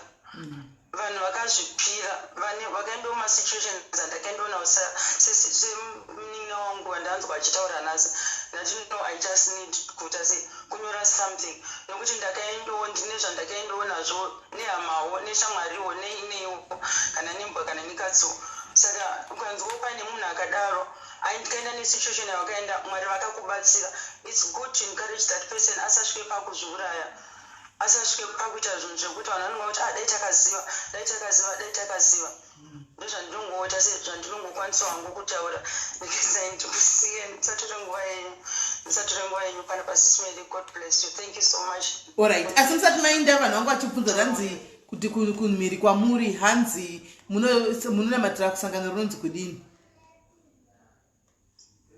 vanhu vakazvipira vakaendawo masituations andakaendawo nawo, semunin'ina wangu wandanzwa achitaura nhasi. Ndati no, I just need kuita sei, kunyora something, nokuti ndakaendawo, ndine zvandakaendawo nazvo nehamawo, neshamwariwo, neineiwo, kana nembwa, kana nekatsiwo. Saka ukanzwawo paine munhu akadaro, andikaenda nesituation yawakaenda, Mwari vakakubatsira, it's good to encourage that person asasvike pakuzviuraya, asasvike pakuita zvinhu zvekuti vanhu vanonga kuti, "Ah, dai takaziva, dai takaziva, dai takaziva." Ndozvandinongoita, sezvandinongokwanisa hangu kutaura. Ndikisai ndikusiye, ndisatore nguva yenyu, ndisatore nguva yenyu pano paSis Melly. God bless you, thank you so much. Alright, asi musati mainda, vanhu vangu vachibvunza, hanzi kuti kumhiri kwamuri, hanzi munonamatira kusangano rinonzi kudini?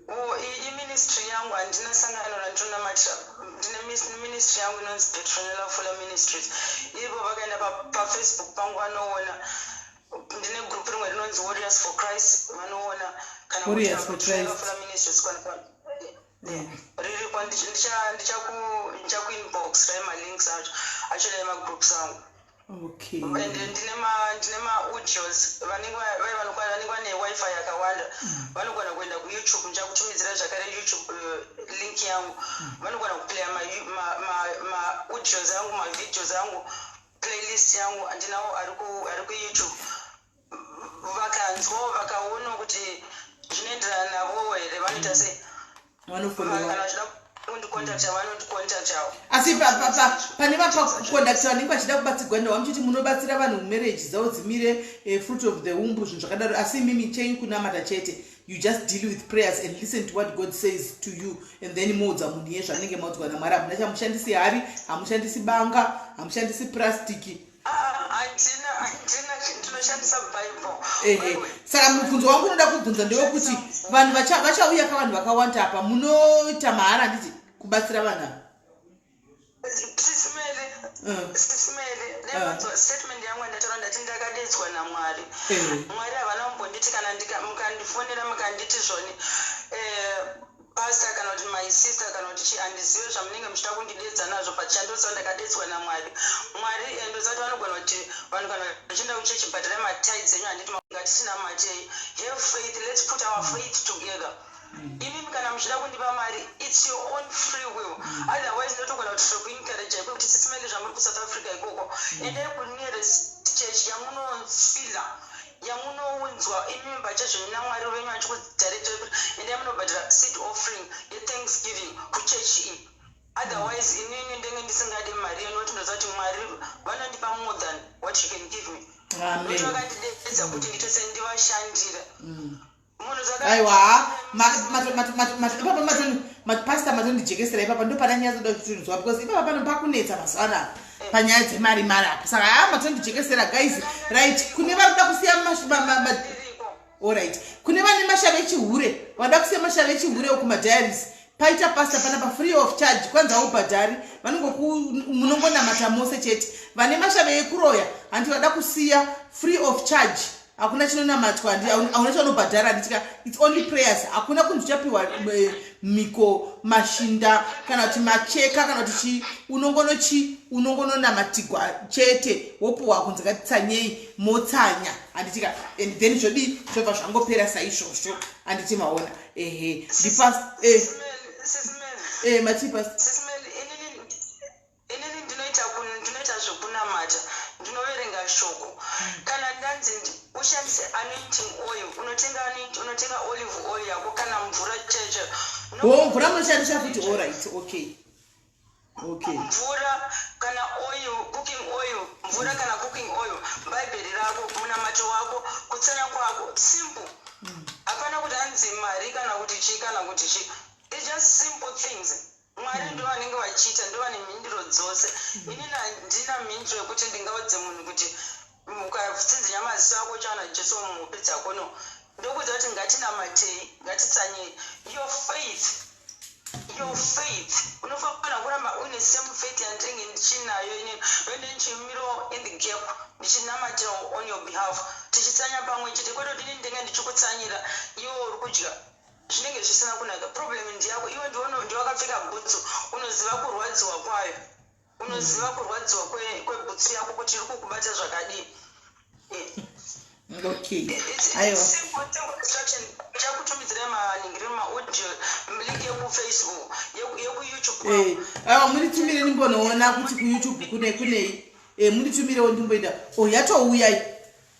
Oh, iministry yangu, handina sangano randinonamatira. Ndine ministry yangu inonzi Petronella Fuller Ministries. Ivo vakaenda paFacebook pangu vanoona. Ndine group rimwe rinonzi Warriors for Christ, vanoona. Kana kuti Warriors for Petronella Christ. Fuller Ministries riripo. Ndichakuinbox rai malinks acho achona emagroups angu. And ndine maaudios. Vanenge vai vanenge vane WiFi yakawanda vanogona kuenda kuYouTube. Ndichakutumidzira zvakare YouTube link yangu. Vanogona kuplaya maaudios angu, mavideos angu, playlist yangu handinawo ari kuYouTube. Vakanzwawo, vakaonawo kuti zvinoenderana navowo here, vanoita sei? Vanofollowa. Kana vachida kundicontacta, vanondicontactawo. Asi pane vapacontacta vanenge vachida kubatsirwa ndawa, muchiti munobatsira vanhu marriage dzavo dzimire, fruit of the womb, zvinhu zvakadaro, asi imimi chenyu kunamata chete. You just deal with prayers and listen to what God says to you, and then moudza munhu iye zvanenge maudzwa naMwari. Hamuna chamushandisi hari, hamushandisi banga, hamushandisi purastiki. Ah, handina, handina, ndinoshandisa Bible. Ehe, saka mubvunzo wangu unoda kubvunza ndewekuti vanhu vachauya kavanhu vakawanda apa, munoita mahara, handiti, kubatsira vanhu ava? Sis Melly, Sis Melly, nevanzwa statement yangu yandataura, ndati ndakadedzwa naMwari. Mwari havana kumbonditi kana mukandifonera mukanditi zvoni, pastor kana kuti my sister kana kuti chi, handizive zvamunenge muchida kundidedza nazvo, but chandoziva, ndakadedzwa naMwari. Mwari, ndoziva kuti vanogona kuti vanhu kana vachienda kuchechi, bhadharai matithes enyu, handiti? Ngatisinamatei, have faith, let's put our faith together. Imimi kana muchida kundipa mari, it's your own free will. Otherwise ndotogona kuti tokuencourage kuti, Sis Melly, zvamuri kuSouth Africa ikoko, endai kunearest church yamunofila, yamunounzwa imimi pachezvenyu naMwari venyu achikudirecta kuti endai munobhadhara seed offering yethanksgiving kuchechi iyi. Otherwise inini ndenge ndisingadi mari yenyu, nokuti ndoziva kuti Mwari vanondipa more than what you can give me, nokuti Amen. Vakandidedza kuti ndiite sendivashandira munhu. Aiwa, ipapa pastor matondijekesera. Ipapa ndo pana nyaya dzoda kutinzwa, because ipapa pano pakunetsa mazuva anaya panyaya dzemari mari apa. Saka haa, matondijekesera, guys. Right, kune vari kuda kusiya alright, kune vane mashave echihure, vada kusiya mashave echihure kumadiaries, paita pastor panapa, free of charge, kwanzi haubhadhari, munongonamata mose chete. Vane mashave ekuroya, hanti, vada kusiya, free of charge. Hakuna chinonamatwa, hauna chaunobhadhara, handitika? It's only prayers. Hakuna kunzi uchapiwa miko, mashinda, kana kuti macheka, kana kuti chi. Unongonochi unongononamatigwa chete, wopuwa kunzi ngatitsanyei, motsanya, handitika? And then zvodii? Zvobva zvangopera saizvozvo, handiti maona? Ehe, ndipas matipas. Inini ndinoita zvekunamata, ndinoverenga shoko. Kana ndanzi ushandise anointing oil, unotenga unotenga olive oil yako kana mvura chaicho. O, mvura munoshandisa futi? Alright, okay. Mvura kana oil, cooking oil, mvura kana cooking oil, Bhaibheri rako, munamato wako, kutsanya kwako, simple. Hapana kuti hanzi mari kana kuti chii kana kuti chii. It's just simple things. Mwari ndo vanenge vachiita, ndo vane mhinduro dzose. Inini handina mhinduro yekuti ndingaudze munhu kuti ukatsinzinya maziso ako uchaona Jesu muhope dzako. No, ndokuudza kuti ngatinamatei, ngatitsanyei. Your faith, your faith, unofanira kuramba uine same faith yandinenge ndichinayo inini. Ndonde ndichimirawo in the gap, ndichinamatirawo on your behalf, tichitsanya pamwe chete, kwete kuti inini ndenge ndichikutsanyira, iwe uri kudya. Zvinenge zvisina kunaka. Problem ndiyako iwe, ndiwakapfeka bhutsu, unoziva kurwadziwa kwayo, unoziva kurwadziwa kwebhutsu yako kuti iri kukubata zvakadii. Okay, aiwa. Simple, simple instruction. Ndichakutumidzirai maningiri, maaudio, link yekuFacebook, yekuYouTube. Aiwa, munditumire ndimbonoona kuti kuYouTube kune kunei. Munditumirewo ndimboenda. O, yatouyai,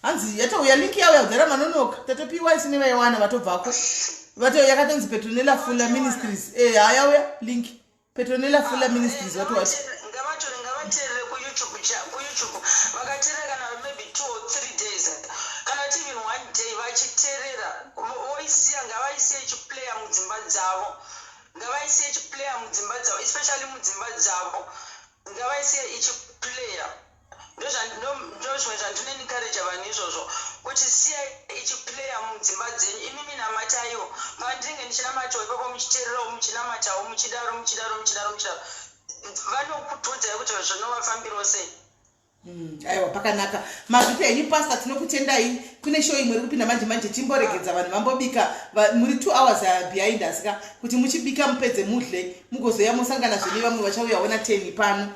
hanzi yatouya, link yauya kudhara. Manonoka, tatopiwa isi nevaiwana vatobvako. Vato yakatonzi Petronella Fuller Ministries. Hayauya link, Petronella Fuller Ministries, watowati. Ngavatore, ngavateerere kuYouTube, kuYouTube. Vakateerera kana maybe 2 or 3 days, kana kuti even one day, vachiteerera, voisiya, ngavaisiye ichiplaya mudzimba dzavo, ngavaisiye ichiplaya mudzimba dzavo, especially mudzimba dzavo, ngavaisiye ichiplaya. Ndo zvimwe zvandinoencourage vanhu izvozvo, kuti siyai ichiplaya mudzimba dzenyu. Imimi namataiwo, pandinenge ndichinamatawo ipapo, muchiteererawo, muchinamatawo, muchidaro, muchidaro, muchidaro, muchidaro, vanokutudzai kuti zvinovafambirawo sei. Aiwa, pakanaka. Mazvita henyu, Pastor, tinokutendai. Kune show imwe iri kupinda manje manje, timboregedza vanhu vambobika. Muri 2 hours behind, asika kuti muchibika mupedze, mudle, mugozoya mosangana zvene vamwe vachauyawo na10 pano.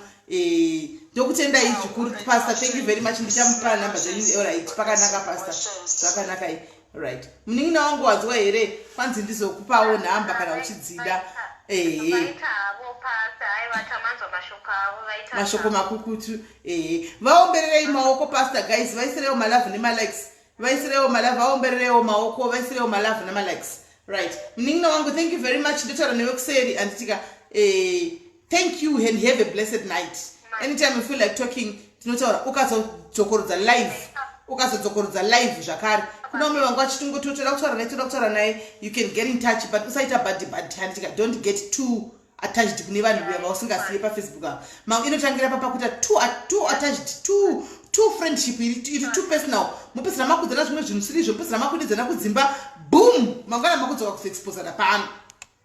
Ndokutendai zvikuru, Pastor. Thank you very much. Ndichamupa namba dzenyu. Alright, pakanaka, Pastor, zvakanaka. Right, munin'ina wangu, wanzwa here? Kwanzi ndizokupawo nhamba kana uchidzida. Ehe. Vaita havo, Pastor. Aiwa, tamanzwa mashoko avo, vaita. Mashoko makukutu, ehe. Vaombererei maoko, Pastor. Guys, vaisireiwo malove nemalikes, vaisireiwo malove, vaomberereiwo maoko, vaisireiwo malove nemalikes. Right, munin'ina wangu, thank you very much. Ndotaura newe kuseri, handitika? Thank you and have a blessed night. Anytime you feel like talking, tinotaura. Ukazodzokorodza live, ukazodzokorodza live zvakare, kuna umwe vangu vachitingoti toda kutaura naye, toda kutaura naye, you can get in touch, but usaita buddy buddy, handitika? Don't get too attached kune vanhu uya vausingasiye paFacebook ava. Inotangira papa kuita too attached, too friendship iri too personal, mopedzera makudzana zvimwe zvinhu sirizvo, mopedzera makudidzana kudzimba, boom, mangwana makudzoka kuzoexposana pano,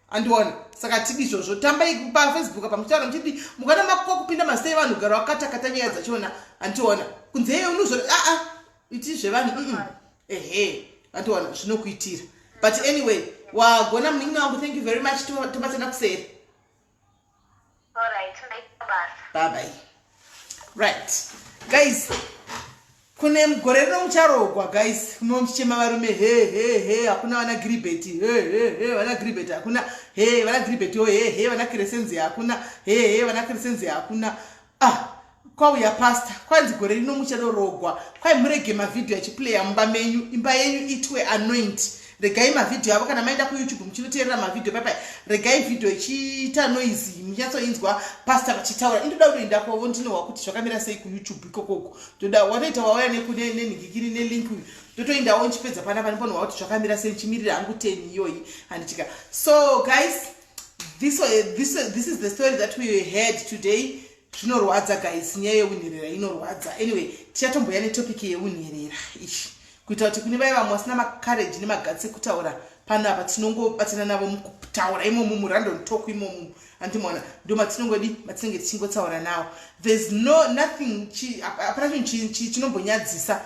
andiona? Saka tidi izvozvo. Tambai paFacebook apa muchitaura muchidi, mukana makuka kupinda mazita evanhu, gara wakatakata nyaya dzachona, handiona? Kunze unozo aa iti zvevanhu. Ehe, handiona zvinokuitira. But anyway, wagona, munin'ina wangu. Thank you very much. Tobatsana kuseri. Alright, maita basa. Bye bye. Right, guys, kune gore rino mucharogwa, guys. Kuno muchichema varume, he he he, hakuna vana Giribheti, he he he, vana Giribheti hakuna, he vana Giribheti, he he, vana Kresenzi hakuna, he he, vana Kresenzi hakuna. Ah, kwauya Pastor, kwanzi gore rino mucharorogwa. Kwai murege mavhidhiyo achiplaya mumba menyu, imba yenyu itwe anoint. Regai mavhidhiyo avo, kana maenda kuYouTube muchinoteerera mavhidhiyo paipai, regai vhidhiyo ichiita noise, munyatsoinzwa Pastor vachitaura. Indoda kutoenda kwavo, ndinohwa kuti zvakamira sei kuYouTube ikokoko. Ndoda watoita wauya nenhingikiri nelink uyu, ndotoendawo ndichipedza panapa, ndimbonohwa kuti zvakamira sei. Ndichimirira hangu 10 iyoyi, handitika? So guys, this is the story that we had today. Zvinorwadza, guys, nyaya yeunherera inorwadza. Anyway, tichatomboya netopic yeunherera ichi, kuitira kuti kune vaya vamwe vasina macourage nemaguts ekutaura pano apa, tinongobatana navo mukutaura imomo, murandom talk imomo, andimaona? Ndo matinongodi matinenge tichingotaura nawo. There's no nothing, hapana chinhu chinombonyadzisa.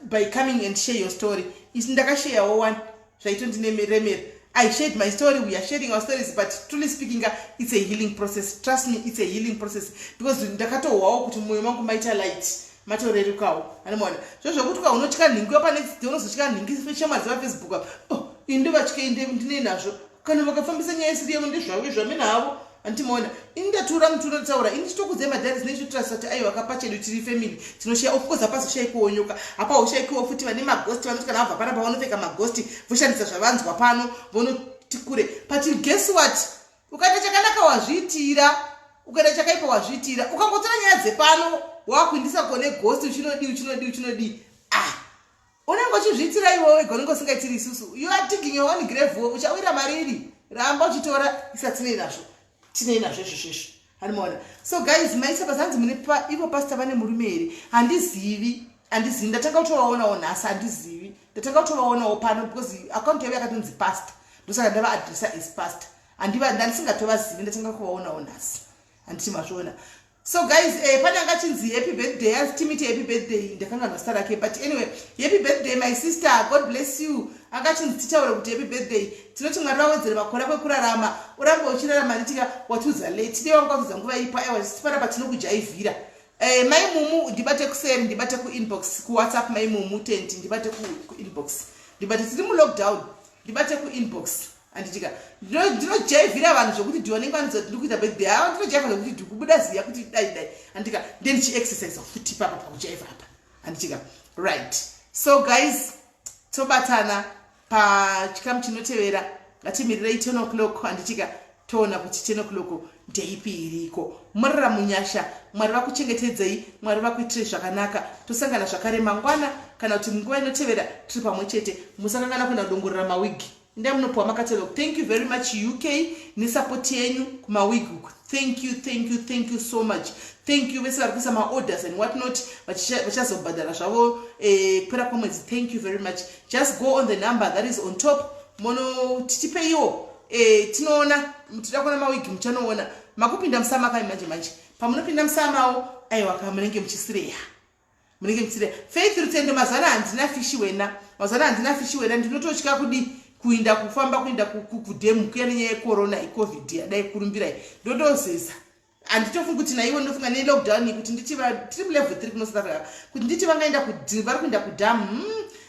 By coming and share your story. Isi ndakasharewo one zvaitondineremera. I shared my story, we are sharing our stories, but truly speaking, it's a healing process. Trust me, it's a healing process, because ndakatohwawo kuti mumwoyo mangu maita light, matorerukawo. Anomaona zvo zvokuti ka unotya nhingi pane unozotya nhingi shamwari dzepafacebook apa. Oh, ini ndovatye, ndinei nazvo? Kana vakafambisa nyaya isiri yavo, ndezvavo izvo, amene havo. Andimaona ini ndatura muti unotaura ini chitokudzai madharis nechitrust kuti aiwa, kapa chedu tiri family, tinoshaya. Of course hapazoshayikwawo nyoka, hapaushayikiwo futi vane maghost vanoti kana vabva panapa vanopfeka maghost, voshandisa zvavanzwa pano, vonoti kure. But guess what? Ukaita chakanaka wazviitira, ukaita chakaipa wazviitira. Ukangotora nyaya dzepano wakuindisa kone ghost, uchinodii, uchinodii, uchinodii, ah, unenge uchizviitira iwe wega, unenge usingaitiri isusu. You are digging your own grave, uchawira mariri. Ramba uchitora, isatinei nazvo, tinei nazvo izvozvo izvo. Hanimaona. So guys, maisa pazanzi mune ivo pastor vane murume here? Handizivi, handizivi. Ndatanga kutovaonawo nhasi, handizivi. Ndatanga kutovaonawo pano because account yavo yakatonzi pastor, ndosaka ndavaaddressa as pastor. Handisingatovazivi, ndatanga kuvaonawo nhasi. Handiti mazviona? So guys, pane anga chinzi happy birthday, anzi timiti happy birthday. Ndakanganwa zita rake, but anyway, happy birthday, my sister, God bless you. Anga chinzi titaure kuti happy birthday. Tinoti Mwari vawedzere makore ako ekurarama, urambe uchirarama. Nditika watiudza late, dei wanga watiudza nguva ipo. Aiwa, panapa tinokujaivhira. Mai Mumu, ndibate kuseri, ndibate kuinbox, kuWhatsApp. Mai Mumu tent, ndibate kuinbox, ndibate. Tiri mulockdown, ndibate kuinbox. Handitika ndinojaivhira vanhu zvokuti ndionenge vanonzi ndiri kuita birthday. Ava ndinojaivha zvokuti ndikubuda ziya kuti dai dai. Handitika ndendichiexercise futi papa pakujaivha apa. Handitika? Right, so guys, tobatana pachikamu chinotevera. Ngatimirirei 10 o'clock. Handitika toona kuti 10 o'clock ndeipi iriko. Murara munyasha. Mwari vakuchengetedzei, Mwari vakuitirei zvakanaka. Tosangana zvakare mangwana kana kuti munguva inotevera, tiri pamwe chete. Musakangana kuenda kudongorera mawigi, ndai munopiwa macatalog. Thank you very much, UK, nesupport yenyu kumawig uku. Thank you, thank you, thank you so much. Thank you vese vari kuisa maorders and what not, vachazobhadhara zvavo kupera kwemwedzi. Thank you very much. Just go on the number that is on top, mono titipeiwo. Tinoona tida kuona mawigi, muchanoona makupinda musama kai manje manje. Pamunopinda musamawo, aiwa ka, munenge muchisireya, munenge muchisireya. Faith Rutendo, mazana handina fishi wena, mazana handina fishi wena. Ndinototya kudi kuinda kufamba kuinda kudhemu kuya nenyaya yecorona, iCovid yadai kurumbirai, ndotozeza. Handitofungi kuti naivo, ndinofunga nelockdown kuti nditi tiri mulevel 3 kuno South Africa, kuti nditi vangaenda, vari kuenda kudhamu,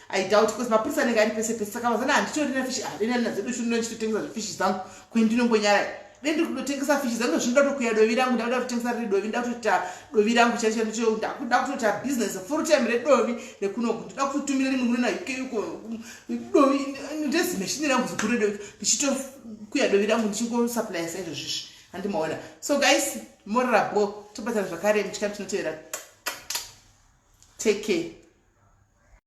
I doubt, because mapurisa anenge ari pese pese. Saka mazana handitorina fishi. Ah, dena dzedu shuno ndichitotengesa zvefishi zangu kwendinombonyarai. Dei ndiri kutotengesa fishi zangu, zvinoda kutokuya dovi rangu. Ndakuda kutotengesa riri dovi, nda kutoita dovi rangu chaicho. Ndakuda kutoita business full time redovi rekunoku. Ndoda kutotumira rimwe kuno naUK uko dovi, ndezimeshini rangu zikuru redovi, ndichitokuya dovi rangu, ndichingosupplya saizvozvizvi. Handimaona? So guys, morara bo, tobatana zvakare muchikamu chinotevera. Take care.